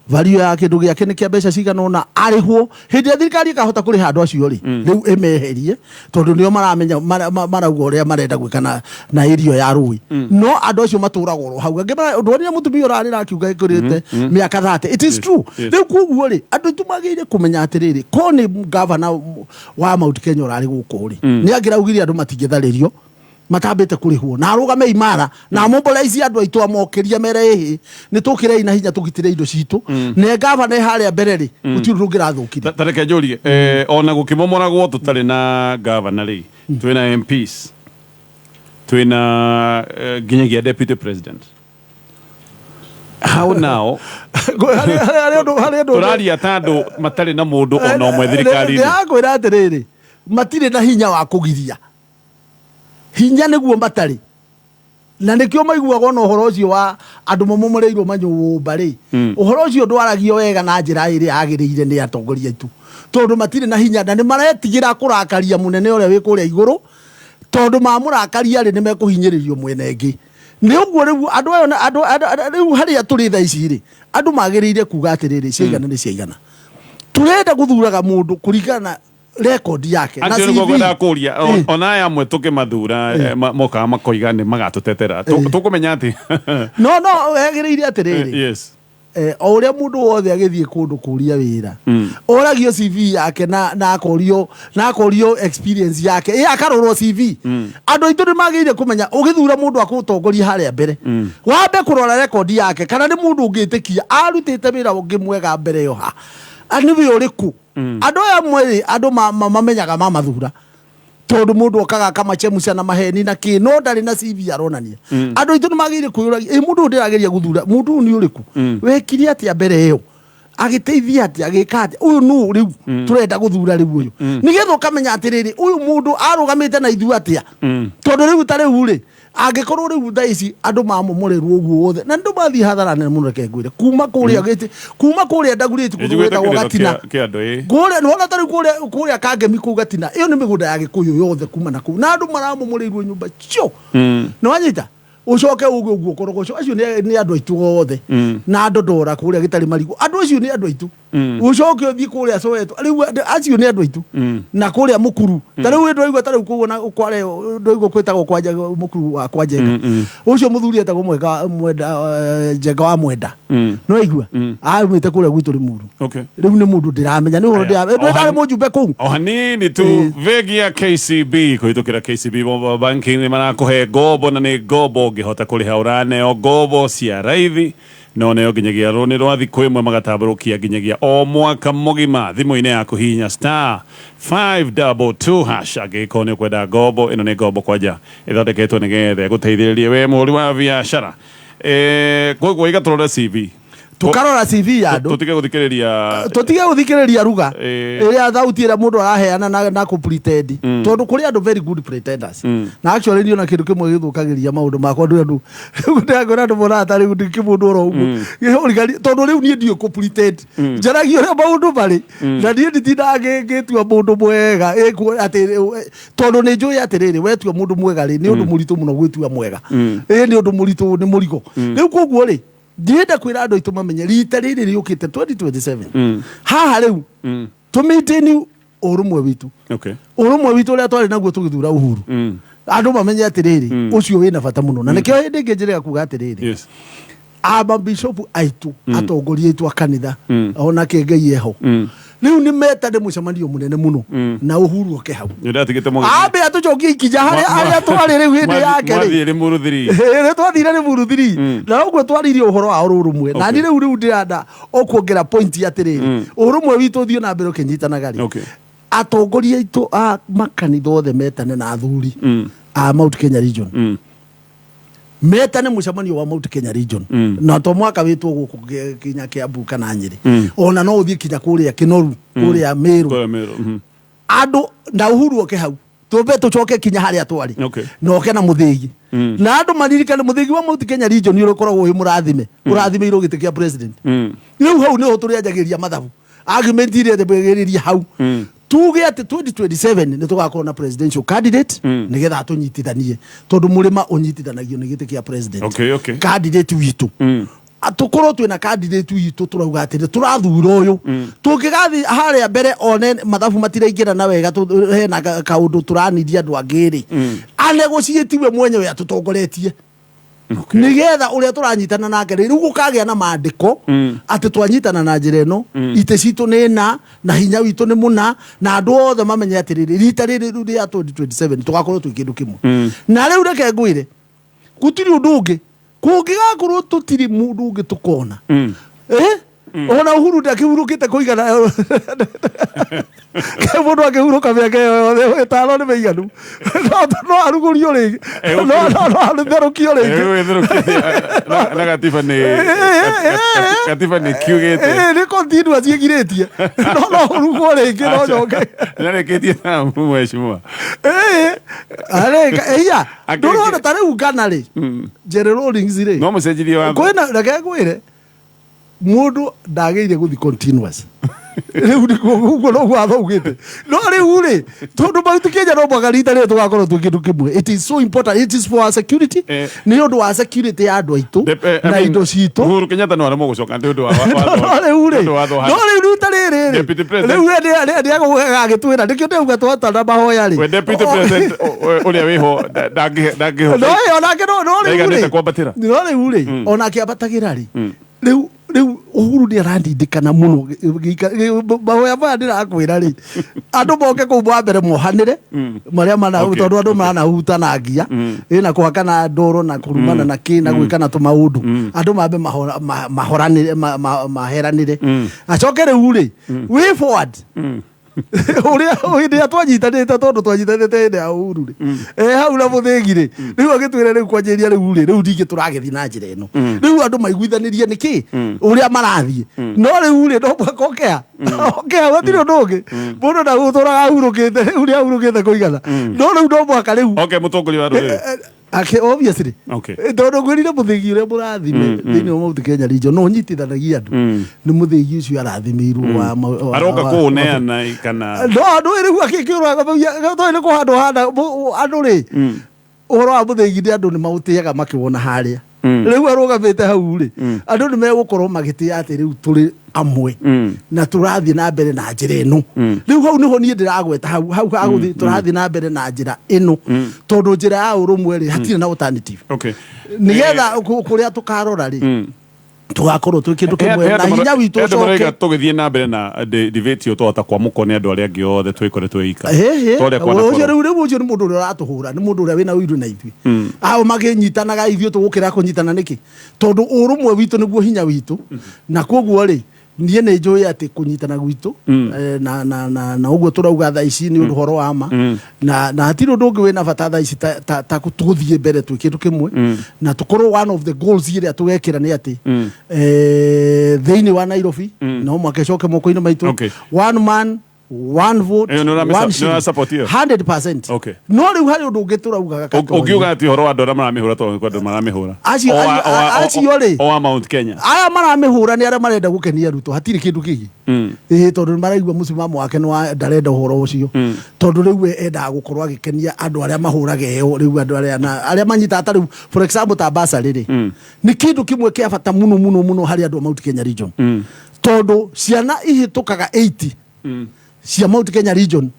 value ya kĩndũ gĩake nĩ kĩa mbeca cigana ũna, arĩhwo. Hĩndĩ ĩrĩa thirikari ĩkahota kũrĩha andũ acio rĩ, rĩu ĩmeherie, tondũ nĩo maramenya marauga ũrĩa marenda gwĩka na area ya rũĩ. No andũ acio matũraga oro hau. Angĩ ndwonire mũtumia ũrarĩra akiuga ĩkũrĩte mĩaka 30? It is true. Rĩu koguo rĩ, andũ aitũ magĩrĩire kũmenya atĩrĩrĩ, ko nĩ gavana wa Mount Kenya ũrarĩ gũkũ rĩ, nĩ angĩraugire andũ matingĩtharĩrio matambĩte kũrĩhwo, na arũgame imara na mobilize andũ aitũ, amokĩria mere ĩhĩ nĩ tũkĩrei na hinya tũgitĩre indo citũ. Na gavana harĩa mbere rĩ, gũtirĩ ũndũ ũngĩrathũkire. Ta reke njũrie, ona gũkĩmomoragwo tũtarĩ na gavana rĩ, twĩna MPs, twĩna nginyagia deputy president. How now? Harĩ ũndũ Tũraria ta andũ matarĩ na mũndũ ona ũmwe thirikari-inĩ. Ndĩrakwĩra atĩrĩrĩ, matirĩ na hinya wa kũgiria, hinya nĩguo matarĩ, na nĩkĩo maiguaga ona ũhoro ũcio wa andũ mamomoreirwo manyũmba rĩ, ũhoro ũcio ndwaragio wega na njĩra ĩrĩa yagĩrĩire nĩ atongoria aitũ, tondũ matirĩ na hinya na nĩ maretigĩra kũrakaria mũnene ũrĩa wĩ kũrĩa igũrũ, tondũ mamũrakaria rĩ, nĩ mekũhinyĩrĩrio mwena ĩngĩ. Nĩ ũguo rĩu andũ aya rĩu harĩa tũrĩ thaa ici rĩ, andũ magĩrĩire kuga atĩrĩrĩ, ciaigana nĩ ciaigana, tũrenda gũthuraga mũndũ kũringana na record yake na Acio nĩguo CV. ngwendaga kũria. Ona aya amwe tũkĩmathura, mokaga makoiga nĩ magatũtetera. Tũkũmenya atĩ No yagĩrĩire atĩrĩrĩ, O ũrĩa mũndũ wothe agĩthiĩ kũndũ kũria wĩra, oragio CV yake na akorio experience yake, akarorwo CV. Andũ aitũ nĩ magĩrĩire kũmenya ũgĩthura mũndũ akũtongoria harĩa mbere, wambe kũrora rekondi yake kana nĩ mũndũ ũngĩtĩkia arutĩte wĩra ũngĩ mwega mbere ĩyo. Ha nĩ wĩ ũrĩkũ? Andũ aya amwe rĩ, andũ mamenyaga mamathura tondũ mũndũ okaga akamachemusha na maheni na kĩ, no ndarĩ na CV aronania. Andũ aitũ nĩ magĩrĩire kwĩyũragia, ĩ mũndũ ũyũ ndĩrageria gũthura, mũndũ ũyũ nĩ ũrĩkũ? Wekire atĩa mbere ĩyo? Agĩteithia atĩa? Agĩka atĩa? Ũyũ nũ rĩu tũrenda gũthura rĩu ũyũ? Nĩgetha ũkamenya atĩrĩrĩ, ũyũ mũndũ arũgamĩte na ithuĩ atĩa? Tondũ rĩu ta rĩu rĩ, angĩkorwo rĩu thaa ici andũ mamomorerwo ũguo wothe na ndũ mathiĩ hathara nene mũno, reke ngwĩre, kuma kũrĩa gĩtĩ, kuma kũrĩa Ndagurĩti, kũndũ Njiguĩte gwĩtagwo kĩrĩro Gatina, kĩa andũ ĩ. Kũrĩa nĩwona ta rĩu kũrĩa Kangemi kũu Gatina, ĩyo nĩ mĩgũnda ya Gĩkũyũ yothe kuma na kũu, na andũ maramomorĩirwo nyũmba cio. Nĩwanyita? Ũcoke uge ũguo korogoco acio nĩ andũ aitũ othe. Na Ndondora kũrĩa gĩtarĩ marigũ, andũ acio nĩ andũ aitũ. Ũcoke ũthiĩ kũrĩa Soweto, rĩu acio nĩ andũ aitũ. Na kũrĩa Mũkuru ta rĩu ndwaigua, ta rĩu kũu ona kware ndwaigua kwĩtagwo kwanja Mũkuru wa kwa Njenga. Ũcio mũthuri etagwo Mwega Mwenda, Njenga wa Mwenda. Nĩwaigua? Aumĩte kũrĩa gwitũ Limuru. Rĩu nĩ mũndũ ndĩramenya, nĩ ũhoro Aya, ndĩrarĩ mũjumbe kũu. O hanini tu, bengi ya KCB kũhĩtũkĩra KCB Mobile Banking nĩ marakũhe ngombo, na nĩ ngombo ũngĩhota kũrĩha. Ũraneo ngombo cia raithi, no neo nginyagia rũnĩ rwa thikũ ĩmwe, magatambũrũkia nginyagia o mwaka mũgima. Thimũ-inĩ yaku hihinya *522# angĩgĩkorwo nĩ ũkwenda ngombo ĩno. Nĩ ngombo kwanja ĩthondeketwo nĩgetha ĩgũteithĩrĩrie we mũhũri wa biacara. Koguo iga tũrore CV. Tukarora CV ya andũ. Tũtige gũthikĩrĩria. Tũtige gũthikĩrĩria ruga ĩrĩa thauti ĩrĩa mũndũ araheana na kũ pretend, tondũ kũrĩ andũ very good pretenders. Na actually niĩ ona kĩndũ kĩmwe gĩthũkagĩria maũndũ makwa, andũ rĩu ndĩrakwĩra, andũ monaga ta rĩu ndĩ kĩmũndũ oro ũguo. Tondũ rĩu niĩ ndiũĩ kũ pretend. Njaragia ũrĩa maũndũ marĩ, na niĩ nditindaga ngĩtua mũndũ mwega atĩ tondũ nĩ njũĩ atĩrĩrĩ, wetua mũndũ mwega rĩ, nĩ ũndũ mũritũ mũno gwĩtua mwega. Ĩ nĩ ũndũ mũritũ, nĩ mũrigo. Rĩu koguo rĩ, ndĩrenda kwĩra andũ aitũ mamenye rita rĩrĩ rĩũkĩte 2027 haha rĩu tũ maintain ũrũmwe witũ, ũrũmwe witũ ũrĩa twarĩ naguo tũgĩthura Uhuru. Andũ mamenye atĩrĩrĩ, ũcio wĩna bata mũno, na nĩkĩo hĩndĩ ĩngĩ njĩrĩga kuga atĩrĩrĩ, amabishopu aitũ, atongoria aitũ a kanitha, ona ke Ngai eho, rĩu nĩ metane mũcemanio mũnene mũno na Uhuru oke hau. Nĩ ndatigĩte mũgeni. Ambe atũcokie ikinya harĩa harĩa twarĩ rĩu hĩndĩ yake rĩ. Mwathiĩ Limuru 3. Ĩĩ, twathire Limuru 3, na ũguo twaririe ũhoro wa ũrũmwe, na niĩ rĩu ndĩrenda o kuongera point atĩrĩrĩ, ũrũmwe witũ ũthiĩ na mbere ũkĩnyitanaga rĩ, atongoria aitũ a makanitha othe metane na athuri a Mount Kenya region, metane mũcemanio wa Mount Kenya region, na to mwaka wĩtwo gũkũ kinya Kiambu kana Nyĩrĩ, ona no ũthiĩ kinya kũrĩa Kĩnoru, kũrĩa Meru. Kũrĩa Meru. Andũ na Uhuru oke hau, tumbe tucoke kinya haria twari. Na oke na muthigi, na andu maririkane muthigi wa Mount Kenya region ũrĩa ũkoragwo wĩ mũrathime, ũrathimĩirwo gĩtĩ kĩa president. Rĩu hau nĩho tũrĩanjagĩria mathabu, argument iria tũrĩanjagĩrĩria hau, tuge atĩ 2027 nĩ tũgakorwo na presidential candidate, nĩgetha atũnyitithanie, tondũ mũrĩma ũnyitithanagio nĩ gĩtĩ kĩa president. Candidate witũ, tũkorwo twĩna candidate witũ, tũrauga atĩ nĩ tũrathura ũyũ. Tũngĩgathiĩ harĩa mbere one mathabu matiraingĩra na wega, hena kaũndũ tũraniria andũ angĩ rĩ, anegotiate we mwenyewe atũtongoretie, nigetha ũrĩa tũranyitana nake rĩ, rĩu gũkagĩa na maandĩko atĩ twanyitana na njĩra ĩno, itĩ citũ nĩ na hinya witũ nĩ mũna, na andũ othe mamenye atĩrĩrĩ, rita rĩrĩ rĩu rĩa 2027 tũgakorwo twĩ kĩndũ kĩmwe. Na rĩu reke ngwĩre, gũtirĩ ũndũ ũngĩ kũngĩgakorwo tũtirĩ mũndũ ũngĩ tũkona. Ona Uhuru ndakĩhurũkĩte kũigana. Ke mũndũ akĩhurũka mĩaka ĩyo yothe ĩtano nĩ mĩiganu, no arugũrio rĩngĩ, no atherũkio rĩngĩ. Na gatiba nĩ kiugĩte. Ĩ, nĩ continuous ĩgirĩtie, no ũrugwo rĩngĩ, no njoke. Nĩarĩkĩtie na mheshimiwa. Ĩ, iya ndũrona ta rĩu Ghana rĩ, Jerry Rawlings rĩ, No mũcenjirie watho. Kwĩna, reke ngwĩre, mũndũ ndagĩire gũthi continuous, rĩu nĩguo ũguo noguo watho ugĩte. No rĩu rĩ, tondũ Mount Kenya no mũhaka rita rĩrĩ tũgakorwo twĩ kĩndũ kĩmwe. It is so important, it is for our security, nĩ ũndũ wa security ya andũ aitũ I na mean, indo citũ. Uhuru Kenyatta no aremwo gũcoka nĩ ũndũ wa No rĩu rĩ nĩ ũndũ watho no rĩu rita rĩrĩ rĩ, Deputy President. rĩu nĩ agũgagĩtwĩra, nĩkĩo ndĩrauga twatana mahoya rĩ. We deputy president ũrĩa wĩho ndangĩhota. No ĩ onake no rĩu Ndaiganĩte rĩ kwambatĩra. No rĩu rĩ, ona akĩambatagĩra rĩ, rĩu Uhuru nĩ arandindĩkana mũno. Mahoya maya ndĩrakwĩra rĩ, andũ moke kũu wa mbere mohanĩre marĩa mana, tondũ andũ manahutanangia ĩna kũhakana ndoro na kũrumana na kĩ na gwĩkana tũmaũndũ. Andũ mambe mahoranĩre, maheranĩre, acoke rĩu rĩ way forward ũrĩa hĩndĩ ĩrĩa twanyitanĩte, tondũ twanyitanĩte hĩndĩ ya Uhuru rĩ, hau na mũthĩgi rĩ, rĩu agĩtwĩra rĩu kwanjĩrĩria rĩu rĩ, rĩu ningĩ tũragĩthiĩ na njĩra ĩno. Rĩu andũ maiguithanĩrie nĩkĩ ũrĩa marathiĩ, no rĩu rĩ, no mũhaka okea okea, gũtirĩ ũndũ ũngĩ, mũndũ ndagũtũraga ahurũkĩte, rĩu nĩ ahurũkĩte kũigana, no rĩu no mũhaka rĩu. Okay, mũtongoria wa rũrĩrĩ. Ake obviously. Tondũ ngwĩrire mũthĩgi ũrĩa mũrathime thĩinĩ wa Mount Kenya region no ũnyitithanagia andũ nĩ mũthĩgi ũcio arathimĩirwo wa Aroka kũũneana kana? No andũ rĩu akĩkĩũraga tondũ nĩ kũhandwo handa andũ rĩ, ũhoro wa mũthĩgi nĩ andũ nĩ maũtĩaga makĩwona harĩa rĩu arũgamĩte hau rĩ, andũ nĩ megũkorwo magĩtĩa atĩ rĩu tũrĩ amwe na tũrathiĩ na mbere na njĩra ĩno. Rĩu hau nĩho niĩ ndĩragweta, hau hau hagũthiĩ, tũrathiĩ na mbere na njĩra ĩno, tondũ njĩra ya ũrũmwe rĩ, hatirĩ na alternative, nĩgetha kũrĩa tũkarora rĩ, tũgakorwo twĩ kĩndũ kĩmwe na hinya witũ ũcoke. Marauga tũgĩthiĩ na mbere na debate ĩyo twahota kwamũkwo nĩ andũ arĩa angĩ othe twĩkore twĩ ika. Torĩa kwanakorwo. Ũcio rĩu ũcio nĩ mũndũ ũrĩa ũratũhũra, nĩ mũndũ ũrĩa wĩna ũiru na ithuĩ. Ao makĩnyitanaga, ithuĩ tũgũkĩra kũnyitana nĩkĩ? Tondũ ũrũmwe witũ nĩguo hinya witũ, na koguo rĩ, niĩ nĩ njũĩ atĩ kũnyitana gwitũ na ũguo tũrauga thaa ici nĩ ũndũ ũhoro wa ma, na hatirĩ ũndũ ũngĩ wĩna bata thaa ici ta tũgũthiĩ mbere twĩ kĩndũ kĩmwe, na tũkorwo one of the goals ĩrĩa tũgekĩra nĩ atĩ thĩinĩ wa Nairobi no mwaka ĩcoke moko-inĩ maitũ. One man, one vote, Ĩyo nĩ one shilling. Nĩ ũra-support ĩyo? 100%. No rĩu harĩ ũndũ ũngĩ tũraugaga Katonya. Ũngiuga atĩ ũhoro wa andũ arĩa maramĩhũra, tondũ andũ maramĩhũra? Acio rĩ, O wa Mount Kenya. Aya maramĩhũra nĩ arĩa marenda gũkenia Ruto, hatirĩ kĩndũ kĩngĩ. Ĩĩ, tondũ nĩ maraigua mũsimamo wake nĩ wa ndarenda ũhoro ũcio, tondũ rĩu we endaga gũkorwo agĩkenia andũ arĩa mahũraga ĩyo, rĩu andũ arĩa na arĩa manyitaga ta rĩu, for example, ta bursary rĩ, nĩ kĩndũ kĩmwe kĩa bata mũno mũno mũno harĩ andũ a Mount Kenya region, tondũ ciana ihĩtũkaga 80 cia Mount Kenya region,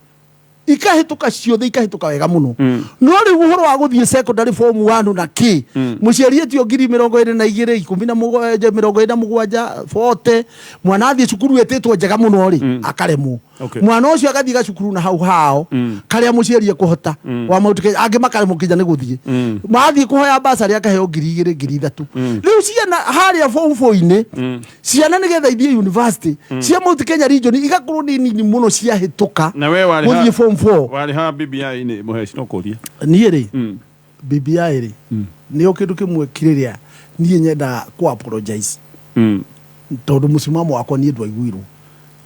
ikahĩtũka ciothe, ikahĩtũka wega mũno. No rĩu ũhoro wa gũthiĩ secondary form 1 na kĩ, mũciari etio 22,000, 17, 27, 40, mwana athiĩ cukuru ĩtĩtwo njega mũno rĩ, akaremwo. Mwana ũcio agathiĩ gacukuru na hau hao karĩa mũciari ekũhota wa Mount Kenya, angĩ makaremwo nginya nĩ gũthiĩ. Mathiĩ kũhoya basarĩ akaheo 2,000, 3,000. Rĩu ciana harĩa form 4-inĩ, ciana nĩgetha ithiĩ university cia Mount Kenya region igakorwo nĩ nini mũno ciahĩtũka Na we warĩ gũthiĩ form 4. Warĩ ha BBI-inĩ, mũheci, no kũria? Niĩ rĩ, BBI rĩ, nĩo kĩndũ kĩmwe kĩrĩa niĩ nyendaga kũ apologize, tondũ mũsimamo wakwa niĩ ndwaiguirwo.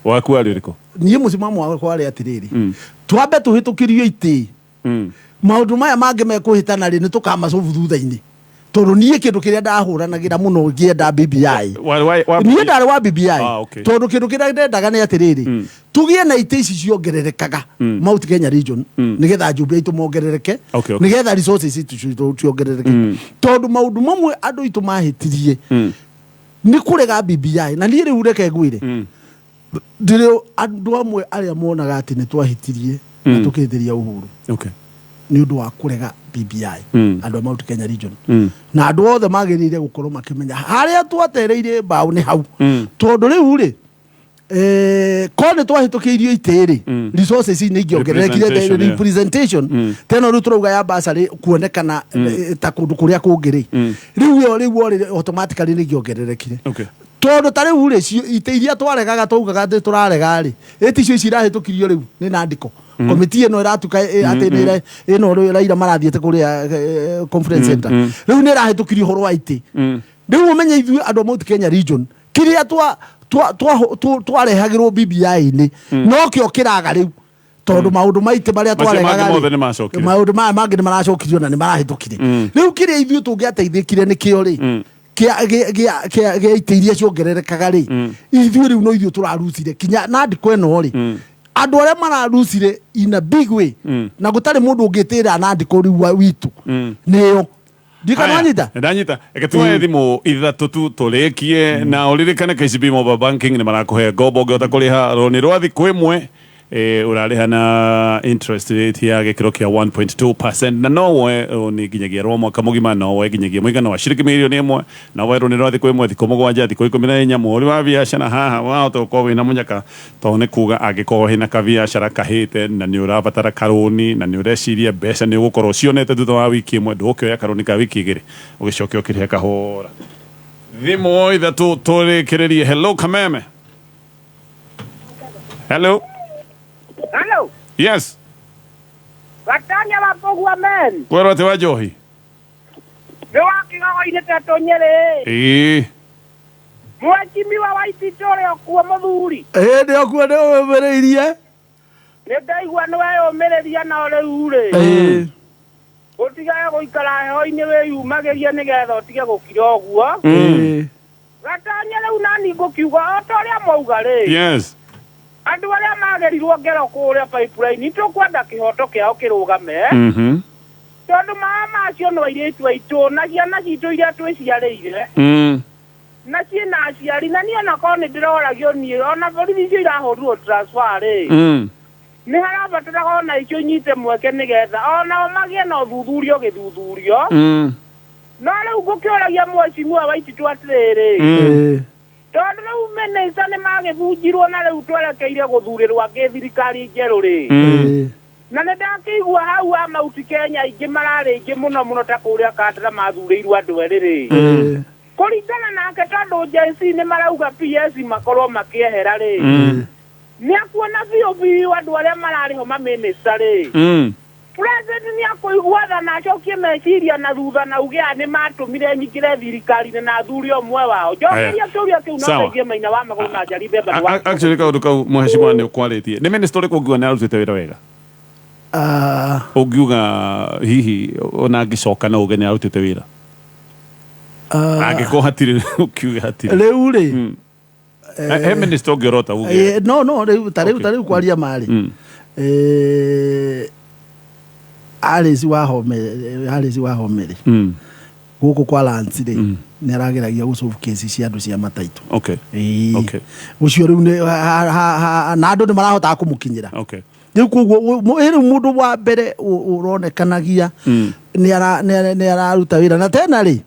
Waku warĩ ũrĩkũ? Niĩ mũsimamo wakwa warĩ atĩrĩrĩ, twambe tũhĩtũkĩrio itĩ, maũndũ maya mangĩ mekũhĩtana rĩ, nĩ tũkamacobu thutha-inĩ, tondũ niĩ kĩndũ kĩrĩa ndahũranagĩra mũno ngĩenda BBI, Warĩ wa niĩ ndarĩ wa BBI, tondũ kĩndũ kĩrĩa ndendaga nĩ atĩrĩrĩ, tũgĩe na itĩ ici ciongererekaga Mount Kenya region, nĩgetha njumbe aitũ mongerereke, nĩgetha resources citũ ciongerereke, tondũ maũndũ mamwe andũ aitũ mahĩtirie nĩ kũrega BBI. Na niĩ rĩu reke ngwĩre, ndĩrĩ andũ amwe arĩa monaga atĩ nĩ twahĩtirie na tũkĩhĩtĩria Uhuru nĩ ũndũ wa kũrega BBI, andũ a Mount Kenya region, na andũ othe magĩrĩire gũkorwo makĩmenya harĩa twatereire mbaũ nĩ hau, tondũ rĩu rĩ, ko nĩ twahĩtũkĩirio itĩ rĩ, resources nĩ ingĩongererekire. Representation, yeah. Representation teno rĩu tũrauga ya basarĩ kuonekana ta kũndũ kũrĩa kũngĩ rĩ, rĩu ĩyo rĩu orĩ automatically nĩ ingĩongererekire, tondũ ta rĩu rĩ, itĩ iria twaregaga, twaugaga atĩ tũrarega rĩ, ĩticio ici irahĩtũkirio rĩu nĩ nandĩko komiti ĩno ĩratuka atĩ nĩ ĩno rĩu Raila marathiĩte kũrĩa conference center, rĩu nĩ ĩrahĩtũkirio ũhoro wa itĩ. Rĩu ũmenye ithuĩ andũ a Mount Kenya region, kĩrĩa twarehagĩrwo BBI-inĩ nokĩo kĩraga rĩu, tondũ maũndũ maitĩ marĩa Macio twaregaga mangĩ rĩ, mothe nĩ macokire. Maũndũ maya mangĩ nĩ maracokirio na nĩ marahĩtũkire. Rĩu kĩrĩa ithuĩ tũngĩateithĩkire nĩkĩo rĩ, kĩa itĩ iria ciongererekaga rĩ, ithuĩ rĩu no ithuĩ tũrarucire kinya na ndiko ĩno rĩ, andũ arĩa mararucire in a big way, na gũtarĩ mũndũ ũngĩtĩra na ndiko rĩu witũ nĩyo ndikana wanyita. Ndanyita. Reke tuoe thimũ ithatũ tu tũrĩkie, na ũririkane KCB Mobile Banking nĩ marakũhe ngombo ũngĩhota kũrĩha rũni rwa thikũ ĩmwe. Ũrarĩha na interest rate ya gĩkĩro kĩa 1.2% na no woe rũni nginyagia rwa mwaka mũgima, no woe nginyagia mũigana wa ciringi mirioni 1, no woe rũni rwa thikũ 1, thikũ 7, thikũ 14. Mũhũri wa biacara haha wahota gũkorwo wĩna mũnyaka, tondũ nĩ kuga angĩkorwo hena kabiacara kahĩte na nĩ ũrabatara karũni na nĩ ũreciria mbeca nĩ ũgũkorwo cionete thutha wa wiki 1, ndũgũkĩoya karũni ka wiki 2 ũgĩcoke ũkĩrĩhe kahora. Thimũ 3 tũrĩkĩrĩrie. Hello Kameme. Hello. Hello. Yes. Gatanya wa Mbũgua men. Kwĩrwo atĩ wa njohi? Nĩ wa kĩgogo-inĩ tetũ Nyĩrĩ. Ĩĩ. Mwechimiwa wa Waititu ũrĩ o kuo mũthuri? Ĩĩ ndĩ o kuo ndĩũmĩrĩirie. Nĩ ndaigua nĩ weyũmĩrĩria no rĩu rĩ. Ĩĩ. Ũtigage gũikara heho-inĩ wĩyumagĩrie nĩgetha ũtige gũkira ũguo. Ĩĩ. Gatanya rĩu nani ngũkiuga o ta ũrĩa mwauga rĩ. Yes. Andũ arĩa magerirwo ngero kũrĩa pipeline tũkwenda kĩhoto kĩao kĩrũgame. Tondũ maa macio no airĩtu aitũ na ciana citũ iria twĩciarĩire. Na ciĩna aciari na niĩ onakorwo nĩ ndĩroragio niĩ ona borithi icio irahũrirwo transfer rĩ. Nĩ harabataraga ona icio inyite mweke nĩgetha onao magĩe na ũthuthuria ũgĩthuthurio. No rĩu ngũkĩũragia mwecimiwa Waititu atĩrĩrĩ. Tondũ rĩu mĩnĩsta nĩ magĩbunjirwo na rĩu twerekeire gũthurĩrwo angĩ thirikari njerũ rĩ. Na nĩ ndakĩigua hau a Mount Kenya aingĩ mararĩ aingĩ mũno mũno ta kũrĩa Kandara mathurĩirwo andũ erĩ rĩ. Kũringana nake tondũ Gen Z nĩ marauga PS makorwo makĩehera rĩ. Nĩ akuona biũ biũ andũ arĩa mararĩ ho mamĩnĩsta rĩ. President nĩ akũigua tha na acokie meciria na thutha na uge nĩ matũmire nyingĩre thirikari-inĩ na thuri ũmwe wao. Njokeria kĩũria kĩu no ndeithie Maina wa Magũrũ na Njeri Mbemba nĩ wa- Actually kaũndũ kau mheshimiwa nĩ ũkwarĩtie. Nĩ minister ũrĩkũ ũngiuga nĩ arutĩte wĩra wega? Ũngiuga hihi ona angĩcoka no uge nĩ arutĩte wĩra? Angĩkorwo hatirĩ ũkiuge hatirĩ. Rĩu rĩ. He minister ũngĩorota uge. No no rĩu ta rĩu ta rĩu kwaria marĩ. Alice Wahome, Alice Wahome rĩ. Gũkũ kwa Lance rĩ nĩ arageragia gũ solve case cia andũ cia mataitũ. Okay. Okay. Ũcio rĩu nĩ na andũ nĩ marahotaga kũmũkinyĩra. Okay. Rĩu koguo rĩu mũndũ wa mbere ũronekanagia nĩ araruta wĩra na tena rĩ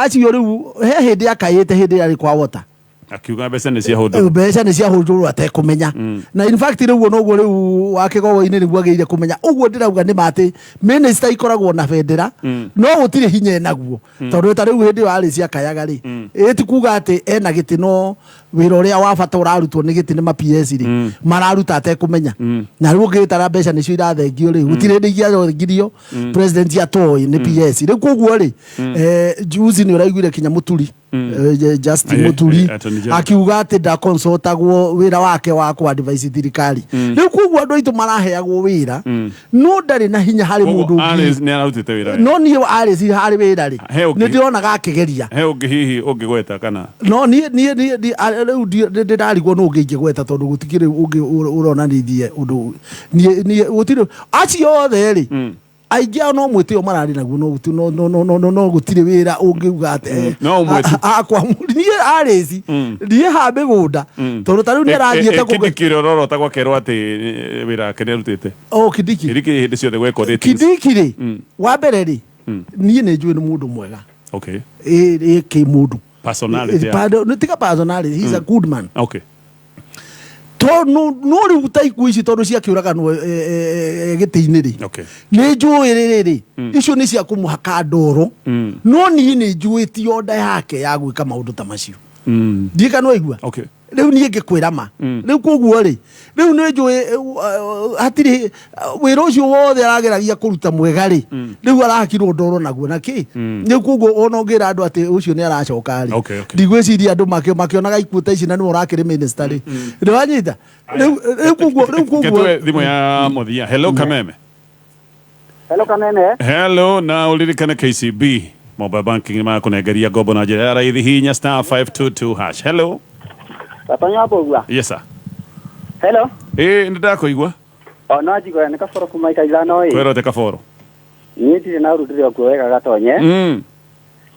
acio rĩu he hĩndĩ akayĩte hĩndĩ ĩrĩa arĩ kwa Water. Akiuga mbeca nĩ ciahũthĩrwo. Mbeca nĩ ciahũthĩrwo atekũmenya. Na in fact rĩu noguo rĩu wa kĩgogo-inĩ nĩguo agĩrĩire kũmenya. Ũguo ndĩrauga nĩ ma atĩ minister ikoragwo na bendera no gũtirĩ hinya enaguo. Tondũ ta rĩu hĩndĩ ĩyo Alice akayaga rĩ ĩ ti kuga atĩ ena gĩtĩ no wĩra ũrĩa wa bata ũrarutwo nĩ gĩtĩ nĩ ma PS rĩ mararuta atekũmenya. Na rĩu ũngĩgĩtara mbeca nĩcio irathengio rĩ gũtirĩ hĩndĩ ingĩathengirio president atoĩ nĩ PS. Rĩu koguo rĩ juzi nĩ ũraiguire kinya Mũturi Justin Mũturi akiuga atĩ ndaconsultagwo wĩra wake wa kũ advise thirikari. Rĩu koguo andũ aitũ maraheagwo wĩra no ndarĩ na hinya harĩ mũndũ ũngĩ. Nĩ ararutĩte wĩra. No niĩ Alice harĩ wĩra rĩ nĩ ndĩronaga akĩgeria. He ũngĩ hihi ũngĩgweta kana? No niĩ rĩu ndĩrarigwo nũ ũngĩ ingĩgweta tondũ gũtikĩrĩ ũngĩ ũronanithie ũndũ. Niĩ gũtirĩ acio othe rĩ aingĩ ao no mwĩtĩo mararĩ naguo no gũtirĩ wĩra ũngiuga atĩ no ũmwe akwa niĩ Alice niĩ ha mĩgũnda tondũ ta rĩu nĩ arathiĩte kũgĩ Kindiki ũrĩa ũrorota gwakerwo atĩ wĩra wake nĩ arutĩte. O Kindiki. Kindiki hĩndĩ ciothe gwekwo ratings. Kindiki rĩ wa mbere rĩ niĩ nĩ njũĩ nĩ mũndũ mwega. Okay. Ĩ kĩ mũndũ. Personality. Nĩ tiga personality, he's a good man. Okay. No rĩu ta ikuũ ici tondũ ciakĩũraganwo gĩtĩ-inĩ rĩ nĩ njũĩ rĩrĩ icio nĩ cia kũmũhaka ndoro no niĩ nĩ njũĩ ti onda yake ya gwĩka maũndũ ta macio. Ndiĩ kana waigua. Rĩu niĩ ngĩkwĩra ma rĩu koguo rĩ rĩu nĩ njũĩ hatirĩ wĩra ũcio wothe arageragia kũruta mwega rĩ rĩu arahakirwo ndoro naguo na kĩ rĩu koguo ona ũngĩra andũ atĩ ũcio nĩ aracoka rĩ ndigwĩciria andũ makĩonaga ikuũ ta ici na nĩwe ũrakĩrĩ minister rĩ nĩ wanyita rĩu koguo rĩu koguo thimũ ya mũthia. Hello Kameme. Hello Kameme. Hello, na uririkane KCB mobile banking nĩ makũnengeria ngombo na njĩra ya raithi hinya *522#. Hello. Gatonya Mbũgua. Yes sir. Hello. Nĩ ndakũigua. O no njigua nĩ Kaboro kuma ika ithano ĩ. Kwĩrwo atĩ Kaboro. Niĩ ndirĩ na ũru ndĩrĩ o kuo wega Gatonye.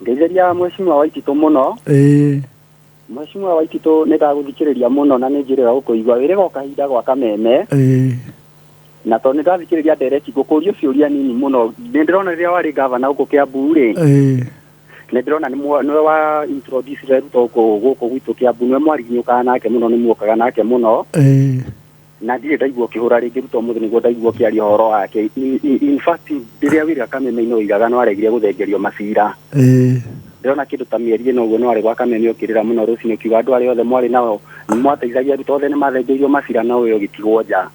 Ngeithĩria mheshimiwa Waititu mũno. Mheshimiwa Waititũ nĩ ndagũthikĩrĩria mũno na nĩ njĩrĩga gũkũigua wĩrĩga o kahinda gwa kameme. Na tondũ nĩ ndathikĩrĩria ndereti ngũkũria ciũria nini mũno. Nĩ ndĩrona rĩrĩa warĩ gavana gũkũ Kiambu rĩ, nĩ ndĩrona nĩwe wa introduce Ruto gũkũ gwitũ Kiambu, nĩwe mwariginyũkaga nake mũno, nĩ muokaga nake mũno. Na ndirĩ ndaigua ũkĩhũra rĩngĩ Ruto ũmũthĩ nĩguo ndaigua ũkĩaria ũhoro wake. In fact rĩrĩa wĩra kameme-inĩ ũigaga no aregire gũthengerio macira. Ndĩrona kĩndũ ta mĩeri ĩno ũguo no arĩ gwa kameme ũkĩrĩra mũno rũcinĩ ũkiuga andũ arĩa othe mwarĩ nao mwateithagia Ruto othe nĩ mathengeirio macira na ũyũ ũgĩtigwo nja.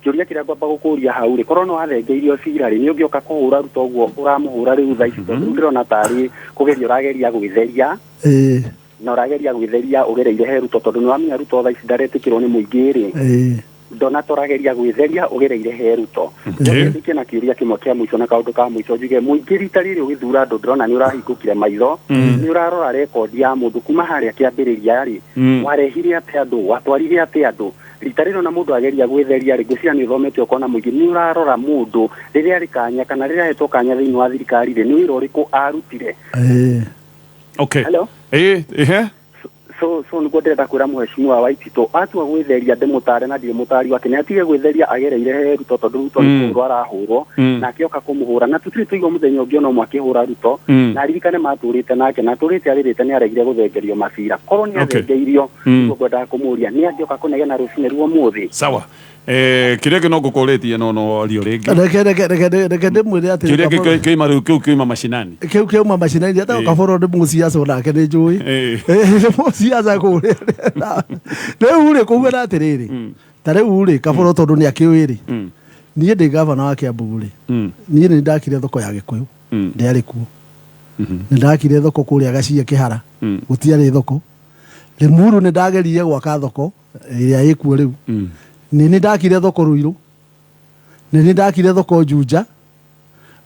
Kĩũria kĩrĩa ngwamba gũkũria hau rĩ, korwo no wathengeirio cira rĩ, nĩ ũngĩũka kũhũra Ruto ũguo ũramũhũra rĩu thaa ici, tondũ rĩu ndĩrona tarĩ kũgeria ũrageria gwĩtheria. Na ũrageria gwĩtheria ũgereire he Ruto, tondũ nĩ wamenya Ruto thaa ici ndaretĩkĩrwo nĩ mũingĩ rĩ. Ndona tũrageria gwĩtheria ũgereire he Ruto. Njoke na kĩũria kĩmwe kĩa mũico na kaũndũ ka mũico njuge mũingĩ rita rĩrĩ ũgĩthura andũ ndĩrona nĩ ũrahingũkire maitho, nĩ ũrarora rekondi ya mũndũ kuma harĩa kĩambĩrĩria rĩ, warehire atĩa andũ, watwarire atĩa andũ. Rita rĩrĩ ona mũndũ ageria gwĩtheria rĩ, ngwĩciria nĩ ũthomete ũkona mũingĩ nĩ ũrarora mũndũ rĩrĩa arĩ kanya kana rĩrĩa ahetwo kanya thĩinĩ wa thirikari rĩ, nĩ wĩra ũrĩkũ arutire. Okay. Hello? So nĩguo ndĩrenda kwĩra Mheshimiwa Waititũ atua gwĩtheria ndĩmũtare na ndirĩ mũtari wake, nĩ atige gwĩtheria agereire he Ruto, tondũ Ruto nĩ kũhũrwo arahũrwo, na akĩoka kũmũhũra, na tũtirĩ tũigua mũthenya ũngĩ ona ũmwe akĩhũra Ruto, na aririkane matũrĩte nake, na atũrĩte arĩrĩte nĩ aregire gũthengerio macira. Korwo nĩ athengeirio, nĩguo ngwendaga kũmũria nĩ angĩoka kũnegena rũcinĩ rwa ũmũthĩ. Sawa. Kĩrĩa kĩ no ngũkũrĩtie no no ario rĩngĩ. Reke ndĩmwĩre atĩ kĩrĩa kĩuma rĩu kĩu kĩuma macinani. Kĩu kĩuma macinani ata Kaboro nĩ mũciaca onake nĩ njũĩ. Nĩ mũciaca kũrĩa. Rĩu rĩ kũguo na atĩrĩrĩ. Ta rĩu rĩ Kaboro tondũ nĩ akĩũĩ rĩ. Niĩ ndĩ gavana wa Kiambu rĩ. Niĩ nĩ ndakire thoko ya Gĩkũyũ. Ndĩarĩ kuo. Nĩ ndakire thoko kũrĩa Gacia Kĩhara. Gũtiarĩ thoko. Limuru nĩ ndageririe gwaka thoko ĩrĩa ĩkuo rĩu. Nĩ ndakire thoko Ruiru. Nĩ ndakire thoko Juja.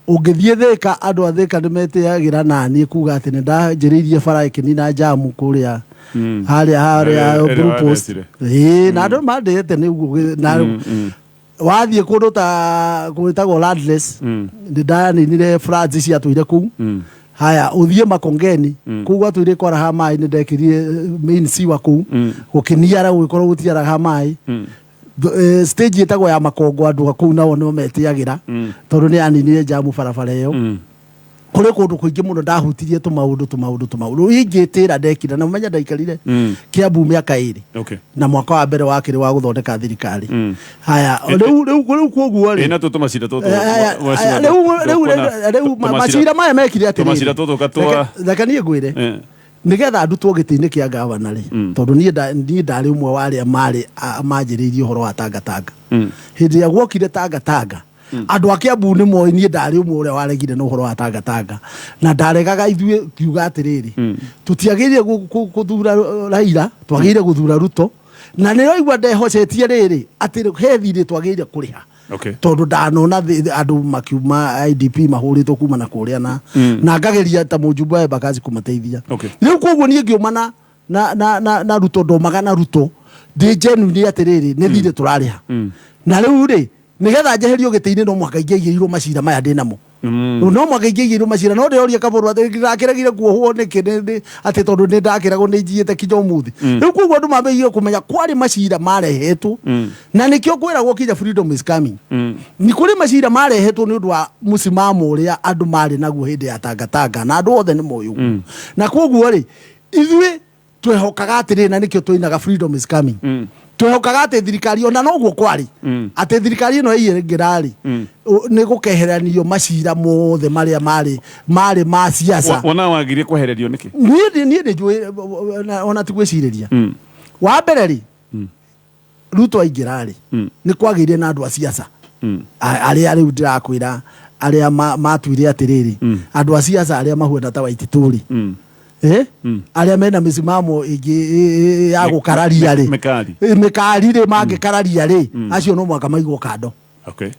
Ũngĩthiĩ Thika, andũ a Thika nĩ metĩagĩra naniĩ kuga atĩ nĩ ndanjĩrĩirie bara ĩkĩnina jamu kũrĩa harĩa Blue Post. Na andũ mandĩte nĩ ũguo na wathiĩ kũndũ ta gwĩtagwo Landless, nĩ ndaninire floods ciatũire kũu. Haya ũthiĩ Makongeni, kũu gwatũire kwaraha maĩ, nĩ ndekĩrire main sewer kũu, gũkĩniara gũgĩkorwo gũtiaraha maĩ. Stage ĩtagwo ya Makongo, andũ a kũu nao nĩo metĩagĩra tondũ nĩ yaninire jamu barabara ĩyo. Kũrĩ kũndũ kũingĩ mũno ndahutirie tũmaũndũ ingĩtĩra ndekire, na ũmenye ndaikarire Kiambu mĩaka 2. Na mwaka wa mbere wakĩrĩ wa gũthondeka thirikari. Haya rĩu koguo rĩ ina tũtũ macira tũtũ rĩu macira maya mekire atĩrĩrĩ. Tũmacira tũtũ gatwa Reke niĩ ngwĩre nĩgetha ndutwo gĩtĩ-inĩ kĩa gavana rĩ, tondũ niĩ ndarĩ ũmwe wa arĩa marĩ manjĩrĩirie ũhoro wa tangatanga. Hĩndĩ ĩrĩa guokire tangatanga, andũ a Kiambu nĩ moĩ niĩ ndarĩ ũmwe ũrĩa waregire na ũhoro wa tangatanga, na ndaregaga ithuĩ kiuga atĩrĩrĩ, tũtiagĩrĩire gũthura Raila, twagĩrĩire gũthura Ruto. Na nĩ raigua ndehocetie rĩrĩ atĩ he thirĩ twagĩrĩire kũrĩha. Tondũ ndanona andũ makiuma IDP mahũrĩtwo kuma na kũrĩa na na ngageria ta mũjumbe wa Embakasi kũmateithia. Rĩu koguo niĩ ngĩũma na Ruto, ndomaga na Ruto ndĩ genuine atĩrĩrĩ nĩ thirĩ tũrarĩha. Na rĩu rĩ nĩgetha njeherio gĩtĩ-inĩ no mũhaka ingĩaigĩirwo macira maya ndĩ namo. No mũhaka ingĩaigĩirwo macira, no ndĩroria Kaburu atĩ ndakĩregire kuohwo nĩkĩ atĩ tondũ nĩ ndakĩragwo nĩ njiĩte kinya ũmũthĩ. Rĩu koguo andũ mambĩrĩirie kũmenya kwarĩ macira marehetwo, na nĩkĩo kwĩragwo kinya freedom is coming. Nĩ kũrĩ macira marehetwo nĩ ũndũ wa mũsimamo ũrĩa andũ marĩ naguo hĩndĩ ya tangatanga, na andũ othe nĩ moĩ ũguo. Na koguo rĩ ithuĩ twehokaga atĩrĩrĩ, na nĩkĩo tũinaga freedom is coming. Twehokaga atĩ thirikari ona noguo kwarĩ, atĩ thirikari ĩno ĩingĩra rĩ, nĩ gũkeheranio macira mothe marĩa marĩ ma siasa. Wona wagirie kwehererio nĩkĩ? Niĩ nĩ njũĩ ona ti gwĩcirĩria. Wa mbere rĩ, Ruto aingĩra rĩ, nĩ kwagĩire na andũ a siasa arĩa rĩu ndĩrakwĩra arĩa matuire atĩrĩrĩ, andũ a siasa arĩa mahuana ta Waititũ rĩ, arĩa mena mĩsimamo ĩngĩ ya gũkararia rĩ, mĩkari rĩ, mangĩkararia rĩ, acio no mũhaka maigwo kando.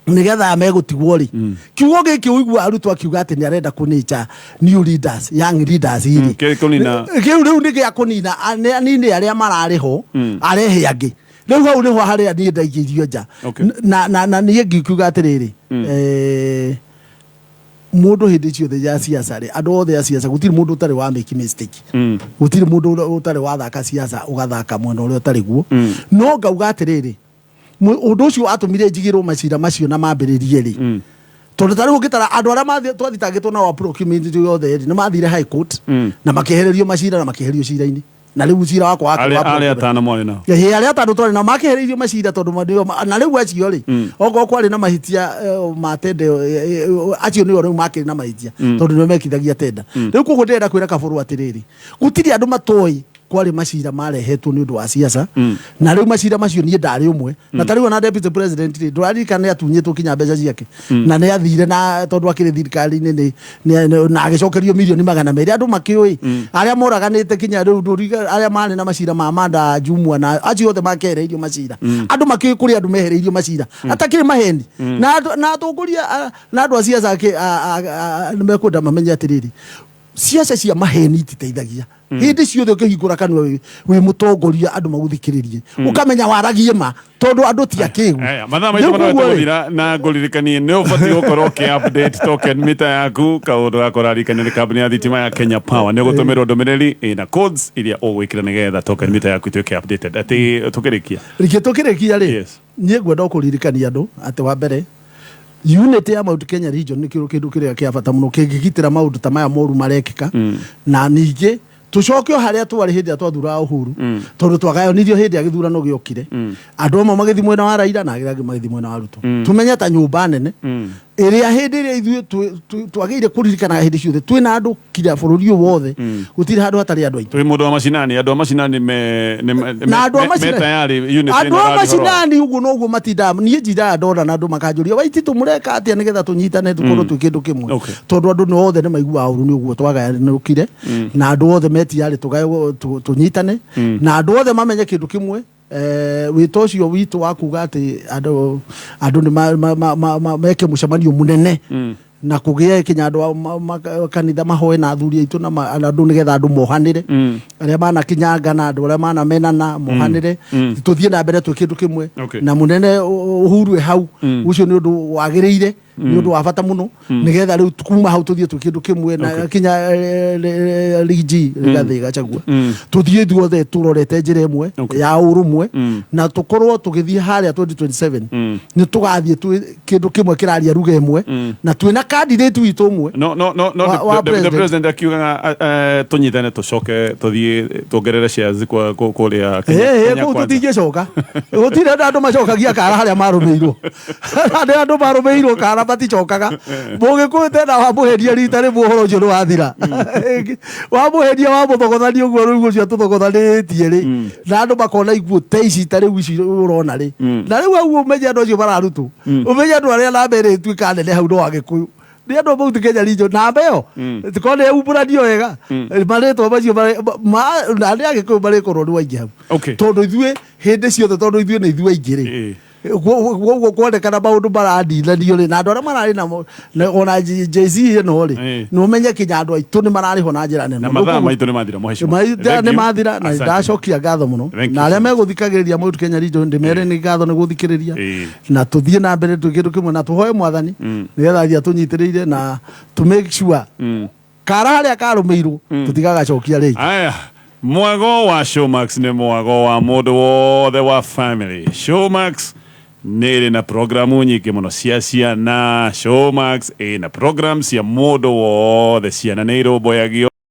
Nĩgetha megũtigwo rĩ, kiugo gĩkĩ ũigua arutwo akiuga atĩ nĩ arenda kũnĩcha new leaders, young leaders rĩ, kĩu rĩu nĩ gĩa kũnina anini arĩa mararĩ ho, arehe angĩ. Rĩu hau nĩho harĩa niĩ ndaingĩirio nja. Na niĩ ngiuga atĩrĩrĩ, Mũndũ hĩndĩ ciothe ya siasa rĩ, andũ othe a siasa, gũtirĩ mũndũ ũtarĩ wa make mistake. Gũtirĩ mũndũ ũtarĩ wathaka siasa ũgathaka mwena ũrĩa ũtarĩ guo. No ngauga atĩrĩrĩ, ũndũ ũcio watũmire njigĩrwo macira macio na mambĩrĩrie rĩ, tondũ ta rĩu ũngĩtara andũ arĩa twathitangĩtwo nao a procurement yothe rĩ, nĩ mathire high court na makĩehererio macira na makĩeherio cira-inĩ, na rĩu cira wakwa wakĩ wa arĩa atano mwarĩ nao. Ĩĩ, arĩa atano twarĩ nao makĩehereirio macira tondũ na rĩu acio rĩ, okorwo kwarĩ na mahĩtia ma tenda ĩyo, acio nĩo rĩu makĩrĩ na mahĩtia tondũ nĩo mekithagia tenda. Rĩu koguo ndĩrenda kwĩra Kabũrũ atĩrĩrĩ, gũtirĩ andũ matoĩ kwarĩ macira marehetwo nĩ ũndũ wa siasa, na rĩu macira macio niĩ ndarĩ ũmwe. Na ta rĩu ona deputy president rĩ, ndũraririkana nĩ atunyĩtwo kinya mbeca ciake na nĩ athire, na tondũ akĩrĩ thirikari-inĩ na agĩcokerio mirioni 200. Andũ makĩũĩ arĩa moraganĩte kinya rĩu arĩa marĩ na macira ma Manda Jumwa na acio othe makehereirio macira. Andũ makĩũĩ kũrĩ andũ mehereirio macira atakĩrĩ maheni. Na atongoria na andũ a siasa nĩ mekwenda mamenye atĩrĩrĩ, siasa cia maheni ititeithagia. Hĩndĩ ciothe ũkĩhingũra kanua wĩ mũtongoria, andũ magũthikĩrĩrie, ũkamenya waragie ma, tondũ andũ ti akĩgu. Aya, mathaa maitũ Rĩu koguo rĩ, gũthira, na ngũririkanie nĩ ũbatiĩ gũkorwo ũkĩ update token meter yaku. Kaũndũ ga kũrarikania nĩ kambuni ya thitima ya Kenya Power, nĩ ũgũtũmĩrwo ndũmĩrĩri ĩna codes iria ũgwĩkĩra nĩgetha token meter yaku ituĩke updated. Atĩ tũkĩrĩkia? Reke tũkĩrĩkia rĩ, niĩ ngwenda o kũririkania andũ atĩ wa mbere, unity ya Mount Kenya region nĩ kĩndũ kĩrĩa kĩa bata mũno kĩngĩgitĩra maũndũ ta maya moru marekĩka. Na ningĩ tũcoke o harĩa twarĩ hĩndĩ ĩrĩa twathuraga Uhuru, tondũ twagayanirio hĩndĩ ya gĩthurano gĩokire, andũ amwe magĩthiĩ mwena wa Raila na arĩa angĩ magĩthiĩ mwena wa Ruto. Tũmenye ta nyũmba nene ĩrĩa hĩndĩ ĩrĩa ithuĩ twagĩrĩire kũririkanaga hĩndĩ ciothe twĩna andũ kinya bũrũri ũyũ wothe, gũtirĩ handũ hatarĩ andũ aitũ. Twĩ mũndũ wa macinani, andũ a macinani me na andũ a macinani tayari unity. Andũ a macinani ũguo noguo matindaga. Niĩ njindaga ndona na andũ makanjũria, "Waititũ, mũreka atĩa nĩgetha tũnyitane, tũkorwo twĩ kĩndũ kĩmwe?" Tondũ andũ nĩ othe nĩ maiguaga ũru nĩ ũguo twagayanũkire, na andũ othe metiarĩ tũnyitane na andũ othe mamenye kĩndũ kĩmwe. Wĩto ũcio witũ wa kuga atĩ andũ nĩ meke mũcemanio mũnene na kũgĩe kinya andũ a kanitha mahoe na athuri aitũ na andũ, nĩgetha andũ mohanĩre, arĩa manakinyanga na andũ arĩa manamenana mohanĩre, tũthiĩ na mbere twĩ kĩndũ kĩmwe. Na mũnene Uhuru e hau. Ũcio nĩ ũndũ wagĩrĩire, nĩ ũndũ wa bata mũno, nĩgetha rĩu kuma hau tũthiĩ twĩ kĩndũ kĩmwe na kinya Riggy Rigathĩ Gachagua, tũthiĩ ithuothe tũrorete njĩra ĩmwe ya ũrũmwe, na tũkorwo tũgĩthiĩ harĩa 2027 nĩ tũgathiĩ twĩ kĩndũ kĩmwe kĩraria ruga ĩmwe na twĩna candidate witũ ũmwe No wa the president. President akiugaga tũnyitane, tũcoke tũthiĩ tuongerere shares kwa kũrĩa Kenya kũu Kwanza. Tũtingĩcoka, gũtirĩ andũ macokagia kara harĩa marũmĩirwo. Andũ marũmĩirwo kara maticokaga. Mũgĩkũyũ tena wamũheria rita rĩmwe, ũhoro ũcio nĩ wathira. Wamũheria, wamũthogothania ũguo, rĩu ũcio atũthogothanĩtie rĩ, na andũ makona iguũ ta ici, ta rĩu ici ũrona rĩ, na rĩu hau ũmenye andũ acio mararutwo, ũmenye andũ arĩa namba ĩrĩa ĩtuĩka nene hau no Agĩkũyũ, nĩ andũ a Mount Kenya region. Namba ĩyo korwo nĩ yumbũranio wega, marĩtwa macio na nĩ Agĩkũyũ marĩkorwo nĩ waingĩ hau, tondũ ithuĩ hĩndĩ ciothe, tondũ ithuĩ nĩ ithuĩ aingĩ rĩ, koguo kwonekana maũndũ marandinanio rĩ, na andũ arĩa mararĩ namo ona JC ĩno rĩ, nĩ ũmenye kinya andũ aitũ nĩ mararĩhwo na njĩra nene. Na mathaa maitũ nĩ mathira, mheshimiwa. Nĩ mathira na ndacokia ngatho mũno, na arĩa megũthikagĩrĩria Mount Kenya region ndĩmere nĩ ngatho nĩ gũthikĩrĩria, na tũthiĩ na mbere twĩ kĩndũ kĩmwe, na tũhoe Mwathani nĩgetha athiĩ atũnyitĩrĩire na tũ make sure kara harĩa karũmĩirwo tũtigagacokia rĩngĩ. Aya, mwago wa Showmax nĩ mwago wa mũndũ wothe wa family. Showmax nĩ ĩrĩ na programu nyingĩ mũno cia ciana. Showmax ĩna program cia mũndũ wothe, ciana nĩ irũmbũyagio.